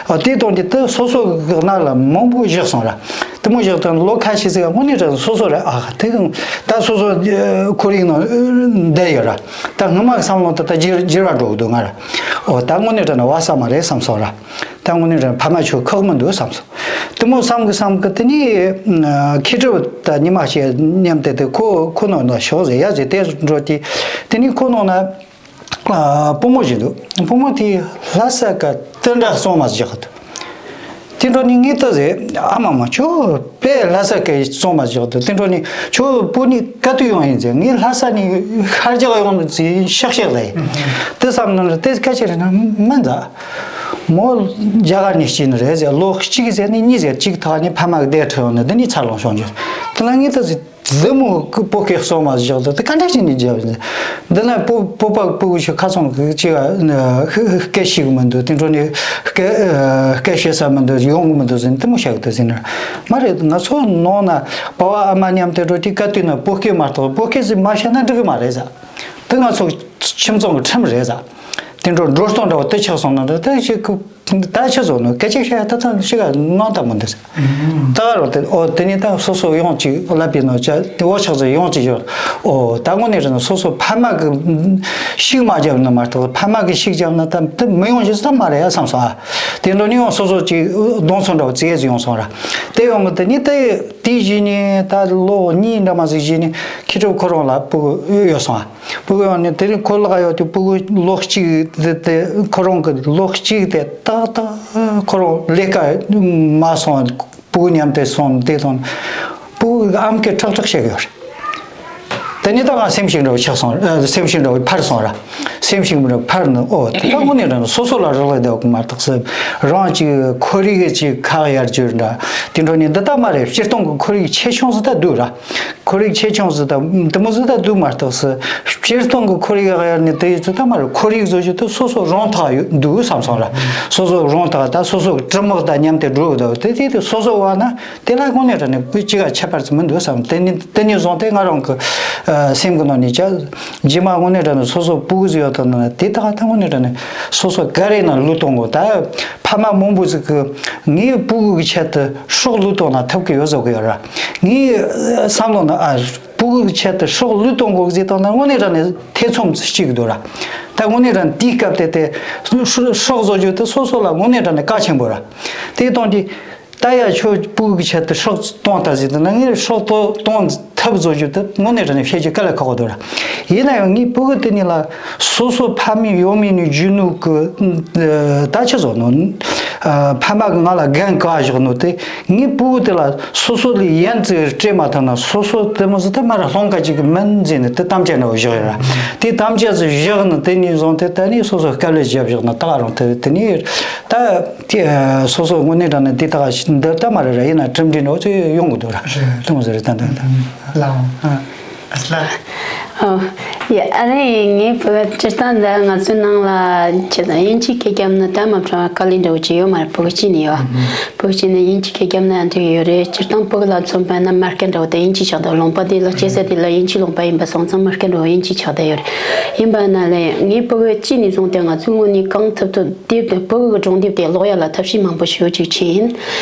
བ། དེ་དང་དེ་དེ་སོ་སོ་གི་ནང་ལ་མང་པོ་བཞག་སོང་ར། དེ་མོ་བཞག་དང་ལོ་ཁ་ཤས་ཟིག་དངོས་གནས་དྲང་སོ་སོ་ར་ཨ་དེ་གང་ད་སོ་སོ་ཁོར་ཡུག་ནང་བསྡད་ཡོད་ར། ད་སྔོན་མ་བསམ་བློ་དེ་ད་འགྱུར་འགྱུར་བ་འགྲོ་གི་འདུག་ང་ར། ཨོ་ད་དངོས་གནས་དྲང་ན་བ་ས་མ་རེད་བསམ་སོང་ར། ད་དངོས་གནས་དྲང་ཕ་མ་ཚོ་ཁག་མི་འདུག་བསམ་སོང་། དེ་མོ་བསམ་གི་བསམ་གི་དེ་ནི་མཁས་གྲུབ་ད་ཉི་མ་ཞིག་མཉམ་དེ་དེ་ཁོ་ཁོ་ནང་ན་ཞོག་ཟེར་ཡ་ཟེར་དེ་འགྲོ་དེ་དེ་ནི་ཁོ་ནང་ན། ཨ། བུ་མོ་ཞིག་འདུག་བུ་མོ་དེ་ལྷ་ས་ཀ་ཏི་འདྲ་གཙང་མ་ཞིག་འདུག་དེ་འགྲོ་ནི་ངས་ལྟ་ཟེར། ཨ་མ་མ་ཁྱོད་དཔེ་ལྷ་ས་ཀའི་གཙང་མ་ཞིག་འདུག་དེ་འགྲོ་ནི་ཁྱོད་བུ་ནི་ག་དུས་ཡོང་ཡིན་ཟེར། ངས་ལྷ་ས་ནས་ཤར་རྒྱག་ཡོང་ནི་ཟེར་ཤག་ཤག་ལ་ཡིན། དེ་བསམ་ནི་དེ་སྐད་ཆ་རེད་ན་མི་འཛའ། མོ་རྒྱ་གར་ནས་སྐྱེས་ནི་རེད་ཟེར། ལོ་གཅིག་ཟེར་ནི་གཉིས་ཟེར་གཅིག་ཐག་ནས་ཕ་མ་གི་བསྡད་ཁྲིད་ཡོང་ནི་དེ་ནས་འཚར་ལོངས་བྱུང་རྒྱུ་དེ་ལ་ངས་ལྟ་ཟེར། འདི་མོ་གི་བོད་སྐད་གཙང་མ་བཞག་འདུག་དེ་ག་འདྲ་བྱས་ནས་བརྒྱབ་ཡིན། འདི་ན་བོད་བོད་པ་ཕྲུ་གུ་ཞིག་ཁ་ཚང་གི་ཅིག་སྐད་ཤེས་གི་མི་འདུག་དེ་འཕྲོ་ནས་སྐད་སྐད་བཤད་ས་མི་འདུག་ཡོང་གི་མི་འདུག་ཟེར་ནས་དེ་མོ་བཤད་གི་འདུག་ཟེར་ན། མ་རེད། ང་ཚོ་ནང་ན་པ་ཕ་ཨ་མ་མཉམ་དུ་འགྲོ་དུས་ག་དུས་ན་བོད་སྐད་མ་གཏོགས་བོད་སྐད་ཟིག་མ་བཤད་ན་འགྲིག་གི་མ་རེད་ཟེར། དེ་ང་ཚོ་ཁྱིམ་ཚང་གི་ཁྲིམས་རེད་ཟེར། དེ་འཕྲོ་འགྲོ་སྟངས་འདྲ་བོ་དེ་ཆགས་སོང་ན་འདྲ་དེ་ཞིག་གི་ད་ཆི་བཟོ་ནོ་སྐད་ཆ་བཤད་ད་ཐང་ཞིག་ག་ནང་ད་མོ་འདི་ཟེར། ད་ག་རོ་དེ་ཨོ་དེ་ནི་ད་སོ་སོ་ཡོང་ཅིག་ལབ་པའི་ནོ་ཅ་དེ་འོ་ཆགས་ཚེ་ཡོང་ཅིག་ཡོད། ཨོ་ད་དངོས་གནས་རེད་ན་སོ་སོ་ཕ་མ་གི་ཤིག་མ་བརྒྱབ་ན་མ་གཏོགས་ཕ་མ་གི་ཤིག་བརྒྱབ་ན་ད་དེ་མི་ཡོང་ཞིག་ཙམ་མ་རེད་ཡ་བསམ་སོང་ཨ། དེ་འདྲ་ནི་ཡང་སོ་སོ་ཅིག་གདོང་ཚོད་འདྲ་བོ་བཙལ་ཡོང་སོང་ར། དེ་ཡོང་གི་དེ་ནི་དེ་དེའི་གཞི་ནས་ད་ལོ་གཉིས་འདྲ་མ་ཟིག་གཞི་ནས་མཁས་གྲུབ་ཁོ་རང་ལ་སྤུ་གུ་ཡོད་སོང་ཨ། སྤུ་གུ་ཡང་ནི་དེ་རིང་ཁོ་ལག་ཡོད་དུས་སྤུ་གུ་ལོ་གཅིག་དེ་དེ་ཁོ་རང་གི་ལོ་གཅིག་དེ་ཏག་ཏག་ཁོ་རང་ལས་ཀ་མ་སོང་སྤུ་གུ་མཉམ་དུ་སོང་དེ་དང་སྤུ་གུ་ཨམ་སྐད་ཁྲག་ཁྲག་བཤད་ཡོད་རེད། དེ་ནས་ད་ང་སེམས་ཤིག་འདྲ་བོ་ཆགས་སོང་། ཨ། སེམས་ཤིག་འདྲ་བོ་འཕར་སོང་ར། སེམས་ཤིག་འདྲ་བོ་འཕར་ནི། ཨོ། དེ་ད་དངོས་གནས་དྲང་གནས་སོ་སོ་ལ་རག་ལས་བསྡད་ཡོད་གི་མ་གཏོགས་སུ། རང་གཅིག་ཁོར་ཡུག་གི་གཅིག་ཁ་གཡར་རྒྱུ་འདྲ། དེ་འདྲ་ནི་འདི་ལྟ་མ་རེད། སྤྱིར་བཏང་གི་ཁོར་ཡུག་ཆེ་ཆུང་ཟིག་ད་འདུག་ར། ཁོར་ཡུག་ཆེ་ཆུང་ཟིག་ད་འདི་མོ་ཟིག་ད་འདུག་མ་གཏོགས་སུ། སྤྱིར་བཏང་གི་ཁོར་ཡུག་གཡར་ནི་དེ་ཡི་ཚོ་ལྟ་མ་རེད། ཁོར་ཡུག་བཟོ་རྒྱུ་དེ་སོ་སོ་རང་ཐག་ཡོད་འདུག་བསམ་སོང་ར། སོ་སོ་རང་ཐག་ད་སོ་སོ་གི་དྲི་མ་ད་མཉམ་དུ་འགྲོ་འདུག་དེ་དེ་དེ་སོ་སོ་བ་ན། དེ་ལ་དངོས་གནས་དྲང་གནས་ཅི་ག་ཁྱད་པར་ཅིག་མི་འདུག་བསམ། དེ་ནི་དེ་ནས་བཟུང་སྟེ་ང་རང་གི། ཨ། སེམས་ཀྱི་ནང་ནས་ཅག་རྗེས་མ་དངོས་གནས་དྲང་གནས་སོ་སོ་སྤུ་གུ་ཟིག་ཡོད་དང་ན་དེ་དག་ད་དངོས་གནས་དྲང་གནས་སོ་སོ་ག་རེ་ན་བློས་གཏོང་དགོས། ད་ཕ་མ་མང་པོ་ཟིག་གི་ངའི་སྤུ་གུ་གི་ཆེད་དུ་སྲོག་བློས་གཏོང་ན་ཐུབ་ཀྱི་ཡོད་བཟོ་གི་ཡོད་ར། ངའི་བསམ་བློ་ན། ཨ། སྤུ་གུ་གི་ཆེད་དུ་སྲོག་བློས་གཏོང་དགོས་ཟེར་དང་ན་དངོས་གནས་དྲང་གནས་ཐེ་ཚོམ་ཟིག་སྐྱེ་གི་འདུག་ར། ད་དངོས་གནས་དྲང་གནས་དེའི་སྐབས་དེ་དེ་སྲོག་བཟོ་རྒྱུ་དེ་སོ་སོ་ལ་དངོས་གནས་དྲང་གནས་གལ་ཆེན་པོ་ར། དེ་དང་དེ། ད་ཡ་ཁྱོད་སྤུ་གུ་གི་ཆེད་དུ་སྲོག་གཏོང་ད་ཟེར་དུས་ན། ངས་སྲོག་གཏོང་གཏོང་ཐབས་བཟོ་རྒྱུ་དེ་དངོས་གནས་དྲང་གནས་བཤད་རྒྱུ་དཀའ་ལས་ཁག་པོ་འདུག་ར། ཡིན་ན་ཡང་ངའི་སྤུ་གུ་དེ་གཉིས་ལ་སོ་སོ་ཕ་མས་ཡོད་མེད་ནས་རྒྱུས་ནོར་གི། ད་ཆི་བཟོ་ནོ། ཨ། ཕ་མ་གིས་ང་ལ་འགན་བཀལ་བཞག་ནོ་དེ། ངའི་སྤུ་གུ་དེ་ལ་སོ་སོ་ལས་ཡན་ཙི་སྤྲད་མ་ཐུབ་ན་སོ་སོ་དེ་མོ་ཟིག་ད་མར་ར་སློང་ག་ཅིག་གི་མིན་ཟེར་ནས་དེ་དམ་བཅའ་འདྲ་བོ་བཞག་ཡོད་ར། དེ་དམ་བཅའ་ཟིག་བཞག་ནས་དེ་ནས་བཟུང་སྟེ་ད་ནི་སོ་སོ་དཀའ་ལས་བརྒྱབ་བཞག་ན་ད་ག་རང་དེ་དེ་ནས་ད། དེ་སོ་སོ་དངོས་གནས་དྲང་གནས་འདི་དག་འདི་ལྟ་མ་རེད་ར། ཡིན་ན་གྲུབ་འབྲས་འདྲ་བོ་ཅིག་ཡོང་གི་འདུག་ར། རེད། དེ་མོ་ཟིག་རེད། ད་ད་ད། ལའོ། ཨ། ཨ་ལ། ཨོ། ཡ། ཨ་ནི་ངའི་བུ་སྤྱིར་བཏང་འདི་ང་ཚོའི་ནང་ལ་ཁྱེད་དབྱིན་ཇི་སྐད་རྒྱབ་ན་ད་མ་བྱུང་བ་དཀའ་ལས་འདྲ་བོ་ཅིག་ཡོད་མ་རེད། སྤུ་གུ་གཅིག་ནས་ཡོད། སྤུ་གུ་གཅིག་ནས་དབྱིན་ཇི་སྐད་རྒྱབ་ན་འགྲིག་ཡོད་རེད། སྤྱིར་བཏང་སྤུ་གུ་ལ་མཚོན་པ་ན་མ་སྐད་འདྲ་བོ་དེ་དབྱིན་ཇི་ཆགས་འདུག་ལུང་པ་དེ་ལ་སྐྱེས་ས་དེ་ལ་དབྱིན་ཇི་ལུང་པ་ཡིན་པ་སོང་ཙང་མ་སྐད་འདྲ་བོ་དབྱིན་ཇི་ཆགས་བསྡད་ཡོད་རེད། ཡིན་པ་ན་ལས་ངའི་སྤུ་གུ་གཅིག་ནས་བཟུང་སྟེ་ང་ཚོའི་ངོས་ནས་གང་ཐུབ་ཐུབ། དེབ་དེ་སྤུ་གུ་གི་སྒྲུང་དེབ་དེ་ཀློག་ཡ་ལ་ཐབས་ཤེས་མང་པོ་ཞེ་པོ་ཅིག་བྱས་ཡིན།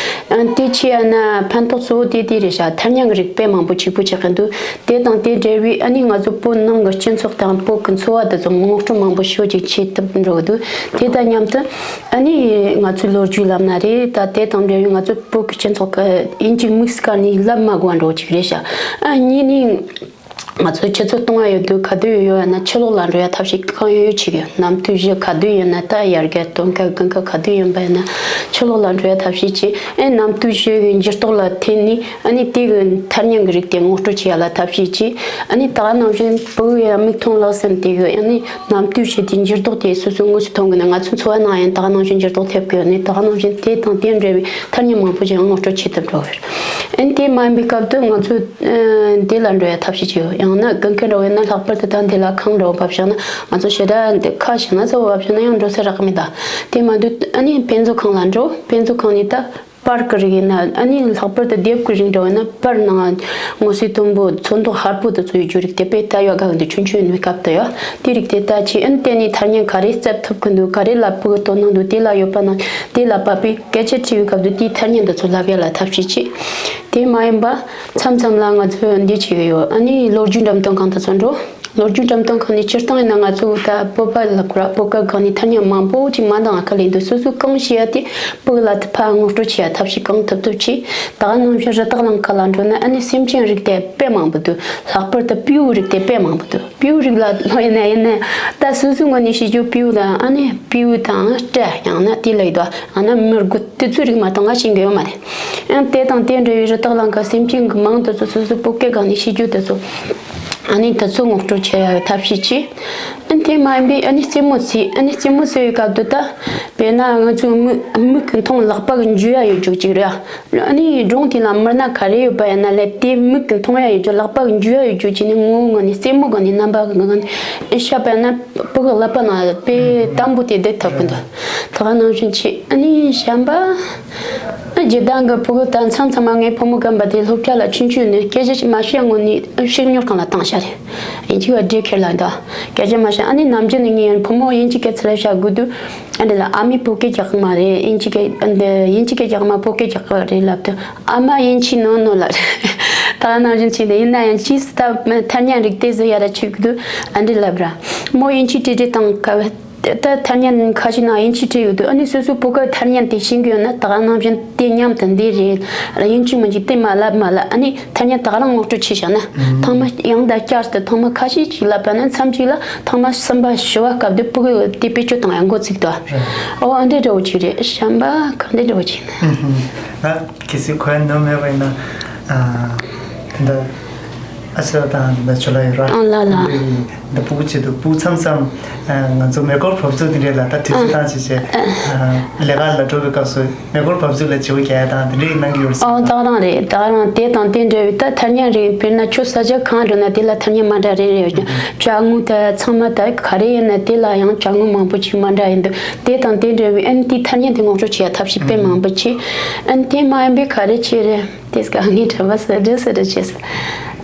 ཨ། དེ་བྱས་ཡ་ན་ཕན་ཐོགས་གཙོ་བོ་དེ་དེ་རེད་ཤག་ཐ་སྙད་ཀྱི་རིགས་དཔེ་མང་པོ་གཅིག་པུ་ཆགས་ཀྱི་འདུག་དེ་དང་དེ་འབྲེལ་བའི་ཨ་ནི་ང་ཚོ་བོད་ནང་གི་སྤྱི་ཚོགས་དང་བོད་ཀྱི་འཚོ་བ་དེ་ཚོ་ངོ་སྤྲོད་མང་པོ་ཞེ་པོ་ཅིག་བྱེད་ཐུབ་འགྲོ་གི་འདུག་དེ་དང་མཉམ་དུ་ཨ་ནི་ང་ཚོའི་ལོ་རྒྱུས་ལབ་ན་རེད། ད་དེ་དང་འབྲེལ་བའི་ང་ཚོ་བོད་ཀྱི་སྤྱི་ཚོགས་ཀྱི་དབྱིན་ཇི་དམིགས་བཀར་ནས་ལབ་མ་དགོས་པ་འདྲ་བོ་ཅིག་རེད་ཤག་ཨ། གཉིས་ནི། ང་ཚོ་ཆུ་ཚོད་གཏོང་བ་ཡོད་དུས་ག་དུས་ཡོད་ཡོད་ན་ཕྱི་ལོགས་ལ་འགྲོ་ཡ་ཐབས་ཤེས་གང་ཡོད་ཡོད་བྱེད་ཀྱི་ཡོད། གནམ་དུས་བཞི་ག་དུས་ཡོད་ན། ད་དབྱར་ཁ་སྟོན་ཁ་དགུན་ཁ་ག་དུས་ཡིན་པ་ཡིན་ན་ཕྱི་ལོགས་ལ་འགྲོ་ཡ་ཐབས་ཤེས་བྱེད། ཨེ། གནམ་དུས་བཞི་གི་འགྱུར་ལྡོག་ལ་བརྟེན་ནས་ཨ་ནི་དེ་གི་ཐ་སྙད་ཀྱི་རིགས་དེ་ངོ་སྤྲོད་བྱེད་ཡ་ལ་ཐབས་ཤེས་བྱེད། ཨ་ནི་ད་ག་ནང་བཞིན་བོད་ཡ་མིག་མཐོང་ལག་ཟིན་དེ་གི་ཨ་ནི་གནམ་དུས་བཞི་དེའི་འགྱུར་ལྡོག་དེ་སོ་སོའི་དངོས་སུ་མཐོང་གི་ནི། ང་ཚོའི་འཚོ་བ་ནང་ཡང་ད་ག་ནང་བཞིན་འགྱུར་ལྡོག་ཐེབས་ཀྱི་ཡོད་ནི། ད་ག་ནང་བཞིན་དེ་དང་དེ་འབྲེལ་བའི་ཐ་སྙད་མང་པོ་ཞིག་ངོ་སྤྲོད་བྱེད་ཐུབ་འགྲོ་གི་རེད། ཨ་ནི་དེ་མ་ཡིན་པའི་སྐབས་དུ་ང་ཚོས། ཨ། འདི་ལ་འགྲོ་ཡ་ཐབས་ཤེས་བྱེད་ཡོད། ཡང་ན་དགུན་ཁ་འདྲ་བོ་ཡིན་ན་ལྷག་པར་དུ་ད་འདི་ལ་ཁང་འདྲ་བོ་བབས་བཞག་ན། ང་ཚོ་ཞེ་དྲག་འདི་ཁ་ཞིག་ན་ཚ་བོ་བབས་བཞག་ན་ཡང་འགྲོ་ས་རག་གི་མེད་ད། དེ་མ་འདུག་ཨ་ནི་དཔེ་མཛོད་ཁང་ལ་འགྲོ། དཔེ་མཛོད་ཁང་ནས་ད་པར་གི་རིགས་ཡིན་ན། ཨ་ནི་ལྷག་པར་དུ་དེབ་གི་རིགས་འདྲ་བོ་ཡིན་ན་པར་ནང་ངོ་སོའི་དུམ་བུ་ཚོན་མདོག་ཧར་པོ་དེ་ཚོ་ཡོད་རྒྱུ་རིགས་དེ་དཔེ་ལྟ་ཡག་ག་གི་འདུག་ཆུང་ཆུང་ཡིན་པའི་སྐབས་དུ་ཡོད། དེ་རིགས་དེ་ལྟ་ཆེ། ཨ་ནི་དེ་ནས་ཐ་སྙད་ག་རེ་བརྩད་ཐུབ་གི་འདུག་ག་རེ་ལ་ཕྲུ་གུ་དོ་སྣང་འདུག་དེ་ལ་ཡོད་པ་ན་དེ་ལ་དཔག་པའི་སྐད་ཆ་དྲིས་པའི་སྐབས་དུ་དེའི་ཐ་སྙད་འདི་ཚོ་ལབ་ཡ་ལ་ཐབས་ཤེས་བྱེད། དེ་མ་ཡིན་པ་མཚམས་མཚམས་ལ་ང་ཚོས་འདི་བྱེད་ཀྱི་ཡོད། ཨ་ནི་ལོ་རྒྱུས་འགྲེམས་སྟོན་ཁང་དེ་ཚོ་འགྲོ། ལོ་རྒྱུས་འགྲེམས་སྟོན་ཁང་ནས་སྤྱིར་བཏང་ཡིན་ན་ང་ཚོ་ད་བོད་པ་ལབ་དགོས་ར། བོད་སྐད་སྒང་ནས་ཐ་སྙད་མང་པོ་ཅིག་མ་འདང་བ་དཀའ་ལས་འདུག་སོ་སོས་གང་ཤེས་ཡ་དེ་ཕྲུ་གུ་ལ་ཕར་ངོ་སྤྲོད་བྱེད་ཡ་ཐབས་ཤེས་གང་ཐུབ་ཐུབ་བྱེད། ད་ག་ནང་བཞིན་རི་དྭགས་ལང་ཀ་ལ་འགྲོ་ན་ཨ་ནི་སེམས་ཅན་རིགས་དེ་དཔེ་མང་པོ་འདུག་ལྷག་པར་དུ་སྤྲེའུ་རིགས་དེ་དཔེ་མང་པོ་འདུག་སྤྲེའུ་རིགས་ལ་ལོ་ཡིན་ན་ཡིན་ན་ད་སོ་སོའི་ངོས་ནས་བཤད་རྒྱུ་སྤྲེའུ་དང་ཨ་ནི་སྤྲེའུ་དང་སྤྲ་ཡང་ན་དེ་ལ་ཡོད་དོ། ཨ་ན་མི་རྒོད་དེ་ཚོའི་རིགས་མ་གཏོགས་ང་ཤེས་ཀྱི་ཡོད་མ་རེད། ཨ་དེ་དང་དེ་འདྲ་བའི་རི་དྭགས་ལང་ཀ་སེམས་ཅན་གྱི་མིང་དེ་ཚོ་སོ་སོའི་བོད་སྐད་སྒང་ནས་བཤད་རྒྱུ་དེ་ཚོ། ཨ་ནི་དེ་ཚོ་ངོ་སྤྲོད་བྱེད་ཡ་ཐབས་ཤེས་བྱེད། ཨ་དེ་མ་ཡིན་པའི་ཨ་ནི་རྩེད་མོ་རྩེ། ཨ་ནི་རྩེད་མོ་རྩེ་བའི་སྐབས་དུ་ད་དཔེར་ན་ང་ཚོའི་མིག་མིག་གི་མཐོང་ལག་པ་གི་འཇུ་ཡ་ཡོད་རྒྱུ་ཅིག་རེད། ཨ་ནི་སྒྲུང་དེ་ལ་མི་སྣ་ག་རེ་ཡོད་པ་ཡིན་ན་ལས་དེ་མིག་གིས་མཐོང་ཡ་ཡོད་རྒྱུ་ལག་པ་གིས་འཇུ་ཡ་ཡོད་རྒྱུ་བྱས་ནས་ངོ་བོ་ངོ་ནས་རྩེད་མོ་གི་ནས་རྣམ་པ་གི་ངང་ནས་ཤ་བས་ན་ཕྲུ་གུ་ལག་པ་ནང་དཔེ་དམ་པོ་དེ་བསྡད་ཐུབ་ཀྱི་འདུག་ད་ག་ནང་བཞིན་བྱས། ཨ་ནི་གཞན་པ་ཨ་སྤྱིར་བཏང་གི་ཕྲུ་གུ་ད་མཚམས་མཚམས་མ་ངའི་བུ་མོ་རྒན་པ་དེ་སློབ་གྲྭ་ལ་ཆུང་ཆུང་ནས་སྐད་ཆ་ཞིག་མ་བཤད་སྔོན་ནས་ཤེལ་ཉོར་ཁང་ལ་བཏང་བཞག་རེད། ཡིན་གཅིག་པ་ཌེ་ཁེར་ལ་འདུག་སྐད་ཆ་མ་བཤད། ཨ་ནི་ནམ་རྒྱུན་ནས་ངས་ཡང་བུ་མོ་དབྱིན་ཇི་སྐད་ཚུར་བཤད་དགོས་དུས། ཨ་འདྲ་ལ་ཨ་མས་བོད་སྐད་རྒྱག་གི་མ་རེད། དབྱིན་ཇི་སྐད། ཨ་འདི་དབྱིན་ཇི་སྐད་རྒྱག་གི་མ། བོད་སྐད་རྒྱག་གི་རེད་ལབ་དུས་ཨ་མ་དབྱིན་ཇི་ནོ་ནོ་ལབ་རེད། ད་ག་ནང་བཞིན་བྱས་ཏེ་ཡིན་ན་ཡང་ཅིས་ད་ཐ་སྙད་རིགས་དེ་ཟེར་ཡ་ར་ཆེ་གི་འདུག་ཨ་འདྲ་ལབ་ར། མོ་དབྱིན་ཇི་བྲིས་བྲིས་དང་ཀ་བ་ད་ཐ་སྙད་ཁ་ཤས་ནང་དབྱིན་ཇི་བྲིས་ཡོད་དུས། ཨ་ནི་སོ་སོའི་བོད་སྐད་ཐ་སྙད་དེ་ཤེས་ཀྱི་ཡོད་ན་ད་ག་ནང་བཞིན་དེ་མཉམ་དུ་འདི་རེད། དབྱིན་ཇི་མིན་གྱི་དེ་མ་ལབ་མ་ལབ། ཨ་ནི་ཐ་སྙད་ད་ག་རང་ངོ་སྤྲོད་བྱས་བཞག་ན། ཨང་། ཐེངས་མ་ཡང་ད་བསྐྱར་དུ་ཐེངས་མ་ཁ་ཤས་ཅིག་ལབ་པ་ན་མཚམས་ཅིག་ལ་ཐེངས་མ་གསུམ་པ་བཞི་བ་སྐབས་དུ་ཕྲུ་གུ་དེ་བེད་སྤྱོད་བཏང་ཡང་འགོ་ཚུགས་ཏོ། རེད། ཨོ་ཨ་འདྲ་འདྲ་བོ་ཅིག་རེད། གཞན་པ་ག་འདྲ་འདྲ་བོ་ཅིག་ཡིན་ན། ཨང་། ང་གལ་སྲིད་ཁོའི་འདོད་མེད་པ་ཡིན་ན། ཨ། དེ་འདྲ། ཨ་ས་དང་འདི་ཆོ་ལ་ཡོད་ར། ཨང་ལ་ལ། འདི་འདི་ཕྲུ་གུ་ཆེད་དུ་ཕྲུ་གུ་མཚམས་མཚམས་ང་ཚོ་མེ་འཁོར་བབས་ཚུགས་འདི་འདྲས་ལ་ད་དུས་ཚོད་བཏང་བྱས་བྱས་ལས་ཀ་ལ་འགྲོ་བའི་སྐབས་སུ་མེ་འཁོར་བབས་ཚུགས་ལ་བྱེའུ་རྒྱག་ཡ་དང་འདི་འདྲས་གནང་གི་ཡོད་རེད། ཨང་ད་ག་རང་རེད། ད་ག་རང་དེ་དང་དེ་འདྲ་བའི་ད་ཐ་སྙད་རེད། དཔེར་ན་ཁྱོད་ས་ཆ་གང་འགྲོ་ན་དེ་ལ་ཐ་སྙད་མ་འདྲ་རེ་རེ་ཡོད་ཀྱང་བྱ་དངོས་ད་ཚང་མ་ད་ག་རེ་ཡིན་ན་དེ་ལ་ཡང་བྱ་དངོས་མང་པོ་ཅིག་མ་འདྲ་ཡིན་འདུག་དེ་དང་དེ་འདྲ་བའི་ཨ་ནི་དེའི་ཐ་སྙད་དེ་ངོ་སྤྲོད་བྱེད་ཡ་ཐབས་ཤེས་དཔེ་མང་པོ་ཅིག་ཨ་ནི་དེ་མ་ཡིན་པའི་ག་རེ་བྱེད་རེད། དེས་ཀ་ངའི་དྲན་པ་སེ་འདྲེ་སེ་འདྲེ་བྱས་སོ།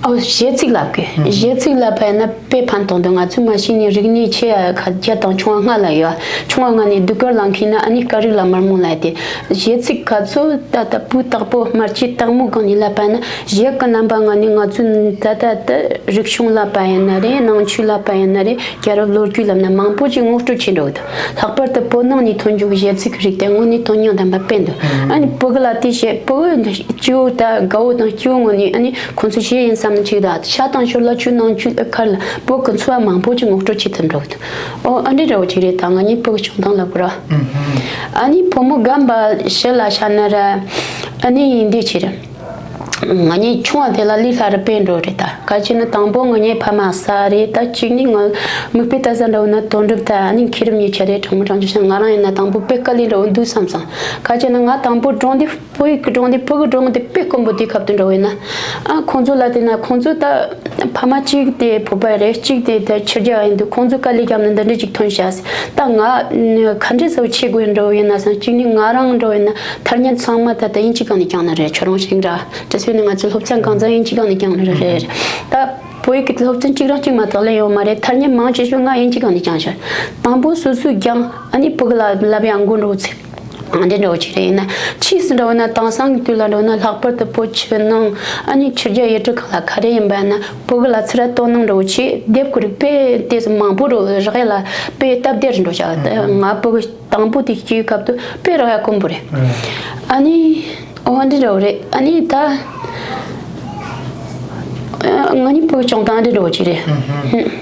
ཨོ་གཞས་ཚིག་ལབ་གི། གཞས་ཚིག་ལབ་པ་ཡིན་ན་དཔེ་ཕན་ཐོགས་འདུག་ང་ཚོས་མ་གཞི་ནས་རིག་གནས་ཆེ་ཡ་ཁ་བརྒྱ་དང་ཆུང་བ་ལྔ་ལ་ཡོད། ཆུང་བ་ལྔ་ནས་ཟློས་གར་ལ་མཁས་ན་ཨ་ནི་སྐད་རིགས་ལ་དམར་མོ་ལབ་དེ། གཞས་ཚིག་ག་ཚོད་ད་ལྟ་སྤུས་དག་པོ་དམར་ཆའི་སྟག་མོ་སྒང་ནས་ལབ་པ་ཡིན་ན་གཞས་ཀྱི་རྣམ་པ་ལྔ་ནས་ང་ཚོས་ད་ལྟ་ད་རིག་གཞུང་ལབ་པ་ཡིན་ན་རེད། ནང་ཆོས་ལབ་པ་ཡིན་ན་རེད། རྒྱལ་རབས་ལོ་རྒྱུས་ལབ་ན་མང་པོ་ཅིག་ངོ་སྤྲོད་བྱས་འགྲོ་གི་འདུག་ལྷག་པར་དུ་བོད་ནང་ནས་ཐོན་རྒྱུ་གི་གཞས་ཚིག་གི་རིགས་དེ་དངོས་གནས་དོན་སྙིང་ལྡན་པ་དཔེ་འདུག་ཨ་ནི་ཕྲུ་གུ་ལ་དེ་བཤད་ཕྲུ་གུ་སྐྱེ་བོ་ད་དགའ་བོ་དང་སྐྱེ་བོ་ངོ་ནས་ཨ་ནི་ཁོང་ཚོ་གཞས་ཡིན་བསམ་ནས་ཅིག་ད་ཤ་དང་ཞོར་ལ་ཆུ་ནང་ཆུ་ཁར་ལ་བོད་ཀྱི་འཚོ་བ་མང་པོ་ཅིག་ངོ་སྤྲོད་བྱེད་ཐུབ་འགྲོ་གི་འདུག་ཨོ་ཨ་འདྲའི་འདྲ་བོ་ཅིག་རེད། ད་ང་གཉིས་ཕྲུ་གུ་བྱུང་སྟངས་ལབ་དགོས་ར། ཨ་ནི་བུ་མོ་རྒན་པ་ཞིག་ལ་བཤད་ན་ར་ཨ་ནི་འདི་ཅིག་རེད། ང་གཉིས་ཆུང་བ་དེ་ལ་ལས་སླ་རུ་དཔེ་འགྲོ་རེད་ད། ག་ཅི་ནི་དང་པོ་ང་གཉིས་ཕ་མ་གསར་རེད་ད། གཅིག་ནི་ང་མིག་དཔེ་ལྟ་ས་འདྲ་བོ་ན་དོན་གྲུབ་ད་ཨ་ནི་མཁས་རབ་གཉིས་ཆ་རེད། དྲང་མོ་དྲང་ཆ་བཤད་ང་རང་ཡིན་ན་དང་པོ་དཔེ་དཀའ་ལས་འདྲ་བོ་འདུག་བསམ་སོང་། ག་ཅི་ནི་ང་དང་པོ་སྒྲུང་འདི་བོད་ཡིག་གི་སྒྲུང་འདི་ཕྲུ་གུ་སྒྲུང་འདི་དཔེ་དཀོན་པོ་དེ་ཁབ་ཏུ་འགྲོ་བས་ན། ཨ་ཁོང་ཚོ་ལ་དེ་ན་ཁོང་ཚོ་ད་ཕ་མ་གཅིག་དེ་བོད་པ་རེད། གཅིག་དེ་ད་ཕྱི་རྒྱལ་ཡིན་འདུག་ཁོང་ཚོ་དཀའ་ལས་བརྒྱབ་ན་འདི་འདྲ་ཅིག་ཐོན་ཤག་ད་ང་ག་འདྲས་ཟེར་བ་ཆེ་དགོས་འགྲོ་བས་ན་སང་གཅིག་ནི་ང་རང་འགྲོ་བས་ན་ཐ་སྙད་ཚང་མ་ད་ད་དབྱིན་ཇི་སྒང་ནས་སྦྱངས་ནི་རེད། ཁྱོད་རང་ཞིག་འདྲ་དྲི་སོ་ནི་ང་ཚོ་སློབ་ཚན་གང་ཚང་དབྱིན་ཇི་སྒང་ནས་སྦྱངས་ནི་རེད། ད་བོད་ཡིག་གི་སློབ་ཚན་གཅིག་རང་གཅིག་མ་གཏོགས་ལེན་ཡོད་མ་རེད། ཐ་སྙད་མང་ཆེ་ཤོས་ང་དབྱིན་ཇི་སྒང་ནས་སྦྱངས་ཤག་དང་པོ་སོ་སོས་སྦྱངས་ཨ་ནི་ཕྲུ་གུ་ལ་ལབ་ཡང་མགོ་འགྲོ་ཚེ། འདི་འདྲ་བོ་ཅིག་རེད། ཡིན་ན་ཕྱིས་སུ་འདྲ་བོ་ན་དེང་སང་གི་དུས་ལ་འདྲ་བོ་ན་ལྷག་པར་དུ་བོད་ཕྱི་ནང་ཨ་ནི་ཕྱི་རྒྱལ་ཡུལ་གྲུ་ཁག་ལ་ག་རེ་ཡིན་པ་ན་ཕྲུ་གུ་ལ་ཚུར་དོ་སྣང་འདྲ་བོ་བྱེད་དེབ་ཀྱི་རིགས་དཔེ་དེ་ཙམ་མང་པོ་འདྲ་བོ་རག་ཡ་ལ་དཔེ་སྟབས་བདེ་རུ་འགྲོ་བྱ། ང་ཕྲུ་གུ་དང་པོ་དེ་སྐྱེས་སྐབས་དུ་དཔེ་རག་ཡ་དཀོན་པོ་རེད། ཨ་ནི་འོ་འདི་འདྲ་བོ་རེད། ཨ་ནི་ད་ང་གཉིས་ཕྲུ་གུ་བྱུང་སྟངས་འདི་འདྲ་བོ་ཅིག་རེད།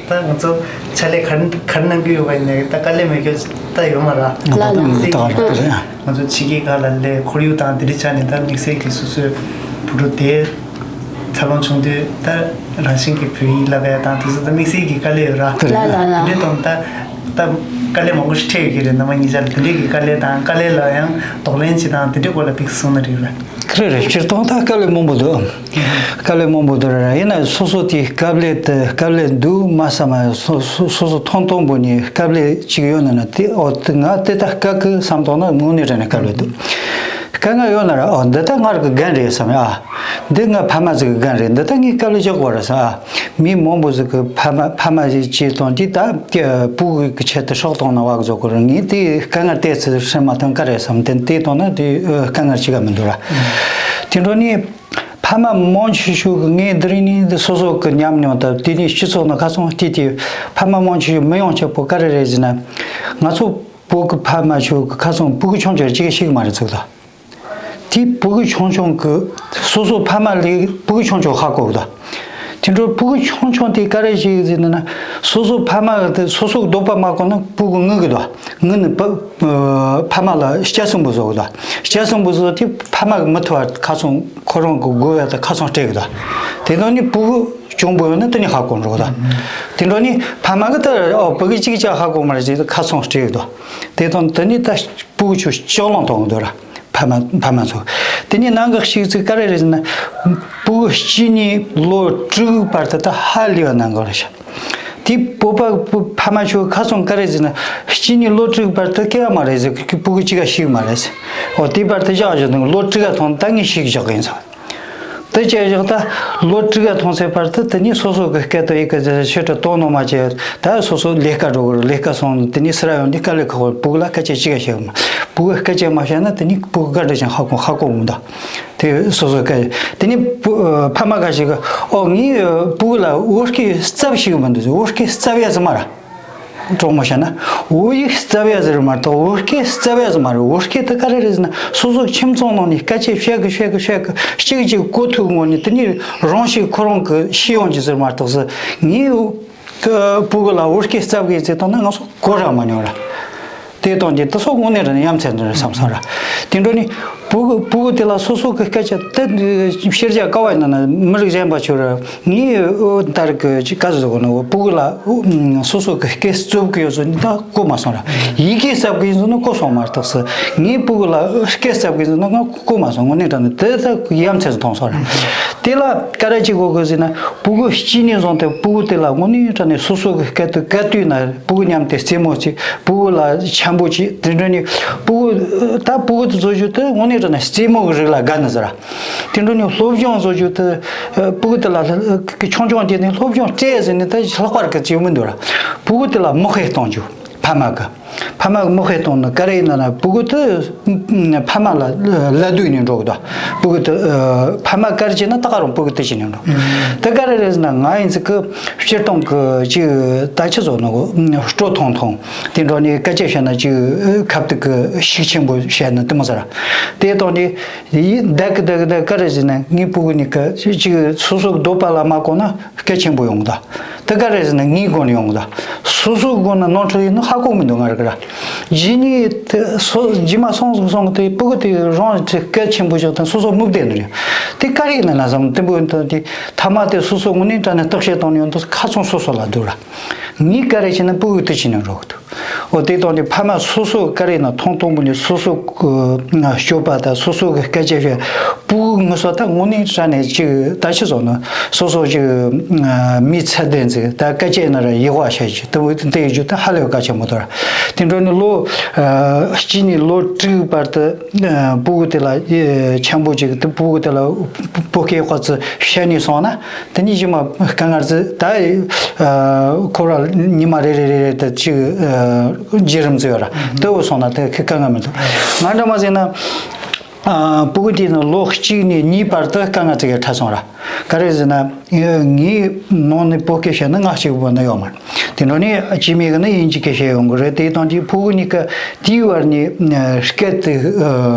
ད་ང་ཚོ་ཕྱག་ལས་ག་རེ་ག་རེ་གནང་གི་ཡོད་པ་ཡིན་ནའི་ད་དཀའ་ལས་མེད་རྒྱུ་ད་ཡོད་མ་རེད། ལ་ལ་དམིགས་བསལ་ད་ག་རེ་རེད། ང་ཚོ་ཕྱི་རྒྱལ་ཁག་ལ་སླེབས་ཁོར་ཡུག་དང་དེ་འདྲའི་ཆ་ནས་ད་དམིགས་བསལ་གྱི་སོ་སོའི་བུ་ཕྲུག་དེ་འཚར་ལོངས་བྱུང་དུས་ད་རང་བཞིན་གྱི་བོད་ཡིག་བསླབ་ཡ་དང་དེ་ཚོ་ད་དམིགས་བསལ་གྱི་དཀའ་ལས་ཡོད་ར། ལ་ལ་ལ། དེ་འདྲའི་དང་ད་ད་དཀའ་ལས་མང་པོ་ཞིག་འཕྲད་ཡོད་ཀྱི་རེད། རྣམ་པ་གཉིས་ཆ་ལ་དེ་འདྲའི་གི་དཀའ་ལས་དང་དཀའ་ལས་ལ་ཡང་གདོང་ལེན་བྱེད་སྟངས་དེ་འདྲའི་སྐོར་ལ་ཕེབས་གསུང་ན་འགྲིག་རེད། རེད་རེད། སྤྱིར་བཏང་ད་དཀའ་ལས་མང་པོ་འདུག་དཀའ་ལས་མང་པོ་འདུག་རེད། ཡིན་ན་སོ་སོ་དེའི་དཀའ་ལས་དེ་དཀའ་ལས་འདུག་མ་བསམ་པ་སོ་སོ་སོ་སོ་ཐོང་ཐོང་པོ་ནས་དཀའ་ལས་ཅིག་ཡོད་ན་ན་དེ་ཨོ་དེ་ང་དེ་ད་དཀའ་གི་བསམ་ཐོང་ན་དངོས་གནས་དྲང་གནས་དཀའ་ལས་འདུག་དཀའ་ངལ་ཡོད་ན་ར་ཨོ་འདི་ད་ང་ར་གི་འགན་རེད་བསམ་ཡ། འདི་ང་ཕ་མ་ཟིག་གི་འགན་རེད། འདི་ད་ངས་དཀའ་ལས་རྒྱག་དགོས་ར་ས། མི་མང་པོ་ཟིག་གི་ཕ་མ་ཕ་མ་ཟིག་ཅེས་དང་དེ་ད་ཕྲུ་གུ་གི་ཆེད་དུ་སྲོག་གཏོང་ན་བ་གི་བཟོ་དགོས་ར། ངས་དེ་དཀའ་ངལ་དེ་ཚོ་སེམས་མ་ཐོན་ག་རེ་བསམ་དེ་དེ་དང་ན་དེ་དཀའ་ངལ་ཅི་ག་མི་འདུག་ར། དེ་འཕྲོ་ནས་ཕ་མ་མང་ཆེ་ཤོས་ཀྱི་ངས་འདི་རིང་ནས་འདི་སོ་སོ་གི་ཉམས་མྱོང་དང་དེ་ནས་སྤྱི་ཚོགས་ནང་ཁ་སང་བལྟས་ཏེ་ཕ་མ་མང་ཆེ་ཤོས་མི་ཡོང་ཆེད་པོ་ག་རེ་རེད་ཟེར་ན། ང་ཚོ་བོད་ཀྱི་ཕ་མ་ཆོས་ཀྱི་ཁ་སང་ཕྲུ་གུ་ཆུང་ཆུང་ཅིག་ཤིག་མ་རེད་ཚུགས་དང་། དེ་ཕྲུ་གུ་ཆུང་ཆུང་གི་སོ་སོ་ཕ་མ་ལས་ཕྲུ་གུ་ཆུང་ཆུང་ཧ་གོ་གི་དང་། དེ་འཕྲོ་ཕྲུ་གུ་ཆུང་ཆུང་དེ་ག་རེ་ཞིག་ཟེར་ན་ན་སོ་སོ་ཕ་མ་གི་དེ་སོ་སོ་གི་སྡོད་པ་མ་གོ་ན་ཕྲུ་གུ་ངུ་གི་དང་། ངུ་ནི་ཕ་ཕ་མ་ལ་སྐྱ་སེན་པོ་བཟོ་གི་དང་། སྐྱ་སེན་པོ་བཟོ་དེ་ཕ་མ་གི་མི་ཐུབ་པ་ཁ་སང་ཁོ་རང་གི་དགོས་ཡ་དེ་ཁ་སང་སྤྲད་གི་དང་། དེ་ནང་ནས་ཕྲུ་གུ་གྱོང་པོ་ཡོད་ན་དེ་ནས་ཧ་གོ་འགྲོ་གི་དང་། དེ་འཕྲོ་ནས་ཕ་མ་གི་ད་ཨོ་ཕྲུ་གུ་གཅིག་ཅག་ཧ་གོ་མ་རེད་ཟེར་ཁ་སང་སྤྲད་གི་དང་། དེ་དང་དེ་ནས་ད་ཕྲུ་གུ་ཆུ་ལྕགས་ལང་གཏོང་གི་འདུག་ར། ཕ་མ་ཕ་མ་ཚོ། དེ་ནས་ནང་གི་གཅིག་ཚིག་ག་རེ་རེད་ཟེར་ན། ཕྲུ་གུ་གཅིག་ནས་ལོ་དྲུག་བར་དུ་ད་ཧ་ལས་པ་གནང་དགོས་རེད་ཤག་དེ་བོད་པ་ཕ་མ་ཚོ་ཁ་སང་ག་རེ་ཟེར་ན། གཅིག་ནས་ལོ་དྲུག་བར་དུ་སྐྱེ་བ་མ་རེད་ཟེར་གི་ཕྲུ་གུ་གཅིག་ག་ཤི་གི་མ་རེད་ཟེར། འོ་དེ་བར་དུ་བཞག་བཞག་དང་ལོ་དྲུག་ག་ཐོན་ད་ངས་ཤི་གི་བཞག་གི་ཡིན་ཟེར། དེ་བྱས་བཞག་ད་ལོ་དྲུག་ག་ཐོན་ཚེ་བར་དུ་དེ་ནས་སོ་སོ་གི་སྐད་དུ་ཡི་གེ་ཟེར་ཕྱི་དྲོ་དོ་ནོ་མ་བྱས་ད་སོ་སོ་ལས་ཀ་འགྲོ་གི་རེད། ལས་ཀ་སོང་དེ་ནས་སེ་ར་ཡོང་དུས་དཀའ་ལས་ཁག་པོ་ཕྲུ་གུ་ལ་སྐད་ཆ་གཅིག་ག་བཤད་གི་མ། ཕྲུ་གུ་སྐད་ཆ་མ་བཤད་ན་དེ་ནས་ཕྲུ་གུ་ག་འདྲ་ཞིག་ཧ་གོ་ཧ་གོ་མི་འདུག་དེ་སོ་སོ་སྐད་དེ་ནས་ཕྲུ་ཕ་མ་ཁ་ཤས་ཀྱིས་ཨོ་ངའི་ཕྲུ་གུ་ལ་བོད་སྐད་རྩ་བ་ཤེས་གི་མི་འདུག་བོད་སྐད་རྩ་བ་ཡ་ཟེར་མ་ར། དྲང་མོ་བཤད་ན་བོད་ཡིག་རྩ་བ་ཡ་ཟེར་མ་གཏོགས་བོད་སྐད་རྩ་བ་ཡ་ཟེར་མ་རེད། བོད་སྐད་དེ་ག་རེ་རེད་ཟེར་ན་སོ་སོ་ཁྱིམ་ཚང་ནང་ནས་སྐད་ཆ་བཤད་གི་བཤད་གི་བཤད་གི་གཅིག་གཅིག་གོ་ཐུབ་ངོ་ནས་དེ་ནས་རང་ཤེས་ཁོ་རང་གི་ཤེས་ཡོང་གི་ཟེར་མ་གཏོགས་ཟེར། ངའི་ཕྲུ་གུ་ལ་བོད་སྐད་རྩ་བ་ཡ་ཟེར་བཏང་ན་ང་ཚོ་གོ་ར་མ་མྱོང་ར། དེ་དང་དེ་དེ་སོགས་དངོས་གནས་རེད་ན་ཡ་མཚན་རེད་བསམ་སོང་ར། དེ་འཕྲོ་ནས། ཕྲུ་གུ་ཕྲུ་གུ་དེ་ལ་སོ་སོ་གི་སྐད་ཆ་དེ་ཕྱིར་རྒྱག་དཀའ་བ་ཡིན་ན་མི་རིགས་གཞན་པ་ཚོར། ངས་ཨོ་ད་རེས་ཀྱི་ཅིག་ག་ཟེར་དགོས་ན། ཕྲུ་གུ་ལ་སོ་སོ་གི་སྐད་རྩོད་གི་ཡོད་ཚོད་ད་གོ་མ་སོང་ར། ཡི་གེ་གསབ་གི་ཡིན་ཚོད་ནི་གོ་སོང་མ་གཏོགས་སུ། ངས་ཕྲུ་གུ་ལ་སྐད་གསབ་གི་ཡིན་ཚོད་ནི་ང་གོ་མ་སོང་། དངོས་གནས་དྲང་གནས་དེ་ད་ཡ་མཚན་མཐོང་སོང་ར། དེ་ལ་ག་རེ་བྱེད་དགོས་གི་ཟེར་ན། ཕྲུ་གུ་སྐྱེས་ནས་བཟུང་སྟེ་ཕྲུ་གུ་དེ་ལ་དངོས་གནས་དྲང་གནས་སོ་སོ་གི་སྐད་དུ་སྐད་དུས་ན་ཕྲུ་གུ་མཉམ་དུ་རྩེད་མོ་བྱེད། ཕྲུ་གུ་ལ་འཆམ་པོ་བྱེད། དེ་འདྲ་ནི་ཕྲུ་གུ་ད་ཕྲུ་གུ་དེ་བཟོ་རྒྱུ་དེ་དངོས་གནས་དྲང་གནས་རྩེད་མོ་གི་རིགས་ལ་དགའ་ནི་ཟེར་ར། དེ་འདྲ་ནི་སློབ་སྦྱོང་བཟོ་རྒྱུ་དེ་ཕྲུ་གུ་དེ་ལ་ཆུང་ཆུང་དེ་ནས་སློབ་སྦྱོང་སྤྲད་ཟེར་ནས་ད་ལྷག་པར་གི་ཅིག་མི་འདུག་ར། ཕྲུ་གུ་དེ་ལ་མིག་དཔེ་གཏོང་རྒྱུ། ཕ་མ་གི་ཕ་མ་གི་མིག་དཔེ་གཏོང་ན་ག་རེ་ཡིན་ན་ན། ཕྲུ་གུ་དེ་ཕ་མ་ལ་ལད་ཟློས་ནས་འགྲོ་གི་འདུག་ཕྲུ་གུ་དེ་ཕ་མ་ག་རེ་བྱས་ན་ད་ག་རང་ཕྲུ་གུ་དེ་བྱས་ནས་འགྲོ། དེ་ག་རེ་རེད་ཟེར་ན། ང་ཡིན་ཚིག་གི་སྤྱིར་བཏང་གི་ཅིག་ད་ཆི་བཟོ་ནོ་སྤྲོ་ཐུང་ཐུང་། དེ་འདྲ་ནི་སྐད་ཆ་བཤད་ན་ཅིག་ཁ་ཐུག་གི་ཤུགས་ཆེན་པོ་བཤད་ན་དེ་མོ་ཟེར། དེ་དང་ནི་ཡིན་བསྡད་གི་བསྡད་གི་བསྡད་ག་རེ་ཟེར་ན། ངའི་ཕྲུ་གུ་ནི་ག་ཅིག་སོ་སོ་གི་འདོད་པ་ལ་མ་གོ་ན་སྐད་ཆེན་པོ་ཡོང་གི་འདུག་དེ་ག་རེ་ཟེར་ན་ངའི་སྒོ་ནས་ཡོང་གི་འདུག་སོ་སོའི་སྒོ་ནས་ནོར་འཁྲུལ་ཡིན་ན་ཧ་གོ་མི་འདུག་ང་རང་གི་ར། རྗེས་ནས་དེ་སོ་རྗེས་མ་སོང་སོང་སོང་གི་དེ་ཕྲུ་གུ་དེ་རང་གི་སྐད་ཆེན་པོ་ཞིག་དང་སོ་སོ་མིག་བསྡད་ནི་རེད། དེ་ག་རེ་ཡིན་ན་ན་བསམ། དེ་འདྲ་དེ་ཐ་མ་དེ་སོ་སོ་དངོས་གནས་དྲང་གནས་བརྟག་དཔྱད་གཏོང་ནས་ཡོང་དུས་ཁ་ཚང་སོ་སོ་ལ་འདུག་ར། ངས་ག་རེ་བྱས་ན་ཕྲུ་གུ་དེ་བྱས་ནས་འགྲོ་གི་འདུག་འོ་དེ་དང་དེ་ཕ་མ་སོ་སོ་ག་རེ་ན་ཐོང་ཐོང་པོ་ནས་སོ་སོ་གི་སྤྱོད་པ་དང་སོ་སོ་གི་སྐད་ཆ་བཤད། ཕྲུ་གུ་ངུ་སོ་ད་དངོས་གནས་དྲང་གནས་ཅིག་ད་ཆི་བཟོ་ན་སོ་སོ་ཅིག་མི་ཚད་ལྡན་ཅིག་ད་སྐད་ཆ་ཡིན་ན་ར་ཡིད་དབང་བྱེད་ཅིག་དེ་དེ་ཡོད་རྒྱུ་ད་ཧ་ལས་གལ་ཆེན་པོ་འདུག་ར། དེ་འདྲ་ནི་ལོ་གཅིག་ནས་ལོ་དྲུག་བར་དུ་ཕྲུ་གུ་དེ་ལ་འཆམ་པོ་ཅིག་དེ་ཕྲུ་གུ་དེ་ལ་བོད་སྐད་ཁོ་ཚོས་བཤད་ནས་སོང་ན། དེ་ནས་གཞི་མ་དཀའ་ངལ་ཟེར་ད་ཁོ་ར་ཉི་མ་རེ་རེ་རེ་རེ་དེ་ཅིག་བརྒྱུད་རིམ་ཟེར་བ་ར་དེ་བོ་སོང་ན་དེ་དཀའ་ངལ་མི་འདུག་ང་འདྲ་མ་ཟེར་ན་ཕྲུ་གུ་དེ་ནི་ལོ་གཅིག་ནས་གཉིས་བར་དུ་དཀའ་ངལ་དེ་ག་འཕྲད་སོང་ར། ག་རེ་ཟེར་ན་ངའི་ནང་ནས་བོད་སྐད་བཤད་ན་ང་གཅིག་པོ་ནི་ཡོད་མ་རེད། དེ་འདྲ་ནས་སྐྱེས་མའི་གི་ནི་དབྱིན་ཇི་སྐད་བཤད་ཡོང་གི་རེད། དེ་དང་དེ་ཕྲུ་གུ་གཉིས་ཀ་དེའི་བར་ནས་སྐད་དེ་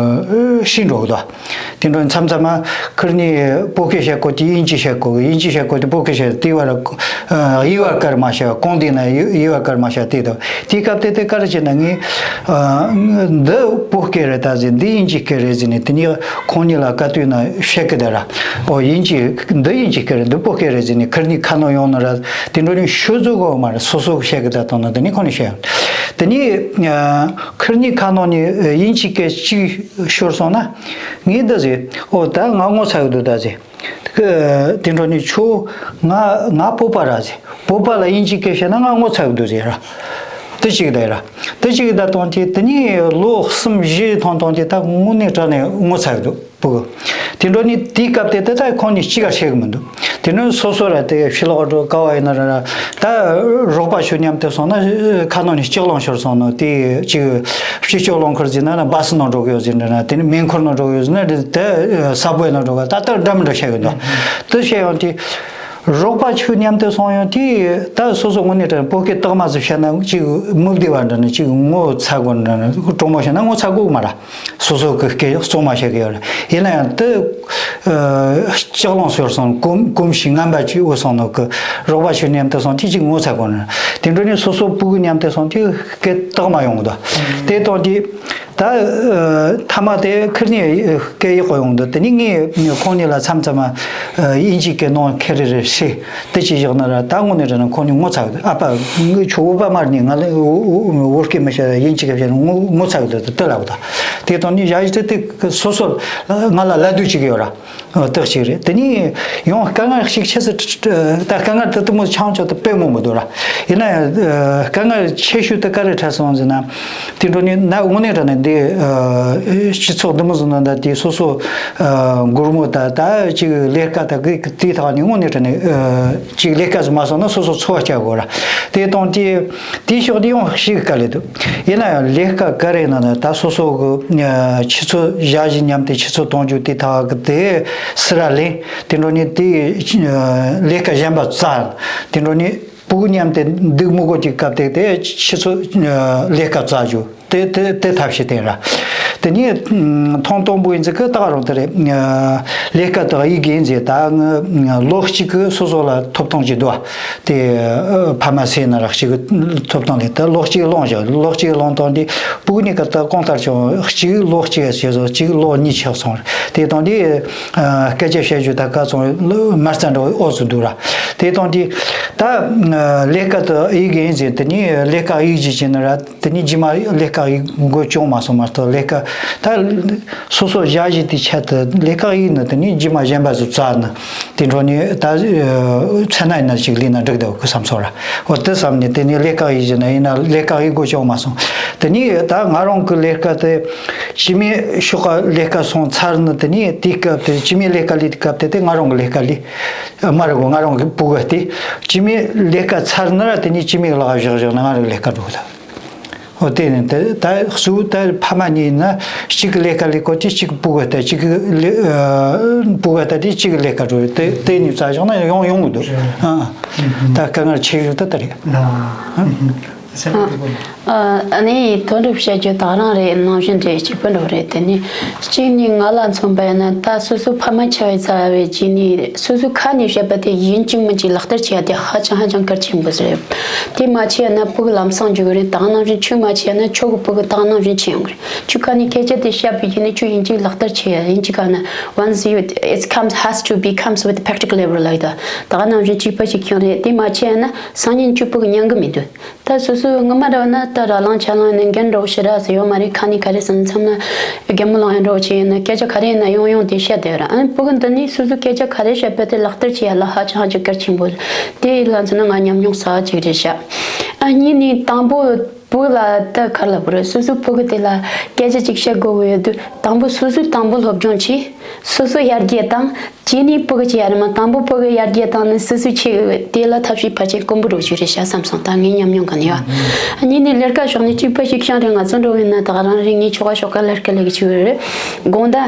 ཤེས་འགྲོ་གི་འདུག་དེ་འདྲ་མཚམས་མཚམས་མ་ཁུར་ནས་བོད་སྐད་བཤད་གོ་དེ་དབྱིན་ཇི་བཤད་གོ་གི། དབྱིན་ཇི་བཤད་གོ་དེ་བོད་སྐད་བཤད་དེ་བར་དབྱེ་བ་བཀར་མ་བྱ། གང་དེ་ན་དབྱེ་བ་བཀར་མ་བྱ་དེ་དང་དེ་སྐབས་དེ་དེ་ག་རེ་བྱས་ན་ངས་འདི་བོད་སྐད་རེད་ད་ཟེར། འདི་དབྱིན་ཇི་སྐད་རེད་ཟེར་ནས་དེ་ནས་ཁོང་གཉིས་ལ་བཀའ་བསྡུར་ན་བཤད་གི་ད་ར། ཨོ་དབྱིན་ཇི་འདི་དབྱིན་ཇི་སྐད་རེད། འདི་བོད་སྐད་རེད་ཟེར་ནས་ཁུར་ནས་ཁ་ནང་ཡོང་ན་ར་དེ་འདྲ་ནས་ཤོད་རྫོགས་གོ་མ་རེད། སོ་སོ་གི་བཤད་གི་ད་དང་ན་དེ་ནས་ཁོང་ནས་བཤད་ཡོང་། དེ་ནས་ཁུར་ནས་ཁ་ནང་ནས་དབྱིན་ཇི་སྐད་གཅིག་ཤོར་སོང་ན། ངས་འདི་ཟེར། ཨོ་ད་ང་ངོ་ཚ་གི་འདུག་ད་ཟེར། དེ་འདྲ་ནི་ཁྱོད་ང་ང་བོད་པ་ར་ཟེར། བོད་པ་ལ་དབྱིན་ཇི་སྐད་བཤད་ན་ང་ངོ་ཚ་གི་འདུག་ཟེར་ར། དེ་གཅིག་ད་ར། དེ་གཅིག་ད་དང་དེ་དེ་ནས་ལོ་གསུམ་བཞི་ཐོན་ཐོན་དེ་ད་དངོས་གནས་དྲང་གནས་ངོ་ཚ་གི་འདུག་བུ་གུ། དེ་འདྲ་ནི་དེའི་སྐབས་དེ་ད་ད་ཁོང་གཉིས་གཅིག་ག་བཤད་གི་མི་འདུག་དེ་ནས་སོ་སོ་ར་དེ་ཕྱི་ལོགས་འགྲོ་དཀའ་བ་ཡིན་ན་ར་ར། ད་རོགས་པ་ཞུ་མཉམ་དུ་སོང་ན་ཁ་ནང་ནས་ལྕགས་ལམ་ཤོར་སོང་ན་དེ་གཅིག་ཕྱི་ལྕགས་ལམ་ཁུར་ཟིན་ན་ན་སྦ་སི་ནང་འགྲོ་གི་ཡོད་ཟིན་ན་དེ་ནི་མེ་འཁོར་ནང་འགྲོ་གི་ཡོད་ཟིན་ན་དེ་ས་བོད་ནང་འགྲོ་གི་ད་ལྟ་འདྲ་མི་འདྲ་བཤད་གི་འདུག་དེ་བཤད་ཡོང་དུས། རོགས་པ་ཆུ་མཉམ་དུ་སོང་ཡོང་དུས་ད་སོ་སོ་དངོས་གནས་དྲང་བོད་སྐད་རྟགས་མ་ཟིག་བཤད་ན་གཅིག་མི་བདེ་བ་འདྲ་ན་གཅིག་ངོ་ཚ་དགོས་འདྲ་ན་གྲོགས་མོ་བཤད་ན་ངོ་ཚ་དགོས་མ་ར། སོ་སོ་གི་སྐད་གཙང་མ་བཤད་གི་ཡོད་རེད། ཡིན་ན་ཡང་དེ་ལྕགས་ལམ་ཤོར་སོང་གོམས་གོམས་ཤིག་ངན་པ་ཅིག་འོས་སོང་ནོ་གི་རོགས་པ་ཆུ་མཉམ་དུ་སོང་དུས་གཅིག་ངོ་ཚ་དགོས་འདྲ། དེ་འདྲ་ནས་སོ་སོ་ཕྲུ་གུ་མཉམ་དུ་སོང་དུས་སྐད་རྟགས་མ་ཡོང་གི་འདུག་དེ་དང་དེ། ད་ཨ་མཐའ་མ་དེ་ཁུར་ནས་སྐད་ཡག་པོ་ཡོང་འདུག་དེ་ནས་ངས་ཁོང་གཉིས་ལ་མཚམས་མཚམས་མ་ཨ་དབྱིན་ཇིའི་སྐད་ནང་ཁེ་རེ་རེ་བཤད་དེ་ཅི་བཞག་ན་ར། ད་དངོས་གནས་དྲང་གནས་ཁོང་གཉིས་ངོ་ཚ་གི་འདུག་ཨ་ཕ་ངའི་ཁྱོད་བོད་པ་མ་རེད་ནི། ང་ལ་བོད་སྐད་མི་བཤད། དབྱིན་ཇི་སྐད་བཤད་ན་ངོ་ངོ་ཚ་གི་འདུག་དེ་ལབ་དང་། དེ་དང་ནི་ཡ་ཡི་དེ་དེ་སོ་སོ་ང་ལ་ལད་ཟློས་བྱེད་གི་ཡོད་ར། ཨ་དེ་གཅིག་རེད། དེ་ནས་ཡང་དཀའ་ངལ་ཞིག་ཆེ་ས་ད་དཀའ་ངལ་དེ་དེ་མོ་ཆུང་ཆུང་དེ་དཔེ་མང་པོ་འདུག་ར། ཡིན་ན་ཡང་ཨ་དཀའ་ངལ་ཆེ་ཤོས་དེ་ག་རེ་འཕྲད་སོང་ཟེར་ན། དེ་འདྲ་ནི་ན་དངོས་གནས་དྲང་གནས་འདི་ཨ་སྤྱི་ཚོགས་འདི་མོ་ཟེར་ན་ད་དེ་སོ་སོ་ཨ་སྒོར་མོ་ད་ད་ཅིག་ལས་ཀ་ད་གི་དེའི་ཐོག་ནས་དངོས་གནས་དྲང་གནས་ཨ་ཅིག་ལས་ཀ་ཟིག་མ་སོང་ན་སོ་སོ་འཚོ་བ་སྐྱེལ་དགོས་ར། དེ་དང་དེ་དེའི་ཕྱོགས་དེ་ཡང་ཞིག་དཀའ་ལས་འདུག་ཡིན་ན་ཡང་ལས་ཀ་ག་རེ་ན་ན་ད་སོ་སོ་གི་ཨ་ཆུ་ཚོད་བཞག་བཞིན་མཉམ་དུ་ཆུ་ཚོད་གཏོང་རྒྱུ་དེ་ཐག་གི་དེ་སི་ར་ལེན། དེ་འདྲ་ནི་དེ་ལས་ཀ་གཞན་པ་བཙལ། དེ་འདྲ་ནི་ཕྲུ་གུ་མཉམ་དུ་འདུག་མི་དགོས་ཀྱི་སྐབས་དེ་དེ་ཆུ་ཚོད་ལས་ཀ་བཙལ་རྒྱུ་དེ་དེ་དེ་ཐབས་ཤེས་བསྟེན་ར། དེ་ནས་ཐོང་དང་པོ་ཡིན་ཚེ་གི་ད་ག་རང་དེ་རེད། ལས་ཀ་དག་ཡིག་ཡིན་ཚེ་ད་ངི་ལོ་གཅིག་གི་སོ་སོ་ལ་ཐོབ་ཐང་ཅིག་འདུག་དེ་ཕ་མ་ཟེར་ན་རག་གཅིག་གི་ཐོབ་ཐང་ལས་ད་ལོ་གཅིག་ལོངས་བཞག་ལོ་གཅིག་ལོངས་དང་དེ་སྤུག་ནས་གི་ད་གང་ལྟར་ཀྱང་གཅིག་ལོ་གཅིག་བྱས་སོང་གཅིག་ལོ་གཉིས་ཆགས་སོང་། དེ་དང་དེ་སྐད་ཆ་བཤད་རྒྱུ་ད་ག་ཚོང་མ་རྩ་འདྲ་བོ་ཨོ་སུ་འདུག་ར། དེ་དང་དེ་ད་ལས་ཀ་དག་ཡིག་ཡིན་ཚེ་དེ་ནས་ལས་ཀ་ཡིག་ཅིག་བྱས་ན་ར། དེ་ནས་རྗེས་མ་ལས་ཀ་ཡི་མགོ་བཅོང་མ་སོང་མ་གཏོགས་ལས་ཀ་ད་སོ་སོ་བཞག་བཞིན་དེ་ཆེད་དུ་ལས་ཀ་ཡིན་ན་དེ་ནས་རྗེས་མ་གཞན་པ་ཟིག་བཙལ་ན་དེ་འཕྲོ་ནས་ད་ཚེ་ན་ཡིན་ན་ཅིག་ལས་ན་འགྲིག་འདུག་གི་བསམ་སོང་ར། འོ་དེ་བསམ་ནས་དེ་ནས་ལས་ཀ་ཡིན་ཟེར་ན་ཡིན་ན་ལས་ཀ་ཡི་མགོ་བཅོང་མ་སོང་། དེ་ནས་ད་ང་རང་གི་ལས་ཀ་དེ་སྤྱི་མི་ཤོག་ཁ་ལས་ཀ་སོང་ཚར་ན་དེ་ནས་དེའི་སྐབས་དེ་སྤྱི་མི་ལས་ཀ་ལས་དེ་སྐབས་དེ་དེ་ང་རང་གི་ལས་ཀ་ལས། མ་རེད་གོ། ང་རང་གི་སྤུ་གུ་དེ་སྤྱི་མི་ལས་ཀ་ཚར་ན་ར་དེ་ནས་སྤྱི་མི་ལག་བཞག་བཞག་ན་ང་རང་ལས་ཀ་འགྲོ་གི་ད། འོ་དེ་ནས་དེ་ད་གཙོ་བོ་ད་ཕ་མ་གཉིས་ན་གཅིག་གི་ལས་ཀ་ལས་གོ་དེ་གཅིག་གི་སྤུ་གུ་ད་གཅིག་གི་ལས་ཨ་སྤུ་གུ་ད་དེ་གཅིག་གི་ལས་ཀ་འགྲོ་དེ་དེ་གཉིས་བཙལ་བཞག་ན་ཡོང་ཡོང་གི་འདུག་ཨ་ད་དཀའ་ངལ་ཆེ་ཤོས་ད་ད་རེད། ཨ་ནི་དོན་གྲུབ་བཤད་རྒྱུ་དག་རང་རེད། ནང་བཞིན་རེད། གཅིག་པུ་འགྲོ་རེད། དེ་ནི་གཅིག་ནི་ང་ལ་མཚོན་པ་ཡིན་ན་ད་སོ་སོ་ཕ་མ་ཆགས་པའི་རྩ་བའི་གཅིག་ནི་སོ་སོ་ཁ་ནས་བཤད་པ་དེ་ཡིན་གཅིག་མིན་གཅིག་ལག་བསྟར་བྱེད་ཡ་དེ་ཧ་ཅང་ཧ་ཅང་གལ་ཆེན་པོ་ཟེར། དེ་མ་བྱས་ན་སྤུ་གུ་ལམ་སང་འཇུག་གི་རེད། དག་ནང་བཞིན་ཆུ་མ་བྱས་ན་ཆུ་གི་སྤུ་གུ་དག་ནང་བཞིན་ཆེ་ཡོང་གི་རེད། ཆུ་ཁ་ནས་སྐད་ཆ་དེ་བཤད་པའི་གི་ནི་ཆུ་ཡིན་གཅིག་ལག་བསྟར་བྱེད་ཡ་ཡིན་གཅིག་ག་ན་once you it comes has to be comes with practical level like that. དག་ནང་བཞིན་གཅིག་པ་ཞིག་ཀྱང་རེད། དེ་མ་བྱས་ན་སང་ཉིན་ཆུ་སྤུ་གུ་ཉན་གི་མི་འདུག་ད་སོ་སོའི་ངོ་མ་རེད་ན་ད་ར་ལང་ཆ་ལང་ནས་འགན་འགྲོ་ཞེ་དྲག་ཟེར་ཡོད་མ་རེད། ཁ་ནས་ག་རེ་ཟེར་ན་མཚམས་ན་རྒན་མོ་ལང་ཡང་འགྲོ་བྱས་ཡིན་ན་སྐད་ཆ་ག་རེ་ཡིན་ན་ཡོང་ཡོང་དེ་བཤད་བསྡད་ར། ཨ་ནི་སྤུ་གུ་འདི་ནས་སོ་སོ་སྐད་ཆ་ག་རེ་བཤད་པ་དེ་ལག་བསྟར་བྱེད་ཡ་ལ་ཧ་ཅང་ཧ་ཅང་གལ་ཆེན་པོ་རེད། དེ་ལ་མཚོན་ན་ང་ཉམས་མྱོང་གསར་པ་ཅིག་རེད་ཤག་ཨ་གཉིས་ནས་དང་པོ་སྤུ་གུ་ལ་ད་ག་རེ་ལབ་དགོས་རེད། སོ་སོའི་སྤུ་གུ་དེ་ལ་སྐད་ཆ་ཅིག་བཤད་དགོས་ཀྱི་ཡོད་དུས་དང་པོ་སོ་སོའི་དང་པོ་སློབ་སྦྱོང་བྱས། སོ་སོ་ཡར་རྒྱས་བཏང་། གཅིག་ནས་སྤུ་གུ་ཆེ་ཡ་རེད་མ། དང་པོ་སྤུ་གུ་ཡར་རྒྱས་བཏང་ནས་སོ་སོའི་ཆེ་དེ་ལ་ཐབས་ཤེས་ཕལ་ཆེར་དཀོན་པོ་རུ་ཞིག་རེད་ཤག་བསམ་སོང་། ད་ངའི་ཉམས་མྱོང་ག་ནས་ཡ། གཉིས་ནས་ལས་ཀ་ཕྱོགས་ནས་གཅིག་པ་ཞིག་ཤང་རེད། ང་ཚོ་འགྲོ་བའི་ན་ད་ག་རང་རེད། ངའི་ཆོ་ག་ཤོག་ཁ་ལས་ཀ་ལས་ཀྱི་ཆེ་བའི་རེད། དགོང་དག་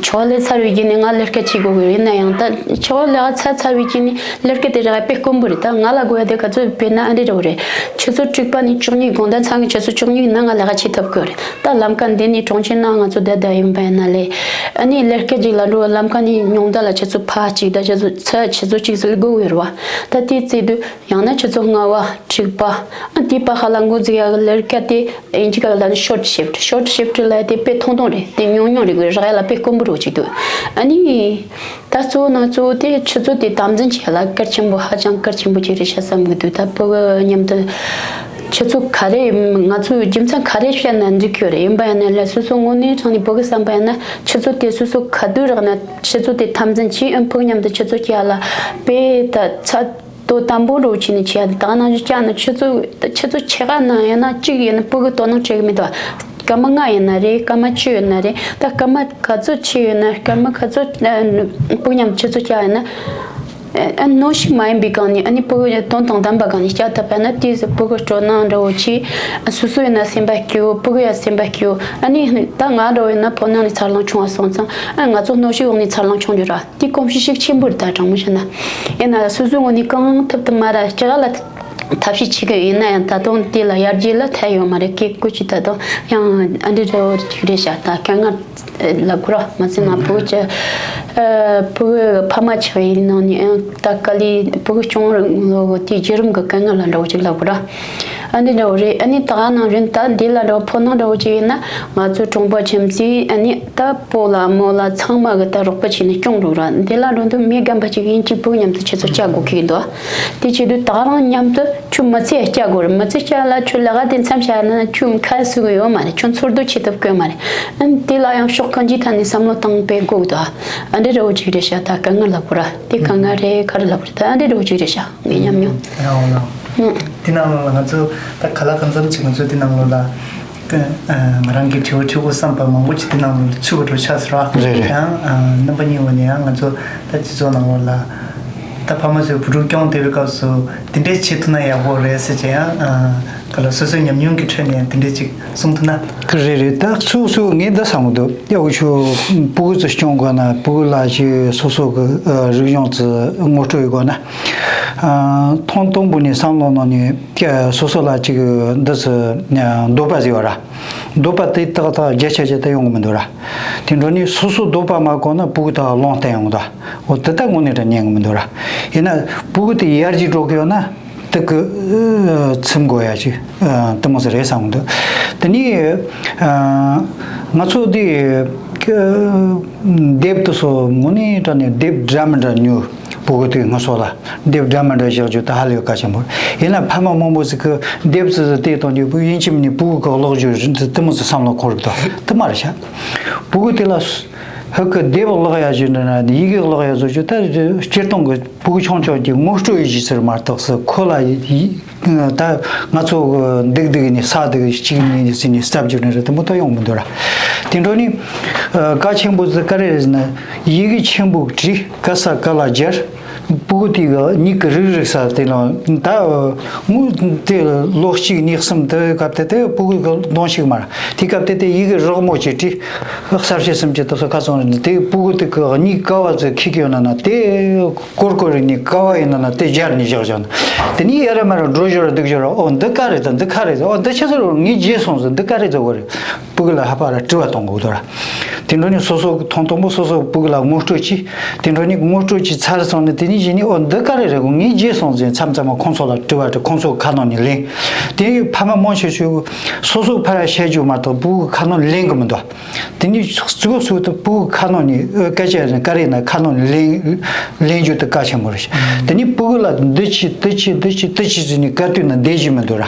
ཆོ་ག་ལས་ཚར་བའི་རྗེས་ནས་ང་ལས་ཀ་བྱེད་དགོས་གི་ཡིན་ན་ཡང་ད་ཆོ་ག་ལས་ཀ་ཚར་ཚར་བའི་རྗེས་ནས་ལས་ཀ་དེ་རེད་དཔེ་དཀོན་པོ་རེད། ད་ང་ལ་དགོས་ཡ་དེ་ག་ཚོད་དཔེར་ན་ཨ་འདྲ་འདྲ་བོ་རེད། ཆུ་ཚོད་དྲུག་པ་ནས་བཅུ་གཉིས། དགོང་དག་མཚན་གི་ཆུ་ཚོད་བཅུ་གཉིས་ན་ང་ལས་ཀ་བྱེད་ཐུབ་དགོས་རེད། ད་ལམ་ཁ་འདི་ནས་གྲོང་ཁྱེར་ནང་ང་ཚོ་བསྡད་བསྡད་ཡིན་པ་ཡིན་ན་ལས། ཨ་ནི་ལས་ཀ་ཅིག་ལ་འགྲོ་བ་ལམ་ཁ་ནས་ཉུང་མཐའ་ལ་ཆུ་ཚོད་ཕ་གཅིག་དང་ཆུ་ཚོད་ཚ་ཆུ་ཚོད་གཅིག་ཙམ་སླེབས་དགོས་ཡོད་རེད་བ། ད་དེའི་ཚེ་དུས་ཡང་ན་ཆུ་ཚོད་ལྔ་བ་དྲུག་པ། ཨ་དེའི་བར་ཁ་ལ་འགོ་འཛུགས་ཡག་གི་ལས་ཀ་དེ་ཨིན་ཇི་སྐད་ལ་ནི་ཤོར་ཊི་ཤིཕ་ཊི། ཤོར་ཊི་ཤིཕ་ཊི་ལབ་དེ་དཔེ་ཐུང་ཐུང་རེད། དེ་ཉུང་ཉུང་རེད། རག་ཡ་ལ་དཔེ་དཀོན་པོ་རུ་ཅིག་འདུག་ཨ་ནི། ད་གཙོ་བོ་ནང་གཙོ་བོ་དེ་ཆུ་ཚོད་དེ་དམ་འཛིན་བྱེད་ཡ་ལ་གལ་ཆེན་པོ་ཧ་ཅང་གལ་ཆེན་པོ་ཅིག་རེད་ཤག་བསམ་གི་འདུག་ད་སྤུ་གུ་མཉམ་དུ་ཆུ་ཚོད་ག་རེ་ང་ཚོས་རྒྱུ་མཚན་ག་རེ་བཤད་ན་འགྲིག་གི་རེད། ཡིན་པ་ཡིན་ན་ལས་སོ་སོ་དངོས་གནས་དྲང་ནས་སྤུ་གུ་བསམ་པ་ཡིན་ན་ཆུ་ཚོད་དེ་སོ་སོ་ག་དུས་རག་ན་ཆུ་ཚོད་དེ་དམ་འཛིན་བྱས། ཨ་སྤུ་གུ་མཉམ་དུ་ཆུ་ཚོད་སྐྱེལ་ཡ་ལ་དཔེ་ད་ཚ་དོ་དམ་པོ་འགྲོ་བྱས་ནས་བྱེད་ཡ་དེ་ད་ནང་བཞིན་བསྐྱལ་ན་ཆུ་ཚོད་ཆུ་ཚོད་ཕྱེད་ཀ་ནང་ཡིན་ན་གཅིག་ཡིན་ན་སྤུ་གུ་དོ་སྣང་བྱེད་གི་མི་འདུག་སྐར་མ་ལྔ་ཡིན་ན་རེད། སྐར་མ་བཅུ་ཡིན་ན་རེད། ད་སྐར་མ་ག་ཚོད་ཕྱིན་ཡོད་ན། སྐར་མ་ག་ཚོད་ཨ་སྤུ་མཉམ་ཆུ་ཚོད་བསྐྱལ་ཡོད་ན། ཨ་གནོན་ཤུགས་མ་ཡིན་པའི་སྒང་ནས་ཨ་ནི་སྤུ་གུ་ཡ་དོན་དང་ལྡན་པའི་སྒང་ནས་བསྐྱལ་ཐུབ་པ་ན་དེས་སྤུ་གུ་སྤྲོ་སྣང་འདྲ་བོ་བྱས། སོ་སོ་ཡིན་ན་སེམས་པ་སྐྱིད་པོ། སྤུ་གུ་ཡ་སེམས་པ་སྐྱིད་པོ། ཨ་ནི་ད་ང་འདྲ་བོ་ཡིན་ན་ཕོ་ནང་ནས་འཚར་ལོངས་བྱུང་བ་སོང་ཙང་ཨ་ང་ཚོ་གནོན་ཤུགས་འོག་ནས་འཚར་ལོངས་བྱུང་རྒྱུ་ར། དེ་གོམས་གཤིས་ཤུགས་ཆེན་པོ་རེད། ད་དྲང་མོ་བཤད་ན་ཡིན་ན་སོ་སོའི་ངོས་ནས་གང་ཐུབ་ཐུབ་མ་ར་ཅི་ག་ལ། ཐབས་ཤེས་བྱེད་ཀྱི་ཡིན་ན་ཡང་ད་དུང་དེ་ལ་ཡར་རྒྱས་ལ་ཐད་ཡོད་མ་རེད། སྐད་སྐུ་ཅི་ད་དུང་ཡང་ཨ་འདྲ་འདྲ་བོ་ཅིག་རེད་ཤག་ད་དཀའ་ངལ་ལབ་དགོས་ར་མ་ཟེར་ན་བུ་ཅི་བུ་ཕ་མ་ཆགས་ཡིན་ནང་ནས་ཡང་ད་དཀའ་ལས་བུ་སྐྱོང་ལོ་དེའི་བརྒྱུད་རིམ་གྱི་དཀའ་ངལ་ལ་འདྲ་བོ་ཅིག་ལབ་དགོས་ར། ཨ་འདྲ་འདྲ་བོ་རེད། ཨ་ནི་ད་ག་ནང་བཞིན་ད་འདི་ལ་འདྲ་བོ་ཕོ་ནང་འདྲ་བོ་ཅིག་ཡིན་ན་ང་ཚོ་གྲོང་པ་ཁྱིམ་མཚེས་ཨ་ནི་ད་སྤོ་ལགས་རྨོ་ལགས་ཚང་མ་གི་ད་རོགས་པ་བྱས་ནས་སྐྱོང་འགྲོ་ར། འདི་ལ་འགྲོ་དུས་མི་རྒན་པ་ཅིག་ཡིན་གཅིག་བུ་མཉམ་དུ་ཁྱེད་ཚོ་བཅའ་དགོས་ཀྱི་འདུག་དེ་བྱེད་དུས་ད་ག་རང་མཉམ་དུ་ཁྱོད་མི་ཚེ་སྐྱེལ་དགོས་རེད། མི་ཚེ་སྐྱེལ་ལ་ཁྱོད་ལས་ཀ་དེ་མཚམས་བཞག་ན་ཁྱོད་ཁ་སུ་གི་ཡོད་མ་རེད། ཁྱོད་འཚོ་སྡོད་བྱེད་ཐུབ་ཀྱི་ཡོད་མ་རེད། ཨ་ནི་དེ་ལ་ཡང་ཕྱོགས་གང་ཅིའི་ཐད་ནས་བསམ་བློ་བཏང་དཔེ་དགོས་འདུག་ཨ་འདྲ་འདྲ་བོ་ཅིག་རེད་ཤག་ད་དཀའ་ངལ་ལབ་དགོས་ར། དེ་དཀའ་ངལ་རེད་ག་རེ་ལབ་དགོས་རེད། ད་ཨ་འདྲ་འདྲ་བོ་ཅིག་རེད་ཤག་ངའི་ཉམས་མྱོང་། རང་འོང་ལ། ཨང་། དེ་ནང་ལོགས་ལ་ང་ཚོ་ད་ག་ལ་གང་འཚམ་ཅིག་ང་ཚོ་དེ་ནང་ལོགས་ལ་ང་རང་གི་དྲི་བ་དྲི་དགོས་བསམ་པ་མང་པོ་ཅིག་དེ་ནང་ལོགས་ལ་ཚུད་པ་འགྲོ་ཆགས་ཟེར་བ། རེད་རེད། ཡང་རྣམ་པ་གཉིས་འོག་ནས་ཡང་ང་ཚོ་ད་སྤྱི་ཚོགས་ནང་ལོགས་ལ་ད་ཕ་མ་ཚོས་བུ་ཕྲུག་སྐྱོང་བསྡད་པའི་སྐབས་སུ་དེ་འདྲས་བྱེད་ཐུབ་ན་ཡག་པོ་རེད་ཟེར་གྱི་ཡང་། ག་ལ་སོ་སོའི་ཉམས་མྱོང་གི་ཁྲོད་ནས་དེ་འདྲས་ཅིག་གསུང་ཐུབ་ན། ག་རེ་རེད། ད་སོ་སོ་ངས་འདི་བསམ་གི་འདུག་ཡ། འུ་ཆོ་ཕྲུ་གུ་ཚོ་སྐྱོང་དགོས་ན་ཕྲུ་གུ་ལ་ཅིག་སོ་སོ་གི་ཨ་རིག་གཞུང་ཚོ་ངོ་སྤྲོད་ཡོད་དགོས་ན། ཨ་ཐེངས་དང་པོ་ནས་བསམ་བློ་ནང་ནས་ཀྱ་སོ་སོ་ལ་ཅིག་འདི་ཚོ་འདོད་པ་ཟེར་བ་ར། འདོད་པ་དེ་ཏག་ཏག་བརྒྱ་ཆ་བརྒྱ་དེ་ཡོང་གི་མི་འདུག་ར། དེ་འདྲ་ནས་སོ་སོ་འདོད་པ་མ་གོ་ན་ཕྲུ་གུ་དག་བློ་བརྟན་ཡོང་གི་འདུག་འོ་དེ་ད་དངོས་གནས་དྲང་ཉན་གི་མི་འདུག་ར། ཡིན་ན་ཕྲུ་གུ་དེ་ཡར་རྒྱས་འགྲོ་གི་ཡོད་ན། དེ་གི་ཨ་ཚིམ་དགོས་ཡ་ཅིག་ཨ་དེ་མོ་ཟིག་རེད་བསམ་གི་འདུག་དེ་ནས་ཨ་ང་ཚོ་དེ་ཨ་དེབ་དེ་ཚོ་དངོས་གནས་དྲང་ནས་དེབ་འདྲ་མི་འདྲ་ཉོ། ཕྲུ་གུ་དེ་ང་ཚོ་ལ་དེབ་འདྲ་མི་འདྲ་བཞག་རྒྱུ་ད་ཧ་ལས་གལ་ཆེན་པོ་རེད། ཡིན་ན་ཕ་མ་མང་པོ་ཟིག་གིས་དེབ་ཙི་ཙི་དེ་གཏོང་རྒྱུ་ཕྲུ་གུ་ཡིན་གཅིག་མིན་གཉིས་ཕྲུ་གུ་གི་ཀློག་རྒྱུ་རེད་དེ་མོ་ཟིག་བསམ་བློ་འཁོར་གི་འདུག་དེ་མ་རེད་ཤག་ཕྲུ་གུ་དེ་ལ་ཧུ་གི་དེབ་ཀློག་ཡ་ཞིག་འདྲ་ན་ཡི་གེ་ཀློག་ཡ་བཟོ་རྒྱུ་ད་སྤྱིར་བཏང་གི་ཕྲུ་གུ་ཆུང་ཆུང་གི་ངོ་སྤྲོད་ཡི་གེ་ཟེར་མ་གཏོགས་སུ་ཁོ་ལ་ཡི་ད་ང་ཚོ་གི་འདུག་འདུག་ནས་ས་འདུག་གཅིག་གཉིས་ནས་ཟིན་ནས་སྟབས་བཅོས་ནས་རེད་དེ་མོ་ད་ཡོང་མི་འདུག་ར། དེ་འདྲ་ནི་གལ་ཆེན་པོ་ཟིག་ག་རེ་རེད་ཟེར་ན་ཡི་གེ་ཆེན་པོ་བྲིས་ག་ས་ག་ལ་སྦྱར། ཕྲུ་གུ་དེ་གི་མིག་གི་རིག་རིག་ས་དེ་ལ་ད་ངུ་དེ་ལོ་གཅིག་གཉིས་གསུམ་དེ་སྐབས་དེ་དེ་ཕྲུ་གུ་གི་གདོང་ཤིག་མ་ར་དེ་སྐབས་དེ་དེ་ཡི་གེ་རག་མོ་ཅིག་བྲིས། གསར་བཤད་སུམ་ཅུ་དེ་ཚོ་ཁ་ཚང་རེད་དེ་ཕྲུ་གུ་དེ་གི་གཉིས་ཀ་བ་ཚོས་ཁྱི་ཁྱི་ཡོད་ན་ན་དེ་ཀོར་ཀོར་རེ་ནི་ཀ་བ་ཡིན་ན་ན་དེ་སྦྱར་ནས་བཞག་བཞག་ན་དེ་ནི་ཡ་ར་མ་ར་འགྲོ་ཞོར་ར་འདུག་ཞོར་ར་ཨོ་འདི་ག་རེད་ད་འདི་ག་རེད་ཨོ་འདི་ཆི་ཟེར་རོ་ངས་བརྗེད་སོང་ཟེར་འདི་ག་རེད་ཟེར་གོ་རེད། ཕྲུ་གུ་ལ་ཧ་པ་ར་དྲི་བ་གཏོང་དགོས་དོ་ར། དེ་འདྲ་ནི་སོ་སོ་ཐོང་དང་པོ་སོ་སོ་ཕྲུ་གུ་ལ་ངོ་སྤྲོད་ཅིག་དེ་འདྲ་ནི་ངོ་སྤྲོད་ཅིག་ཚར་སོང་ནས་དེ་ནི་གཞི་ནས་ཨོ་འདི་ག་རེ་རེད་གོ་ངས་བརྗེད་སོང་ཟེར་མཚམས་མཚམས་མ་ཁོང་ཚོ་ལ་དྲི་བ་དྲི་ཁོང་ཚོ་ཁ་ནང་ནས་ལེན། དེ་ཕ་མ་མང་ཆེ་ཤོས་སོ་སོ་ཕར་བཤད་རྒྱུ་མ་གཏོགས་ཕྲུ་གུ་ཁ་ནང་ལེན་གི་མི་འདུག་དེ་ནི་གཙོ་བོ་སུ་དུ་ཕྲུ་གུ་ཁ་ནང་ནས་ཨོ་སྐད་ཆ་ནི་ག་རེ་ན་ཁ་ནང་ནས་ལེན་ལེན་རྒྱུ་དེ་གལ་ཆེན་པོ་རེད། དེ་ནི་ཕྲུ་གུ་ལ་འདི་ཅི་འདི་ཅི་འདི་ཅི་འདི་ཅི་ཟེར་ནས་ག་དུས་ན་བསྡད་རྒྱུ་མི་འདུག་ར།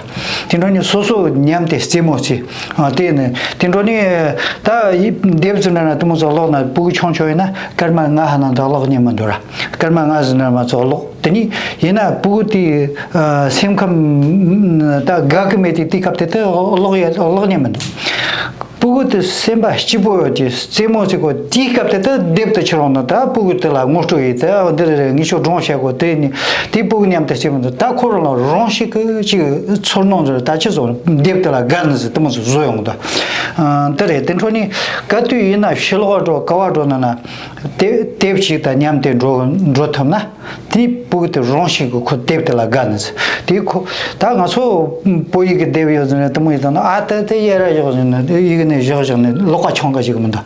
དེ་འདྲ་ནི་སོ་སོ་མཉམ་དེ་རྩེད་མོ་རྩེ། ཨ་དེ་ནི་དེ་འདྲ་ནི་ད་ཡིབ་དེབ་ཙི་ན་ན་དེ་མོ་ཚོ་ཀློག་ན་ཕྲུ་གུ་ཆུང་ཆུང་ཡིན་ན་སྐར་མ་ལྔ་ཧ་ན་འདྲ་ཀློག་ཉན་མི་འདུག་ར། སྐར་མ་ལྔ་ཟིན་ན་མ་ཚོ་ཀློག་དེ་ནི་ཡིན་ན་ཕྲུ་གུ་དེ་ཨ་སེམས་ཁམས་ད་དགའ་གི་མེད་དེ་དེ་སྐབས་དེ་དེ་ཀློག་ཡ་ཀློག་ཉན་མི་འདུག་ཕྲུ་གུ་དེ་སེམས་པ་སྐྱིད་པོ་ཡོད་དེ་རྩེད་མོ་རྩེ་གོ་དེའི་སྐབས་དེ་དེ་དེབ་དེ་ཁྱེར་འོང་ན་ད་ཕྲུ་གུ་དེ་ལ་ངོ་སྤྲོད་ཡིན་དེ་འདི་རེ་རེ་ངེད་ཆོ་སྒྲུང་བཤད་གོ་དེ་ནི་དེ་ཕྲུ་གུ་མཉམ་དུ་རྩེད་མོ་འདུག་ད་ཁོ་རང་ལ་རང་ཤིག་གི་ཅིག་ཚོར་སྣང་ཟེར་ད་ཅི་བཟོ་དེབ་དེ་ལ་དགའ་ནི་ཟེར་དེ་མོ་ཟེར་བཟོ་ཡོང་གི་འདུག་ཨ་དེ་རེད། དེ་འཕྲོ་ནི་ག་དུས་ཡིན་ན་ཕྱི་ལོགས་འགྲོ་ག་བ་འགྲོ་ན་ན་དེ་དེབ་ཅིག་དང་མཉམ་དུ་འགྲོ་འགྲོ་ཐུབ་ན་དེ་ཕྲུ་གུ་དེ་རང་བཞིན་གྱིས་ཁོ་དེབ་དེ་ལ་དགའ་ནི་ཟེར། དེ་ཁོ་ད་ང་ཚོ་བོད་ཡིག་གི་དེབ་ཡོད་ཟེར་ནས་དེ་མོ་ཡིན་དང་ན་ཨ་ད་དེ་ཡ་ར་བཞག་ཟེར་ནས་ཡིག་ནས་བཞག་བཞག་ནས་ཀློག་པ་ཆུང་ག་ཞིག་མི་འདུག་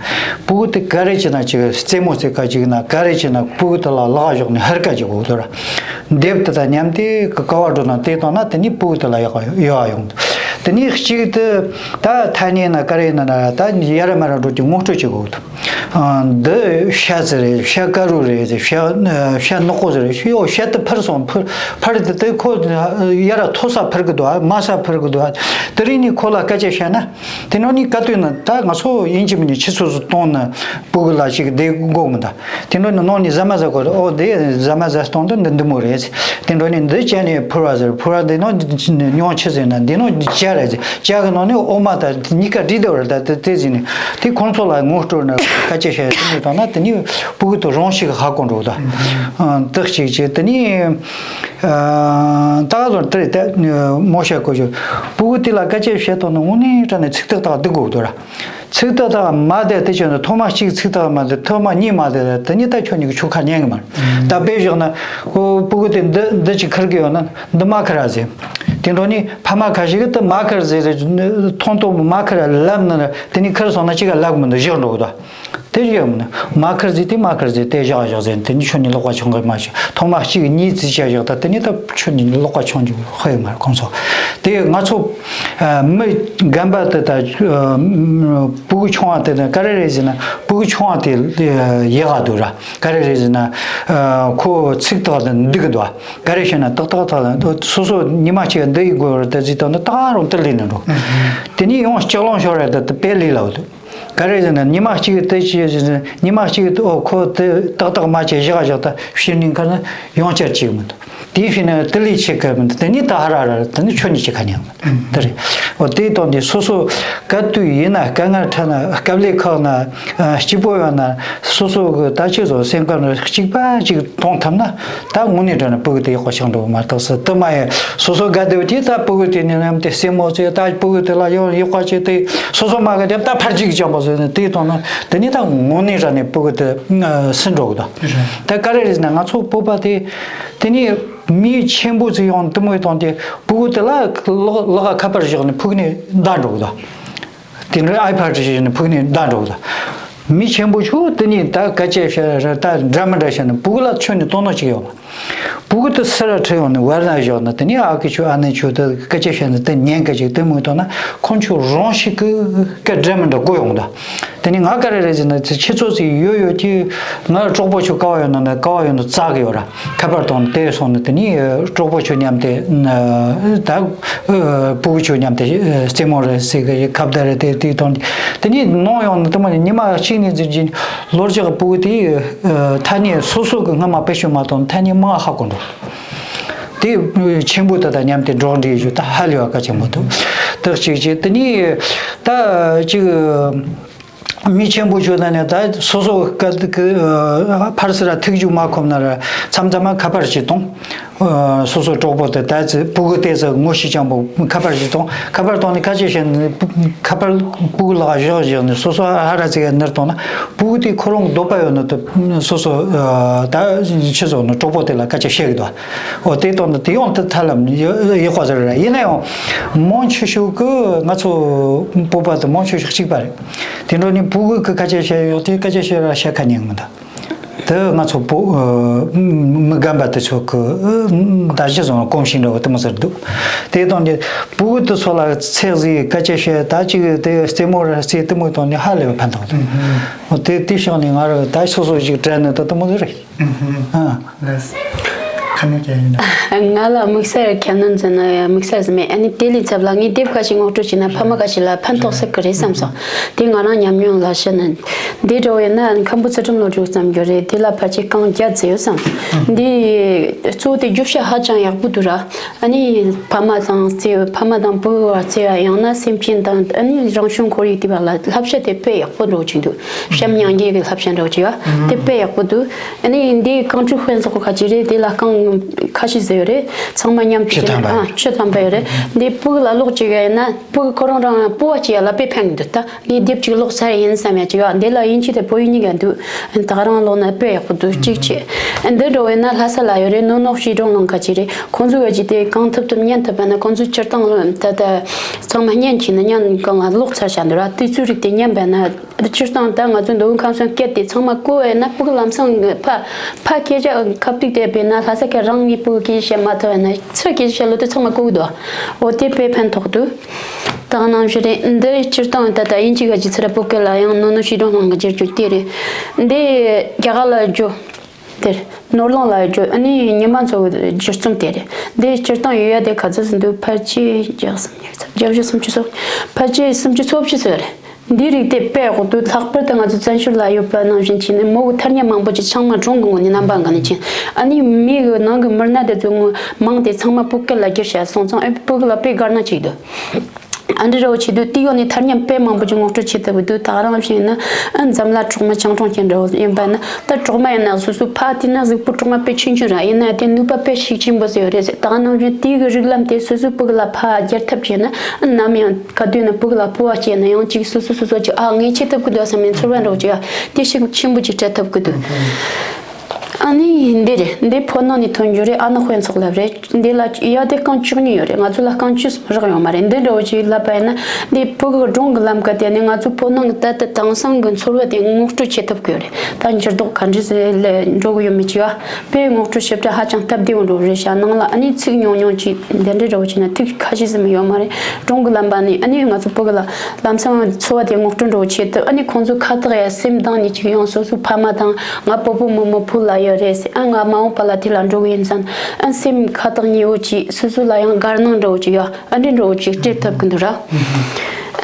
ཕྲུ་གུ་དེ་ག་རེ་བྱས་ན་ཅིག་རྩེད་མོ་རྩེ་ག་ཅིག་ན་ག་རེ་བྱས་ན་ཕྲུ་གུ་དེ་ལ་ལག་བཞག་ནས་ཧར་ག་ཅིག་འོ་དོ་ར། དེབ་དེ་དང་མཉམ་དེ་ག་ག་བ་འགྲོ་ན་དེ་བཏང་ན་དེ་ནི་ཕྲུ་གུ་དེ་ལ་ཡག་ཡག་ཡོང་། དེ་ནི་གཅིག་དེ་ད་ཐ་སྙད་ན་ག་རེ་ན་ན་ད་ཡ་ར་མ་ར་འགྲོ་གི་ངོ་སྤྲོད་བྱེད་དགོས་འདུག་ཨ་འདི་ཤ་ཟེར་རེད། ཤ་དཀར་རོ་རེད་ཟེར། ཤ་ཤ་ནག་པོ་ཟེར་རེད། ཤ་ཡོ་ཤ་དེ་འཕུར་སོང་འཕུར་འཕུར་དེ་དེ་ཁོ་ཡ་ར་མཐོ་ས་འཕུར་གི་འདུག་དམའ་ས་འཕུར་གི་འདུག་དེ་རིང་ནི་ཁོ་ལ་སྐད་ཆ་བཤད་ན་དེ་ནང་ནི་ག་དུས་ན་ད་ང་ཚོ་ཡིན་གཅིག་མིན་གཅིག་ཆུ་ཚོད་ཚོ་གཏོང་ན་ཕྲུ་གུ་ལ་ཞིག་བསྡད་དགོས་མི་འདུག་དེ་འདྲ་ནི་ནང་ནས་ཟ་མ་ཟ་གོ་རེད། ཨོ་དེ་ཟ་མ་ཟ་སྟོང་དུ་འདི་འདི་མོ་རེད། དེ་འདྲ་ནི་འདི་བྱས་ནས་འཕུར་བ་ཟེར། འཕུར་བ་འདི་ནང་ཉོང་ཆི་ཟེར་ན་འདི་ནང་ཇ་རེད་ཟེར། ཇ་གི་ནང་ནས་འོ་མ་དང་གཉིས་ཀ་བསྲེས་བསྡད་པ་རེད། ད་དེ་དེ་ཟེར་ནས་དེ་ཁོང་ཚོ་ལ་ངོ་སྤྲོད་ན་སྐད་ཆ་བཤད་དེ་འདྲ་བཏང་ན་དེ་ནི་ཕྲུ་གུ་དེ་རང་ཞིག་ཧ་གོ་འགྲོ་གི་འདུག་ཨ་དེ་གཅིག་བྱས་དེ་ནི་ཨ་ད་ག་ཚོད་དེ་རེད། དེ་མོ་བཤད་དགོས་ཞུ། ཕྲུ་གུ་དེ་ལ་སྐད་ཆ་བཤད་དོན་ནི་དངོས་གནས་དྲང་ནས་ཚིག་ཐག་ཐག་འདི་དགོས་གི་འདུག་ར། ཚིག་ཐག་ཐག་མ་བསྡད་དེ་བྱས་ན་ཐོག་མ་གཅིག་ཚིག་ཐག་མ་བསྡད་ཐོག་མ་གཉིས་མ་བསྡད་དེ་ནི་ད་ཁྱོད་གཉིས་ཀྱི་ཆུ་ཁ་ཉན་གི་མ་རེད། ད་དཔེ་བཞག་ན་ཁོ་ཕྲུ་གུ་དེ་འདི་འདི་ཅིག་འཁུར་གི་ཡོད་ན་འདི་མ་འཁུར་ར་ཟེར། དེ་འདྲ་ནི་ཕ་མ་ཁ་ཤས་ཀྱིས་འདི་མ་འཁུར་ཟེར་རེད། ཐོང་ཐོང་མ་འཁུར་ར་ལབ་ན་ར་དེ་ནི་འཁུར་སོང་ན་ཅིག་ག་ལབ་མི་འདུག་བཞག་འགྲོ་གི་འདུག་དེ་བཞག་མི་འདུག་མ་འཁུར་ཟེར་དེ་མ་འཁུར་ཟེར་དེ་བཞག་བཞག་ཟེར་དེ་ནི་ཁྱོད་གཉིས་ལོག་པ་ཆུང་གི་མ་བྱེད། ཐོག་མ་གཅིག་གཉིས་ཙི་བྱས་བཞག་ད་དེ་ནི་ད་ཁྱོད་གཉིས་ལོག་པ་ཆུང་གི་ཧོ་ཡོད་མ་རེད་ཁོང་ཚོ། དེ་ང་ཚོ་ཨ་མི་རྒན་པ་དེ་དང་ཨ་ཕྲུ་གུ་ཆུང་བ་དེ་དང་ག་རེ་རེད་ཟེར་ན་ཕྲུ་གུ་ཆུང་བ་དེ་ཡག་ག་འདུག་ར། ག་རེ་རེད་ཟེར་ན་ཨ་ཁོ་ཚིག་ཐག་དེ་འདི་གི་འདུག་ག་རེ་བཤད་ན་ཏག་ཏག་ཏག་སོ་སོ་ཉི་མ་གཅིག་འདི་ཡི་དགོས་རེད་དེ་ཟེར་དང་ནི་ད་རུང་དེ་ལས་ན་འགྲོ། དེ་ནས་ཡང་ལྕགས་ལམ་ཤོར་རེད་དེ་དེ་དཔེ་ལས་ལ་འདུག་ག་རེ་ཟེར་ན་ཉི་མ་གཅིག་དེ་ཅི་ཉི་མ་གཅིག་ཨོ་ཁོ་དེ་ཏག་ཏག་མ་བྱེད་བཞག་བཞག་ད་ཕྱིར་ནི་ཁ་ན་ཡོང་བསྐྱར་ཅིག་མི་འདུག་དེའི་ཕྱིར་ན་དེ་ལས་ཆེ་གི་མི་འདུག་དེ་ནི་ད་ཧ་ར་ར་དེ་ནི་ཆོས་ཉིད་ཀྱི་ཁ་ཉན་མི་འདུག་དེ་རེད། ཨོ་དེའི་སྟེང་དེ་སོ་སོ་ག་དུས་ཡིན་ན་དཀའ་ངལ་འཕྲད་ན་དཀའ་ལས་ཁག་ན་སྐྱིད་པོ་ཡོང་ན་སོ་སོ་གི་ད་ཅི་བཟོ་སེམས་ཁམས་ནི་གཅིག་པ་གཅིག་གཏོང་ཐུབ་ན་ད་དངོས་གནས་དྲང་ནས་ཕྲུ་གུ་དེ་ཡག་པོ་ཆགས་འགྲོ་གི་མ་གཏོགས་སུ་དུ་མ་ཡིན་སོ་སོ་དགའ་བདེ་བ་དེ་ད་ཕྲུ་གུ་དེ་ནི་ནམ་དེ་སེམས་མོ་ཚོས་ད་ཕྲུ་གུ་དེ་ལ་ཡང་ཡག་པ་བྱས་ཏེ་སོ་སོ་མ་དགའ་དེ་ད་ཕར་གཅིག་ཅང་པོ་བཟོས་ནས་དེ་དང་ན་དེ་ནི་ད་དངོས་གནས་དྲང་ནས་ཕྲུ་གུ་དེ་སུན་འགྲོ་གི་ད་ད་ག་རེ་རེད་ཟེར་ན་ང་ཚོ་བོད་པ་དེ་དེ་ནི་མི་ཆེན་པོ་ཚོས་ཡང་དུ་མོ་དང་དེ་ཕྲུ་གུ་དེ་ལ་ལག་ལག་ཁ་པར་བཞག་ནས་ཕུག་ནས་བདའ་འགྲོ་གི་ད། དེ་འདྲའི་ཨའི་ཕ་ཌི་ཞིག་ནི་ཕུག་ནས་བདའ་འགྲོ་གི་ད། མི་ཆེན་པོ་ཆུ་དེ་ནི་ད་སྐད་ཆ་བཤད་ར་ད་འདྲ་མི་འདྲ་བཤད་ནི་ཕྲུ་གུ་ལ་ཚོད་ནི་ལྟོ་ནོ་ཅིག་ཡོད་མ། ཕྲུ་གུ་དེ་སེ་ར་ཁྲིད་ཡོང་ནི་བར་ན་བཞག་ནི་དེ་ནི་ཨ་ཁུ་ཆུ་ཨ་ནེ་ཆུ་དེ་སྐད་ཆ་བཤད་ནི་དེ་ཉན་སྐད་ཅིག་དེ་མོ་ཐོག་ན་ཁོང་ཆུ་རང་ཞིག་གི་སྐད་འདྲ་མི་འདྲ་གོ་ཡོང་ད། དེ་ནི་ང་ག་རེ་རེད་ཟེར་ན་ཁྱེད་ཚོ་ཚོ་ཡོད་ཡོད་ཀྱི་ང་གྲོགས་པོ་ཆུ་ཀ་བ་ཡོད་ན་ན་ཀ་བ་ཡོད་ན་བཙག་གི་ཡོད་ར། ཁ་པར་དང་དེ་སོང་ནས་དེ་ནི་གྲོགས་པོ་ཆོས་མཉམ་དེ་ད་ཕྲུ་གུ་ཆོས་མཉམ་དེ་རྩེད་མོ་རེད་ཟེར་གི་ཁ་བརྡ་རེད་དེ་དེ་དང་དེ་ནི་ནང་ཡོང་ནས་དེ་མ་ཉི་མ་གཅིག་ནས་འཛིན་གྱིན་ལོ་རྒྱག་ཕྲུ་གུ་དེ་ཐ་སྙད་སོ་སོ་གི་སྔ་མ་བེད་སྤྱོད་མ་གཏོང་ཐ་སྙད་མང་ཧ་གོ་འགྲོ། དེ་ཆེན་པོ་དེ་དང་མཉམ་དེ་འགྲོགས་འདྲིས་ཡོད་ད་ཧ་ལས་བ་ག་ཆེན་པོ་འདུག་དེ་གཅིག་བྱས་དེ་ནི་ད་གཅིག་མི་ཆེན་པོ་ཞུ་ན་ནི་ད་སོ་སོ་ཀ་ཀ་ཕར་སི་ར་ཐུག་རྒྱུ་མ་ཁོམ་ན་ར་མཚམས་མཚམས་མ་ཁ་པར་ཅིག་གཏོང་། སོ་སོ་གྲོགས་པོ་དེ་ད་ཚེ་ཕྲུ་གུ་དེ་ཚོ་ངོ་ཤེས་ཅང་པོ་ཁ་པར་ཅིག་གཏོང་ཁ་པར་གཏོང་ནས་ཁ་ཆེ་བཤད་ནས་ཁ་པར་ཕྲུ་གུ་ལག་བཞག་བཞག་ནས་སོ་སོ་ཧ་ར་ཚིག་ནར་གཏོང་ན་ཕྲུ་གུ་དེ་ཁོ་རང་འདོད་པ་ཡོད་ན་དུ་སོ་སོ་ད་ཕྱི་ཚོགས་ནས་གྲོགས་པོ་དེ་ལ་སྐད་ཆ་བཤད་གི་འདུག་འོ་དེ་གཏོང་ན་དེ་ཡོང་དུ་ཐ་ལམ་ཡོད་ཡོད་པ་ཟེར་ར་ཡིན་ན་ཡང་མང་ཆེ་ཤོས་ཀྱི་ང་ཚོ་བོད་པ་དེ་མང་ཆེ་ཤོས་གཅིག་པ་རེད། དེ་འདྲ་ནི་ཕྲུ་གུ་གི་སྐད་ཆ་བཤད་ཡོད་དེ་སྐད་ཆ་བཤད་ར་བཤད་ཁ་ཉན་མི་འདུག་དེ་ང་ཚོ་བོད་མི་རྒན་པ་དེ་ཚོ་གི་ད་གཞི་བཟུང་གོམས་གཤིས་འདྲ་བོ་དེ་མོ་ཟེར་འདུག་དེ་དང་དེ་ཕྲུ་གུ་དེ་ཚོ་ལ་ཚེ་གཟིགས་སྐད་ཆ་བཤད་ད་ཅིག་དེ་རྩེད་མོ་ར་རྩེད་དེ་མོ་དང་ནི་ཧ་ལས་པ་ཕན་ཐོགས་འདུག་དེ་དེ་ཕྱོགས་ནས་ང་ར་ད་སོ་སོ་ཞིག་དྲན་ནས་ད་དེ་མོ་ཟེར་རེད། ཨ། ལགས། ཁ་ནས་རྒྱག་ཡིན་ན། ང་ལ་དམིགས་བསལ་ཁྱད་ནོན་ཟེར་ན་ཡང་དམིགས་བསལ་ཟེར་མེད། ཨ་ནི་དེ་ལས་ཚབ་ལ་ངས་དེབ་ཁ་ཞིག་ངོ་སྤྲོད་བྱས་ན་ཕ་མ་ཁ་ཤས་ལ་ཕན་ཐོགས་སྲིད་ཀྱི་རེད་བསམ་སོང་། དེ་ང་རང་ཉམས་མྱོང་ལ་བཤད་ན། འདི་འདྲ་བོ་ཡིན་ན་མཁན་པོ་ཚུལ་ཁྲིམས་བློ་གྲོས་བརྩམས་རྒྱུ་རེད། དེ་ལ་ཕལ་ཆེར་རྐང་བརྒྱད་ཙམ་ཡོད་བསམ། འདི་གཙོ་བོ་དེ་རྒྱུ་ཆ་ཧ་ཅང་ཡག་པོ་འདུག་ར། ཨ་ནི་ཕ་མ་དང་བརྩེ་བ་ཕ་མ་དང་བུ་བར་བརྩེ་བ་ཡང་ན་སེམས་ཅན་དང་ཨ་ནི་རང་བྱུང་ཁོར་ཡུག་དེ་བ་ལ་བསླབ་བྱ་དེ་དཔེ་ཡག་པོ་འདྲ་བོ་ཅིག་འདུག་བྱམས་སྙིང་རྗེ་གི་བསླབ་བྱ་འདྲ་བོ་ཅིག་ཡོད། དེ་དཔེ་ཡག་པོ་འདུག་ཨ་ནི་འདི་རྐང་བཀྲུས་དཔེ་ཚོགས་ཁ་ཅིག་རེད། དེ་ལ་རྐང་ཁ་ཤས་ཟེར་ཡོད་རེད། ཚང་མ་མཉམ་གཅིག་ཆུ་ཐམ་པ། ཨ་ཆུ་ཐམ་པ་ཡོད་རེད། འདི་ཕྲུ་གུ་ལ་ཀློག་ཅིག་ཡིན་ན་ཕྲུ་གུ་ཁོ་རང་རང་སྤོ་བ་ཅིག་ཡ་ལ་དཔེ་ཕན་གི་འདུག་ད་ངས་དེབ་ཅིག་ཀློག་ཚར་ཡིན་བསམ་ཡ་ཅིག་ཡོད། འདི་ལ་དབྱིན་ཇི་དང་བོད་ཡིག་གཉིས་ཀ་འདུག་ད་ག་རང་ཀློག་ན་དཔེ་ཡག་པོ་འདུག་གཅིག་བྱས། འདི་འདྲ་བོ་ཡིན་ན་ལྷ་ས་ལ་ཡོད་རེད། ནོར་ནོར་བྱིས་སྒྲུང་ལུང་ཁ་ཅིག་རེད། ཁོང་ཚོ་ག་ཅིག་དེ་གང་ཐུབ་ཐུབ་ཉན་ཐུབ་པ་ན་ཁོང་ཚོ་སྤྱིར་བཏང་ད་ལྟ་ཚང་མ་ཉན་གྱིས་ན་ཉན་གང་ལ་ཀློག་ཚར་བྱ་འདུག་ར། དེ་ཚོའི་རིགས་དེ་ཉན་པ་ན་སྤྱིར་བཏང་ད་ང་ཚོ་མདོ་དབུས་ཁམས་གསུམ་སྐད་དེ་ཚང་མ་གོ་བས་ན་ཕྲུ་གུ་ལམ་སང་ཕ་ཕ་སྐད་ཆ་ཁ་ཐུག་དེ་བས་ན་ལྷ་ས་སྐད་རང་གི་ཕྲུ་གུ་སྐད་ཆ་བཤད་མ་ཐུབ་བས་ན་ཚུར་སྐད་ཆ་བཤད་ལོ་དེ་ཚང་མ་གོ་གི་འདུག་འོ་དེ་དཔེ་ཕན་ཐོགས་འདུག་ད་ག་ནང་བཞིན་རེད། འདི་སྤྱིར་བཏང་ད་ལྟ་དབྱིན་ཇི་ག་ཅིག་ཚུར་ཕྲུ་གུ་ལ་ཡང་ནོར་ནོར་བྱིས་སྒྲུང་ལུང་གི་བསྒྱུར་རྒྱུ་དེ་རེད། འདི་རྒྱ་གར་ལ་བསྒྱུར། དེར་ནོར་ལོང་ལ་བརྗོད་ཨ་ནི་ཉི་མ་མཚོ་བསྒྱུར་རྩོམ་དེ་རེད། འདི་སྤྱིར་བཏང་ཡོད་ཡ་དེ་ག་ཚོད་ཟིན་འདུག་ཕལ་ཆེར་བརྒྱ་སུམ་ཉི་ཤུ་རྩ་བརྒྱད་བརྒྱ་སུམ་ཅུ་སོ། ཕལ་ཆེར་སུམ་ཅུ་སོ་བཞི་ཙམ་རེད། འདིའི་རིགས་དེ་དཔེ་ཡག་པོ་འདུག་ལྷག་པར་དུ་ང་ཚོ་བཙན་བྱོལ་ལ་ཡོད་པ་ནང་བཞིན་བྱས་ནས་མོ་གི་ཐ་སྙད་མང་པོ་ཅིག་ཚང་མ་སྒྲུང་གི་ངོ་ནས་རྣམ་པ་འགའ་ནས་ཅིག་ཨ་ནི་མི་གི་ནང་གི་མི་སྣ་དེ་ཚོ་ངོ་མང་དེ་ཚང་མ་ཕྲུ་གུ་སྐད་ལ་བསྒྱུར་བྱས་སོང་ཙང་ཨེ་ཕྲུ་གུ་ལ་དཔེ་དགའ་སྣང་ཅིག་འདུག་ཨ་འདྲ་རོ་བྱེད་དུས་དེའི་ཡོང་ནས་ཐ་སྙད་དཔེ་མང་པོ་ཅིག་ངོ་སྤྲོད་བྱེད་ཐུབ་ཀྱི་འདུག་ད་ག་རང་བཞིན་ཡིན་ན་ཨ་འཛམ་ལ་གྲོག་མ་ཆང་གྲོང་ཅན་འདྲ་བོ་ཡིན་པ་ན་ད་གྲོག་མ་ཡིན་ན་སོ་སོ་ཕ་དེ་ན་གཟུགས་པོ་གྲོག་མ་དཔེ་ཆུང་ཆུང་ར་ཡིན་ན་དེ་ནུས་པ་དཔེ་ཤུགས་ཆེན་པོ་ཟེར་ཡོད་རེད་ཟེར། ད་ག་ནང་བཞིན་དེའི་གི་རིགས་ལམ་དེ་སོ་སོའི་ཕྲུ་གུ་ལ་ཕར་སྦྱར་ཐབས་བྱས་ན་ཨ་ནམ་ཡང་ག་དུས་ན་ཕྲུ་གུ་ལ་སྤོབས་པ་སྐྱེས་ན་ཡང་ཅིག་སོ་སོ་སོ་སོ་ཅིག་ཨ་ངས་བྱེད་ཐུབ་ཀྱི་འདུག་བསམ་ནས་ཚོར་བ་འདྲ་བོ་ཅིག་ཨ་དེ་ཤུགས་ཆེན་པོ་ཅིག་སྤྲད་ཐུབ་ཀྱི་འདུག་ཨ་ནི་འདི་རེད། འདི་བོད་ནང་ནས་ཐོན་རྒྱུ་རེད། ཨ་ནི་དཔེ་ཚོགས་ལབ་རེད། འདི་ལ་ཡ་དེ་རྐང་བཅུ་གཉིས་ཡོད་རེད། ང་ཚོ་ལ་རྐང་བཅུ་གསུམ་རག་ཡོད་མ་རེད། འདི་འདྲ་བོ་ཅིག་ལབ་པ་ཡིན་ན་འདི་ཕྲུ་གུ་སྒྲུང་གི་ལམ་ཀ་དེ་ནི་ང་ཚོ་བོད་ནང་གི་ད་ལྟ་དེང་སང་གི་ཚོར་བ་དེ་ངོ་སྤྲོད་བྱེད་ཐུབ་ཀྱི་ཡོད་རེད། ད་འགྱུར་ལྡོག་ག་འདྲ་ཟེ་ལ་འགྲོ་གི་ཡོད་མེད་ཅིག་ཡ་དཔེ་ངོ་སྤྲོད་བྱེད་སྒྲ་ཧ་ཅང་སྟབས་བདེ་བོ་འགྲོ་རེད་ཤག་ནང་ལ་ཨ་ནི་ཚིག་ཉུང་ཉུང་ཅིག་འདི་འདྲ་འདྲ་བོ་བྱས་ན་ཐིག་ཁ་ཤས་ཟིན་ཡོད་མ་རེད། སྒྲུང་གི་ལམ་པ་ནི་ཨ་ནི་ང་ཚོ་ཕྲུ་གུ་ལ་ལམ་སང་ཚོར་བ་དེ་ངོ་སྤྲོད་འགྲོ་བྱེད་དུ་ཨ་ནི་ཁོང་ཚོ་ཁ་བཏགས་ཡ་སེམས་གཏིང་ནས་ཅིག་ཡང་སོ་སོའི་ཕ་མ་དང་ང་སྤོ་བོ་རྨོ་མོ་བུ་ལ་ཡོད་རེད་ཟེར། ཨ་ང་མ་འོངས་པ་ལ་དེ་ལ་འགྲོ་གི་ཡིན་ཙང་ཨ་སེམས་ཁ་བཏགས་ཉེ་བོ་ཅིག་སོ་སོ་ལ་ཡང་དགའ་སྣང་འདྲ་བོ་ཅིག་ཡོད། ཨ་འདྲ་འདྲ་བོ་ཅིག་སྤྲད་ཐུབ་ཀྱི་འདུག་ར།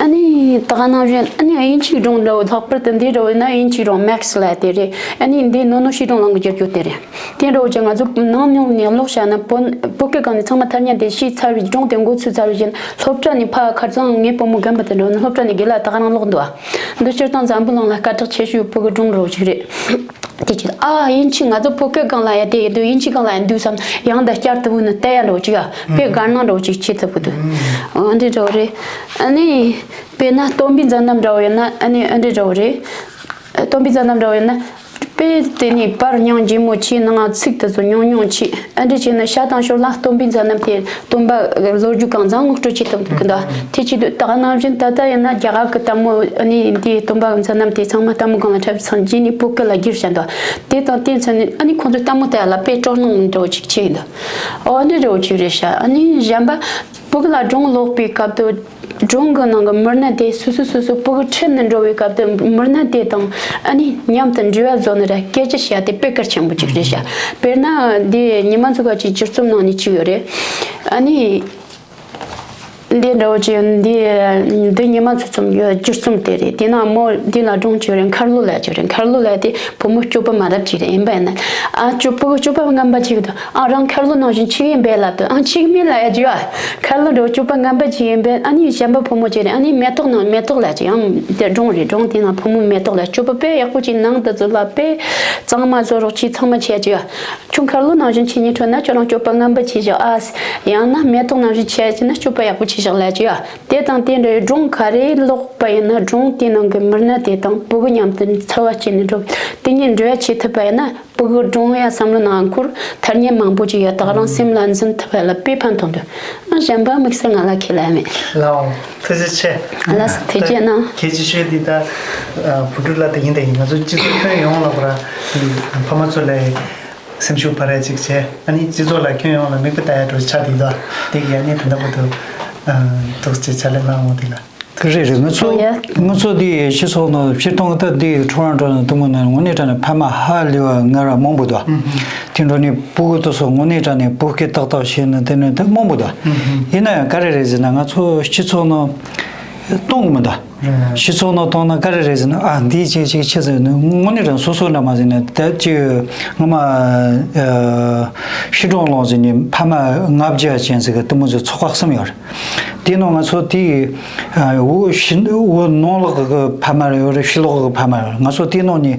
ཨ་ནི་ ད་ག་ནང་བཞིན་ཨ་ནི་དབྱིན་ཇིའི་སྒྲུང་འདྲ་བོ། ལྷག་པར་དུ་འདི་འདྲ་བོ་ཡིན་ན་དབྱིན་ཇིའི་སྒྲུང་མེག་སི་ལབ་དེ་རེད། ཨ་ནི་འདི་ནོ་ནོ་བྱིས་སྒྲུང་ལབ་ཀྱི་བསྒྱུར་རྒྱུ་དེ་རེད། དེ་འདྲ་བོ་ཅིག་ང་ཚོ་ནང་ནང་ནས་ཀློག་བྱས་ན། བོད་བོད་སྐད་སྒང་ནས་ཚང་མ་ཐ་སྙད་དེ་ཤེས་ཚར་བའི། སྒྲུང་དེ་འགོ་ཚུགས་ཚར་བའི་རྗེས་སློབ་གྲྭ་ནས་ཕར། ཁ་སང་ངའི་བུ་མོ་རྒན་པ་དེ་འགྲོ་ནས་སློབ་གྲྭ་ནས་དགེ་ལགས་ད་ག་རང་ཀློག་འདུག་ཨ། འདི་སྤྱིར་བཏང་འཛམ་བུ་གླིང་ལ་སྐད་གྲགས་ཆེ་ཤོས་བོད་ཀྱི་སྒྲུང་འདྲ་བོ་ཅིག་རེད། དེ་ཅི། ཨ། དབྱིན་ཇི། ང་ཚོ་བོད་སྐད་སྒང་ལ་ཡ་དེ་ཡིན་དུས། དབྱིན་ཇི་སྒང་ལ་ཡ་འདུག་བསམ། ཡང་ད་བསྐྱར་དུ་བུད་ནས་བལྟ་ཡ་འདྲ་བོ་ཅིག་ཡ། དཔེ་དགའ་སྣང་འདྲ་བོ་ཅིག་བྱེད་ཐུབ་ཀྱི་འདུག་འོ་འདི་འདྲ་བོ་རེད། ཨ་ནི་དཔེར་ན་སྟོན་པའི་མཛད་རྣམ་འདྲ་བོ་ཡིན་ན། ཨ་ནི་ཨ་འདྲ་འདྲ་བོ་རེད། སྟོན་པའི་མཛད་རྣམ་འདྲ་བོ་ཡིན་ན། དཔེ་དེ་ནི་པར་སྙིང་རྗེ་མོ་བྱས། ནང་ཚིག་དེ་ཚོ་ཉུང་ཉུང་བྱས། ཨ་འདྲ་བྱས་ནས་ཤ་དང་ཞོར་ལ་སྟོན་པའི་མཛད་རྣམ་དེ། སྟོན་པ་ལོ་རྒྱུས་གང་ཚང་ངོ་སྤྲོད་བྱེད་ཐུབ་ཀྱི་འདུག་དེ་བྱེད་དུས་ད་ག་ནང་བཞིན་ད་ལྟ་ཡིན་ན་རྒྱ་གར་གྱི་ལྟད་མོ། ཨ་ནི་འདི་སྟོན་པ་གི་མཛད་རྣམ་དེ་ཚང་མ་ལྟད་མོ་སྒང་ལ་འཁྲབ་ཚར་རྗེས་ནས་བོད་སྐད་ལ་བསྒྱུར་བྱས་འདུག་དེ་དང་དེ་མཚོན་ནས་ཨ་ནི་ཁོང་ཚོས་ལྟད་མོ་ལྟ་ཡ་ལ་དཔེ་སྤྲོ་སྣང་འདྲ་བོ་ཅིག་བྱས་འདུག་འོ་འདི་འདྲ་བོ་ཅིག་རེད་ཤག་ཨ་ནི་གཞན་པ་བོད་ལ་སྒྲུང་ཀློག་པའི་སྐབས་དུ། སྒྲུང་གི་ནང་གི་མི་སྣ་དེ་སོ་སོ་སོ་སོ་བོད་ཀྱི་ཁྲོད་ནས་འགྲོ་བའི་སྐབས་དུ། མི་སྣ་དེ་དང་ཨ་ནི་མཉམ་དུ་འབྲེལ་བ་བཟོ་ནི་ར་སྐད་ཆ་བཤད་དེ་དཔེ་གལ་ཆེན་པོ་ཅིག་རེད་ཤག་དཔེར་ན་འདི་ཉི་མ་འཚོ་ཁ་ཅིག་བསྒྱུར་རྩོམ་ནང་ནས་ཅིག་ཡོད་རེད། ཨ་ནི་འདི་འདྲ་བོ་ཅིག་འདི་འདི་ཉི་མ་འཚོ་རྩོམ་ཡོད། བསྒྱུར་རྩོམ་དེ་རེད། དེ་ནང་མོ་འདི་ལ་སྒྲུང་ཅིག་ཡོད་རེད། མཁར་ལོ་ལབ་ཅིག་ཡོད་རེད། མཁར་ལོ་ལབ་དེ་བུ་མོ་སྐྱོ་པོ་མ་རབས་ཅིག་རེད། ཡིན་པ་ཡིན་ན། ཨ། སྐྱོ་པོ་སྐྱོ་པོ་ངན་པ་ཅིག་འདུག་ཨ། རང་མཁར་ལོ་ནང་བཞིན་ཆེ་གི་ཡིན་པས་ལབ་དུས། ཨ། ཆེ་གི་མིན་ལབ་ཡ་ཅིག་ཡོད། མཁར་ལོ་འདྲ་བོ་སྐྱོ་པོ་ངན་པ་ཅིག་ཡིན་པས། ཨ་ནི་གཞན་པ་བུ་མོ་ཅིག་རེད། ཨ་ནི་མེ་ཏོག་ནང་། མེ་ཏོག་ལབ་ཅིག་ཡང་དེ་སྒྲུང་རེད། སྒྲུང་དེ་ནང་བུ་མོ་མེ་ཏོག་ལ་སྐྱོ་པོ་དཔེ་ཡག་པོ་ཅིག། ནང་དུ་ཚུད་ལ་དཔེ་གཙང་མ་བཟོ་རོགས་བྱས། ཚང་མ་བྱས་ཅིག་ཡོད། ཁྱོད་མཁར་ལོ་ནང་བཞིན་བྱེད་སྙིང་བྲོ་ན། ཁྱོད་རང་སྐྱོ་པོ་ངན་པ་བྱས་བཞག་ཨ། ཡང་ན་མེ་ཏོག་ནང་བཞིན་བྱས་ཅིག་ན་སྐྱོ་པོ་ཡག་པོ་བྱས་བཞག་ལབ་ཅིག་ཡོད། དེ་དང་དེ་འདྲའི་སྒྲུང་ག་རེ་ཀློག་པ་ཡིན་ན། སྒྲུང་དེའི་ནང་གི་མི་སྣ་དེ་དང་བུ་གུ་མཉམ་དུ་འཚོ་བ་སྐྱེལ་ནས་འགྲོ། དེ་གཉིས་འབྲེལ་བ་བྱེད་ཐུབ་པ་ཡིན་ན། བུ་གུ་སྒྲུང་ཡ་བསམ་བློ་ནང་འཁོར། ཐ་སྙད་མང་པོ་ཅིག་ཡ་ད་ག་རང་སེམས་ལ་འཛིན་ཐུབ་པ་ལ་དཔེ་ཕན་ཐོགས་འདུག་ཨ། གཞན་པ་དམིགས་བསལ་ང་ལ་ཁས་ལེན་མེད། ལགས་འོང་། ཐུགས་རྗེ་ཆེ། ལགས་སོ། ཐུགས་རྗེ་གནང་། གལ་ཆེ་ཤོས་འདི་ད་བུ་ཕྲུག་ལ་དེ་ཡིན། དེ་ཡིན། ང་ཚོ་སྤྱི་ཚོགས་ཁྱོན་ཡོངས་ལ་བར་ཕ་མ་ཚོ་ལ་སེམས་ཤུགས་སྤར་ཡ་ཅིག་བྱས། ཨ་ནི་སྤྱི་ཚོགས་ལ་ཁྱོན་ཡོངས་ལ་མིག་དཔེ་ལྟ་ཡ་འགྲོ་ཆགས་འདུག་དེ་གི་ཨ་ནི་ད་ལྟ་བར་དུ་ཐུགས་རྗེ་ཆེ། ཕྱག་ལས་གནང་འོང་། དེ་ལ། དེ་རེད་རེད། ང་ཚོ། ཨོ་ཡ། ང་ཚོ་འདི་སྤྱི་ཚོགས་ནང་སྤྱིར་བཏང་ད་འདི་ཁྲོ་རང་འགྲོ་ན་དེ་མོ་ནས་དངོས་གནས་དྲང་གནས་ཕ་མ་ཧ་ལས་པ་ང་རང་མང་པོ་འདུག་དེ་འདྲ་ནས་བུ་གུ་དེ་ཚོ་དངོས་གནས་དྲང་གནས་བོད་སྐད་ཏག་ཏག་བཤད་ན་དེ་ནས་དེ་མང་པོ་འདུག་ཡིན་ན་ཡང་ག་རེ་རེད་ཟེར་ན། ང་ཚོ་སྤྱི་ཚོགས་ནང་གཏོང་གི་མི་འདུག་སྤྱི་ཚོགས་ནང་གཏོང་ན་ག་རེ་རེད་ཟེར་ན། ཨ། འདི་ཅིག་ཅིག་ཆེ་ཟེར་ན། དངོས་གནས་དྲང་སོ་སོ་འདྲ་མ་ཟེར་ན། ད་ཅིག་སྔོན་མ་ཨ་ཤི་གྲོང་ལོག་ཟེར་ནས་ཕ་མ་ལྔ་བརྒྱ་ཅན་ཟེར་གི་དེ་མོ་ཟེར་ཚོགས་ཁག་གསུམ་ཡོད་རེད། དེའི་ནང་ང་ཚོ་དེའི་ཨ་འོ་ཤི་འོ་ནང་ལོགས་ཀྱི་ཕ་མ་རེད། འོ་རེད། ཕྱི་ལོགས་ཀྱི་ཕ་མ་རེད། ང་ཚོ་དེའི་ནང་ནས་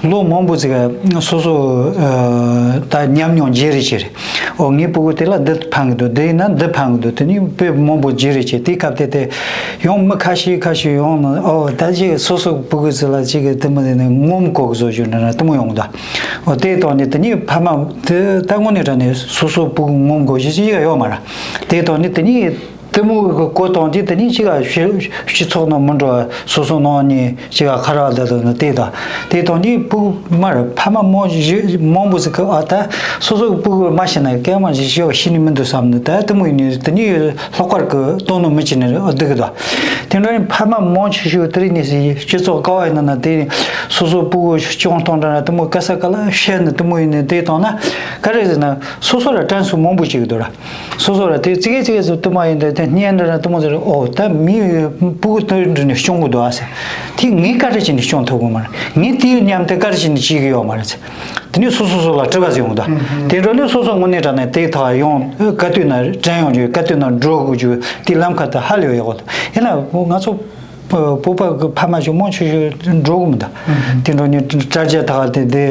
ལོ་མང་པོ་ཟིག་ག་སོ་སོ་ཨ་ད་ཉམས་མྱོང་བརྗེ་རེས་བྱས་རེད། འོ་ངའི་ཕྲུ་གུ་དེ་ལ་འདི་ཕན་གི་འདུག་འདི་ཡིན་ན་འདི་ཕན་གི་འདུག་དེ་ནས་དཔེ་མང་པོ་བརྗེ་རེས་བྱས། དེའི་སྐབས་དེ་དེ་ཡང་མི་ཁ་ཤས་ཁ་ཤས་ཡོང་ནས། འོ་ད་ཅིག་སོ་སོ་ཕྲུ་གུ་ཟིག་ལ་ཅིག་གི་དེ་མོ་དེ་ནས་ངོམ་དགོས་གི་བཟོ་རྒྱུ་འདྲ་འདྲ་དེ་མོ་ཡོང་གི་འདུག་འོ་དེ་དང་ནི་དེ་ནས་ཕ་མ་དེ་ད་དངོས་གནས་དྲང་གནས་སོ་སོ་ཕྲུ་གུ་ངོམ་དགོས་ཞེས་ཅིག་ཡོད་མ་རེད། དེ་དང་ནི་དེ་ནས་དེ་མོ་གི་གོ་དང་དེ་དེ་ནས་ཅིག་ག་སྤྱི་སྤྱི་ཚོགས་ནང་མི་འགྲོ་བ། སོ་སོ་ནང་ནས་ཅིག་ག་ཁ་ར་བ་ད་དང་ནི་དེ་དང་། དེ་དང་ནི་ཕྲུ་གུ་མ་རེད། ཕ་མ་མང་ཞིག་མང་པོ་ཟིག་གི། ཨ། ད་སོ་སོ་གི་ཕྲུ་གུ་མ་ཤེས་ན་སྐད་མ་ཞིག་ཤེས་པ་ཤེས་ནི་མི་འདུག་བསམ་ནས། ད་དེ་མོ་ཡིན་ནས་དེ་ནས་ལྷག་པར་གི་གཏོང་ནི་མི་བྱེད་ནས་བསྡད་གི་འདུག་དེ་འདྲ་ནི་ཕ་མ་མང་ཆེ་ཤོས་དེ་རིང་ནས་སྤྱི་ཚོགས་ཀ་བ་ཡིན་ན་ན། དེ་སོ་སོ་ཕྲུ་གུ་སྐྱོང་སྟངས་འདྲ་ན་དེ་མོ་ག་ས་ག་ལ་བཤད་ནས་དེ་མོ་ཡིན་ནས་དེ་བཏང་ན་ག་རེ་ཟེར་ན། སོ་སོ་ལ་དྲན་གསོ་མང་པོ་བྱེད་གི་འདུག་ར། སོ་སོ་ལ་དེ་ཙི་གེ་ཙི་གེ་ཟིག་དེ་མོ་ཡིན་དེ་དེ་བརྙན་འདྲ་ན་དེ་མོ་ཟེར། འོ་ད་མི་ཕྲུ་གུ་དེ་འདྲ་ནས་སྐྱོང་གི་འདུག་ཨ་ཟེར། དེ་ངས་ག་རེ་བྱས་ནས་སྐྱོང་ཐུབ་གི་མ་རེད། ངས་དེའི་མཉམ་དུ་ག་རེ་བྱས་ནས་བྱེད་ཀྱི་ཡོད་མ་རེད་ཟེར། དེ་ནས་སོ་སོ་སོ་ལ་དྲི་བ་ཟིག་ཡོང་གི་འདུག་དེ་འདྲ་ནས་སོ་སོ་དངོས་གནས་དྲང་གནས་དེ་ཐག་ཡོང་། ག་དུས་ན་དྲན་ཡོང་རྒྱུ། ག་དུས་ན་འགྲོ་དགོས་རྒྱུ། དེ་ལམ་ཁ་དེ་ཧ་ལས་ཡོད་ཡོད་གི་འདུག་ཡིན་ན་ང་ཚོ་བོད་པ་གི་ཕ་མ་ཞིག་མང་ཆེ་ཤོས་འགྲོ་གི་མི་འདུག་དེ་འདྲ་ནས་དྲ་རྒྱ་ཐག་དེ་དེ་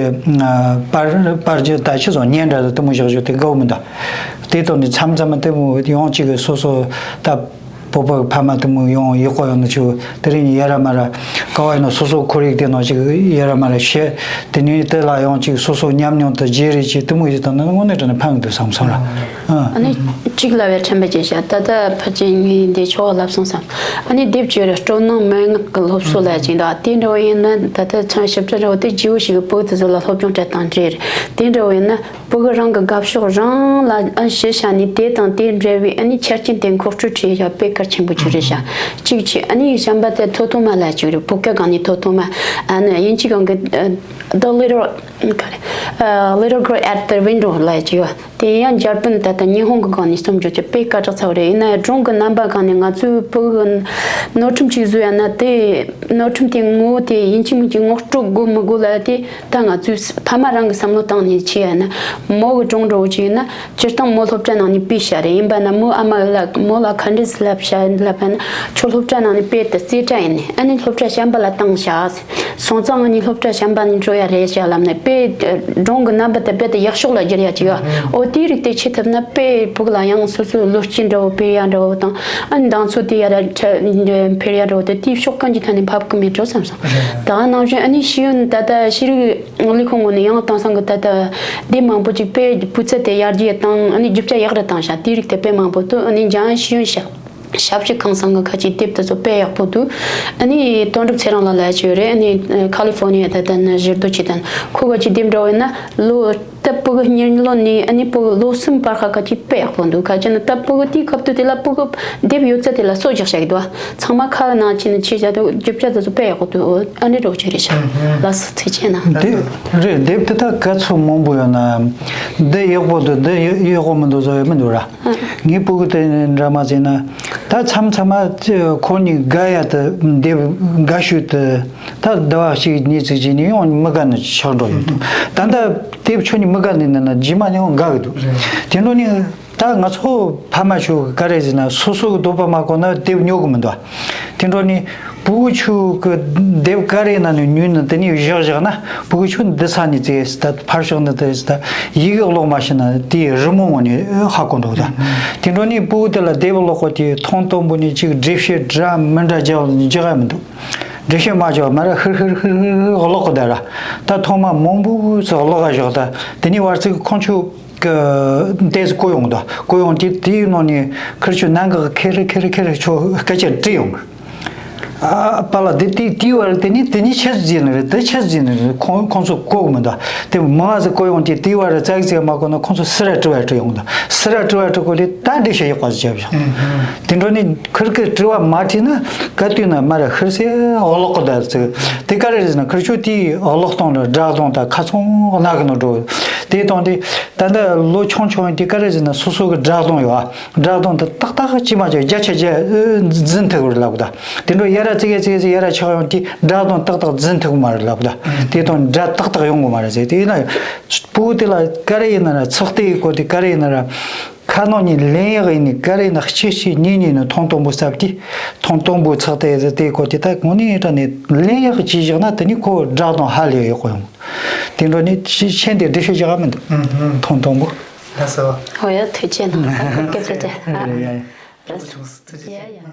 པར་པར་རྒྱུ་ད་ཆི་ཚོ་བརྙན་འདྲ་དེ་མོ་བཞག་རྒྱུ་དེ་དགའ་བོ་མི་འདུག་དེ་དོན་ནི་མཚམས་མཚམས་དེ་མོ་ཡོང་གཅིག་གི་སོ་སོ་ད་བོད་པ་གི་ཕ་མ་དེ་མོ་ཡོང་ཡག་པོ་ཡོང་ནི་ཆུ་དེ་རིང་ཡ་ར་མ་ར་ག་བ་ཡིན་ན་སོ་སོ་ཁོར་ཡུག་དེ་ནང་ཞིག་ཡ་ར་མ་ར་བཤད། དེ་ནས་དེ་ལ་ཡང་གཅིག་སོ་སོ་ཉམས་མྱོང་དེ་བརྗེ་རེས་བྱེད་དེ་མོ་ཡིན་དང་ན་དངོས་གནས་དྲང་གནས་ཕན་གི་འདུག་བསམ་སོང་ར། ཨ་ནི་གཅིག་ལ་བའི་དྲན་པ་བརྗེད་བྱ། ད་ལྟ་ཕལ་ཆེར་ངས་འདི་ཆོག་ལབ་སོང་བསམ། ཨ་ནི་དེབ་ཅིག་ར་སྤྲོ་སྣང་མན་ངག་གི་སློབ་གསོ་ལ་ཅིག་འདུག་དེ་འདྲ་བོ་ཡིན་ན་ད་ལྟ་ཚང་ཞིབ་ཕྲ་འདྲ་བོ་དེ་ཇིའུ་ཞིག་གི་བོད་དེ་ཚོ་ལ་སློབ་སྦྱོང་སྤྲད་སྟངས་འདྲ་རེད། དེ་འདྲ་བོ་ཡིན་ན་བོད་གི་རང་གི་དགའ་ཕྱོགས་རང་ལ་ཨ་གཞི་བཞག་ནས་དེ་དང་དེ་འབྲེལ་བའི་ཨ་ནི་ཆ་རྐྱེན་དེ་འཁོར་སྤྲོད་བྱེད་ཡ་དཔེ་གལ་ཆེན་པོ་ཅིག་རེད་ཤག་གཅིག་བྱས། ཨ་ནི་གཞན་པ་དེ་ཐོ་ཐོ་མ་ལ་ཅིག་རེད། བོད་སྐད་སྒང་ནས་ཐོ་ཐོ་མ། ཨ་ནི་དབྱིན་ཇི་སྒང་གི་ཨ་The Little ག་རེ། Little Girl at the Window ལབ་ཀྱི་ཡོད། དེ་ཡང་འཇར་པན་ད་ལྟ་ཉི་ཧོང་གི་སྒང་ནས་རྩོམ་བརྗོད་ཀྱི་དཔེ་སྐད་གྲགས་ཚ་བོ་རེད། ཡིན་ན་སྒྲུང་གི་རྣམ་པ་སྒང་ནས་ང་ཚོའི་ཕྲུ་གུ་ནོར་འཁྲུལ་ཅིག་བཟོས་ཡ་ན། དེ་ནོར་འཁྲུལ་དེ་ངོ་བོ་དེ་ཡིན་གཅིག་མིན་གཅིག་ངོ་སྤྲོད་དགོས་མི་དགོས་ལབ་དེ་ད་ང་ཚོའི་ཕ་མ་རང་གི་བསམ་བློ་བཏང་ནས་བྱས་ཡ་ན། མོ་གི་སྒྲུང་འདྲ་བོ་ཅིག་ཡིན་ན། སྤྱིར་བཏང་མོ་སློབ་གྲྭ་ནང་ནས་ཕུད་བཞག་རེད། ཡིན་པ་ན་མོ་ཨ་མ་ལ་མོ་ལ་ག་འདྲས་ལབ་བཞག་ལབ་ན། ཁྱོད་སློབ་གྲྭ་ནང་ནས་དཔེ་དེ་རྩེ་གྲ་ཡིན་ནས། ཨ་ནི་སློབ་གྲྭ་གཞན་པ་ལ་བཏང་བཞག་སོང་ཙང་ཨ་ནི་སློབ་གྲྭ་གཞན་པ་ནས་འགྲོ་ཡ་རེད་བཞག་ལབ་ནས། དཔེ་སྒྲུང་གི་རྣམ་པ་དེ་རྦད་དེ་ཡག་ཕྱོགས་ལ་བསྒྱུར་ཡ་ཅིག་ཡོད། འོ་དེའི་རིགས་དེ་བྱེད་ཐུབ་ན། དཔེ་ཕྲུ་གུ་ལ་ཡང་སོ་སོའི་བློ་སྐྱེད་འདྲ་བོ་འཕེལ་ཡ་འདྲ་བོ་དང་། ཨ་ནི་མདང་ཚོད་དེ་ཡར་འཕེལ་ཡ་འདྲ་བོ་དེ། དེའི་ཕྱོགས་གང་ཅིའི་ཐད་ནས་འབབ་གི་མེད་འགྲོ་བསམ་སོང་། ད་ནང་བཞིན་ཨ་ནི་ཤེས་ཡོན་ད་ལྟ་ཤེས་རིག་ལས་ཁུངས་ངོས་ནས་ཡང་དེང་སང་གི་ད་ལྟ་དེབ་མང་པོ་ཅིག་དཔེ་སྤུས་ཚད་དེ་ཡར་རྒྱས་བཏང་། ཨ་ནི་རྒྱུ་ཆ་ཡག་རུ་བཏང་ཤག་དེའི་རིགས་དེ་དཔེ་མང་པོ་འདུག་ཨ་ནི་འཇང་ཤེས་ཡོན་ཞབས་ཞབས་ཞུ་ཁང་ཚང་གི་ཁ་ཅིག་དེབ་དེ་ཚོ་དཔེ་ཡག་པོ་འདུག་ཨ་ནི་དོན་གྲུབ་ཚེ་རིང་ལགས་ལབ་ཀྱི་ཡོད་རེད། ཨ་ནི་ཁ་ལི་ཧྥོ་ནི་ཡ་ད་ལྟ་ནི་གཞིས་སྡོད་ཅིག་དང་། ཁོ་ག་ཅིག་དེབ་འདྲ་བོ་ཡིན་ན། ལོ་ད་ཕྲུ་གུ་གཉིས་ལོ་ནས་ཨ་ནི་ཕྲུ་གུ་ལོ་གསུམ་བར་ཁ་ཁ་ཅིག་དཔེ་ཡག་པོ་འདུག་ག་ཅི་ན་ད་ཕྲུ་གུ་དེའི་སྐབས་དུས་དེ་ལ་ཕྲུ་གུ་དེབ་ཡོད་ཚད་དེ་ལ་སོ་རྒྱག་བྱ་གི་འདུག་ཚང་མ་ཁ་ནང་ཕྱིན་ནས་ཆེ་བྱ་དུ་རྒྱུ་ཆ་དེ་ཚོ་དཔེ་ཡག་པོ་འདུག་ཨ་ནི་རོགས་བྱེད་རེད་ཤག་ལགས་སོ། ཐུགས་རྗེ་ཆེ་གནང་། དེ་རེད། དེབ་དེ་དག་ག་ཚོད་མང་པོ་ཡོད་ན། འདི་ཡག་པོ་འདུག་འདི་ཡག་པོ་མི་འདུག་བཟོ་ཡ་མི་འདུག་ར། ངའི་ཕྲུ་གུ་དེ་འདྲ་མ་ཟེར་ན། ད་མཚམས་མཚམས་མ་ཁོ་གཉིས་དགའ་ཡ་དེ། དེབ་དགའ་ཤོས་དེ། ད་ཟླ་བ་གཅིག་གཉིས་ཙམ་བྱས་ནས་ཡང་མི་དགའ་ནི་ཆགས་འགྲོ་ཡོད་འདུག་ད་ལྟ་དེབ་ཁྱོད་གཉིས་མི་དགའ་ནི་ན་ན། རྗེས་མ་ནས་ཡང་དགའ་གི་འདུག་དེ་འདྲ་ནི་ད་ང་ཚོ་ཕ་མ་ཚོ་ག་རེ་ཟེར་ན། སོ་སོ་གི་འདོད་པ་མ་གོ་ན་དེབ་ཉོ་གི་མི་འདུག་དེ་འདྲ་ནི་ཕྲུ་གུ་ཚོ་གི་དེབ་ག་རེ་ན་ནི་ཉོས་ནི་དེ་ནས་བཞག་བཞག་ན། ཕྲུ་གུ་ཚོ་འདི་ས་ནས་ཙེ་ད་ཕར་ཕྱོགས་ནི་དེ་ད་ཡི་གེ་ཀློག་མ་ཤེས་ན་དེ་རི་མོ་ངོ་ནས་ཧ་གོ་འགྲོ་གི་འདུག་དེ་འདྲ་ནི་ཕྲུ་གུ་དེ་ལ་དེབ་ཀློག་གོ་དེ་ཐེངས་དང་པོ་ནས་ཅིག་འགྲེལ་བཤད་འདྲ་མི་འདྲ་རྒྱག་རྒྱག་ཡ་མི་འདུག་འགྲེལ་བཤད་མ་རྒྱག་མ་ར་ཧིར་ཧིར་ཧིར་ཧིར་ཀློག་གི་བསྡད་ར། ད་ཐོག་མ་མང་པོ་ཙམ་ཀློག་ག་བཞག་ད་དེ་ནས་བར་ཚིག་ཁོང་ཚོ་གི་ཏོག་ཙམ་གོ་ཡོང་གི་འདུག་གོ་ཡོང་དུས་དེའི་ནང་ནས་ཁིར་ཆོ་ནང་གི་ཁེ་རི་ཁེ་རི་ཁེ་རི་ཆོ་སྐད་ཆ་དྲིས་ཡོང་། ཨ་པཱ་ལགས། འདི་དེ་དེའི་བར་དེ་ནས་དེ་ནས་ཆི་ཟིག་ནི་རེད། དེ་ཆི་ཟིག་ནི་རེད། ཁོང་ཁོང་ཚོ་གོ་གི་མི་འདུག་དེ་མང་ཟིག་གོ་ཡོང་དུས་དེའི་བར་ཙག་ཙིག་མ་གོ་ན་ཁོང་ཚོ་སི་ར་དྲི་བ་དྲི་ཡོང་གི་འདུག་སི་ར་དྲི་བ་དྲི་གོ་དེ་ད་འགྲེལ་བཤད་ཡག་པ་ཟིག་བྱས་བཞག་དེ་འདྲ་ནི་ཁིར་གི་དྲི་བ་མ་དྲིས་ན་ག་དུས་ན་མ་ར་ཧིར་སེ་ཀློག་གི་བསྡད་ཟིག་དེ་ག་རེ་རེད་ཟེར་ན། ཁིར་ཆོ་དེའི་ཀློག་སྟངས་ལ་སྒྲ་གདངས་ད་ཁ་ཚང་གནག་གི་ནོ་འགྲོ། དེ་དང་དེ་ད་ལྟ་ལོ་ཆུང་ཆུང་དེ་ག་རེ་ཟེར་ན། སོ་སོ་གི་སྒྲ་གདངས་ཡོད་ཨ། སྒྲ་གདངས་དེ་ཏག་ཏག་ཅི་མ་ཅི་བརྒྱ་ཆ་བརྒྱ་འཛིན་ཐུབ་པར་ལབ་གི་ད། དེ་འདྲ་ཡ་ར་ཙི་གེ་ཙི་གེ་ཙི་ཡ་ར་ཆགས་ཡོང་དུས་སྒྲ་གདངས་ཏག་ཏག་འཛིན་ཐུབ་མ་རེད་ལབ་གི་ད། དེ་དང་སྒྲ་ཏག་ཏག་ཡོང་གི་མ་རེད་ཟེར། དེ་ཡིན་ན་ཕྲུ་གུ་དེ་ལ་ག་རེ་ཡིན་ན་ར་ཚེག་དེའི་སྐོར་དེ་ག་རེ་ཡིན་ན་ར། ཁ་ནང་ནས་ལན་ཡག་ཡིན་ནི་ག་རེ་ཡིན་ན་གཅིག་གཅིག་གཉིས་གཉིས་ནས་ཐེངས་དང་པོ་ཟེར་དུས་ཐེངས་དང་པོ་ཚེག་དེ་དེའི་སྐོར་དེ་ད་དངོས་གནས་དྲང་ནས་ལན་ཡག་ཅིག་བཞག་ན་དེ་ནི་ཁོ་སྒྲ་གདངས་ཧ་ལས་ཡག་པོ་ཡོང་། དེ་འདྲ་ནི་ཤེས་མཁན་དེ་འགྲེལ་བཤད་རྒྱག་ག་མི་འདུག་ཐེངས་དང་པོ། ལགས་སོ། ཨོ་ཡ། ཐུགས་རྗེ་གནང་། སྐད་ཆ་དྲི། ཨ། ཡ་ཡ། ལགས་སོ། ཡ་ཡ།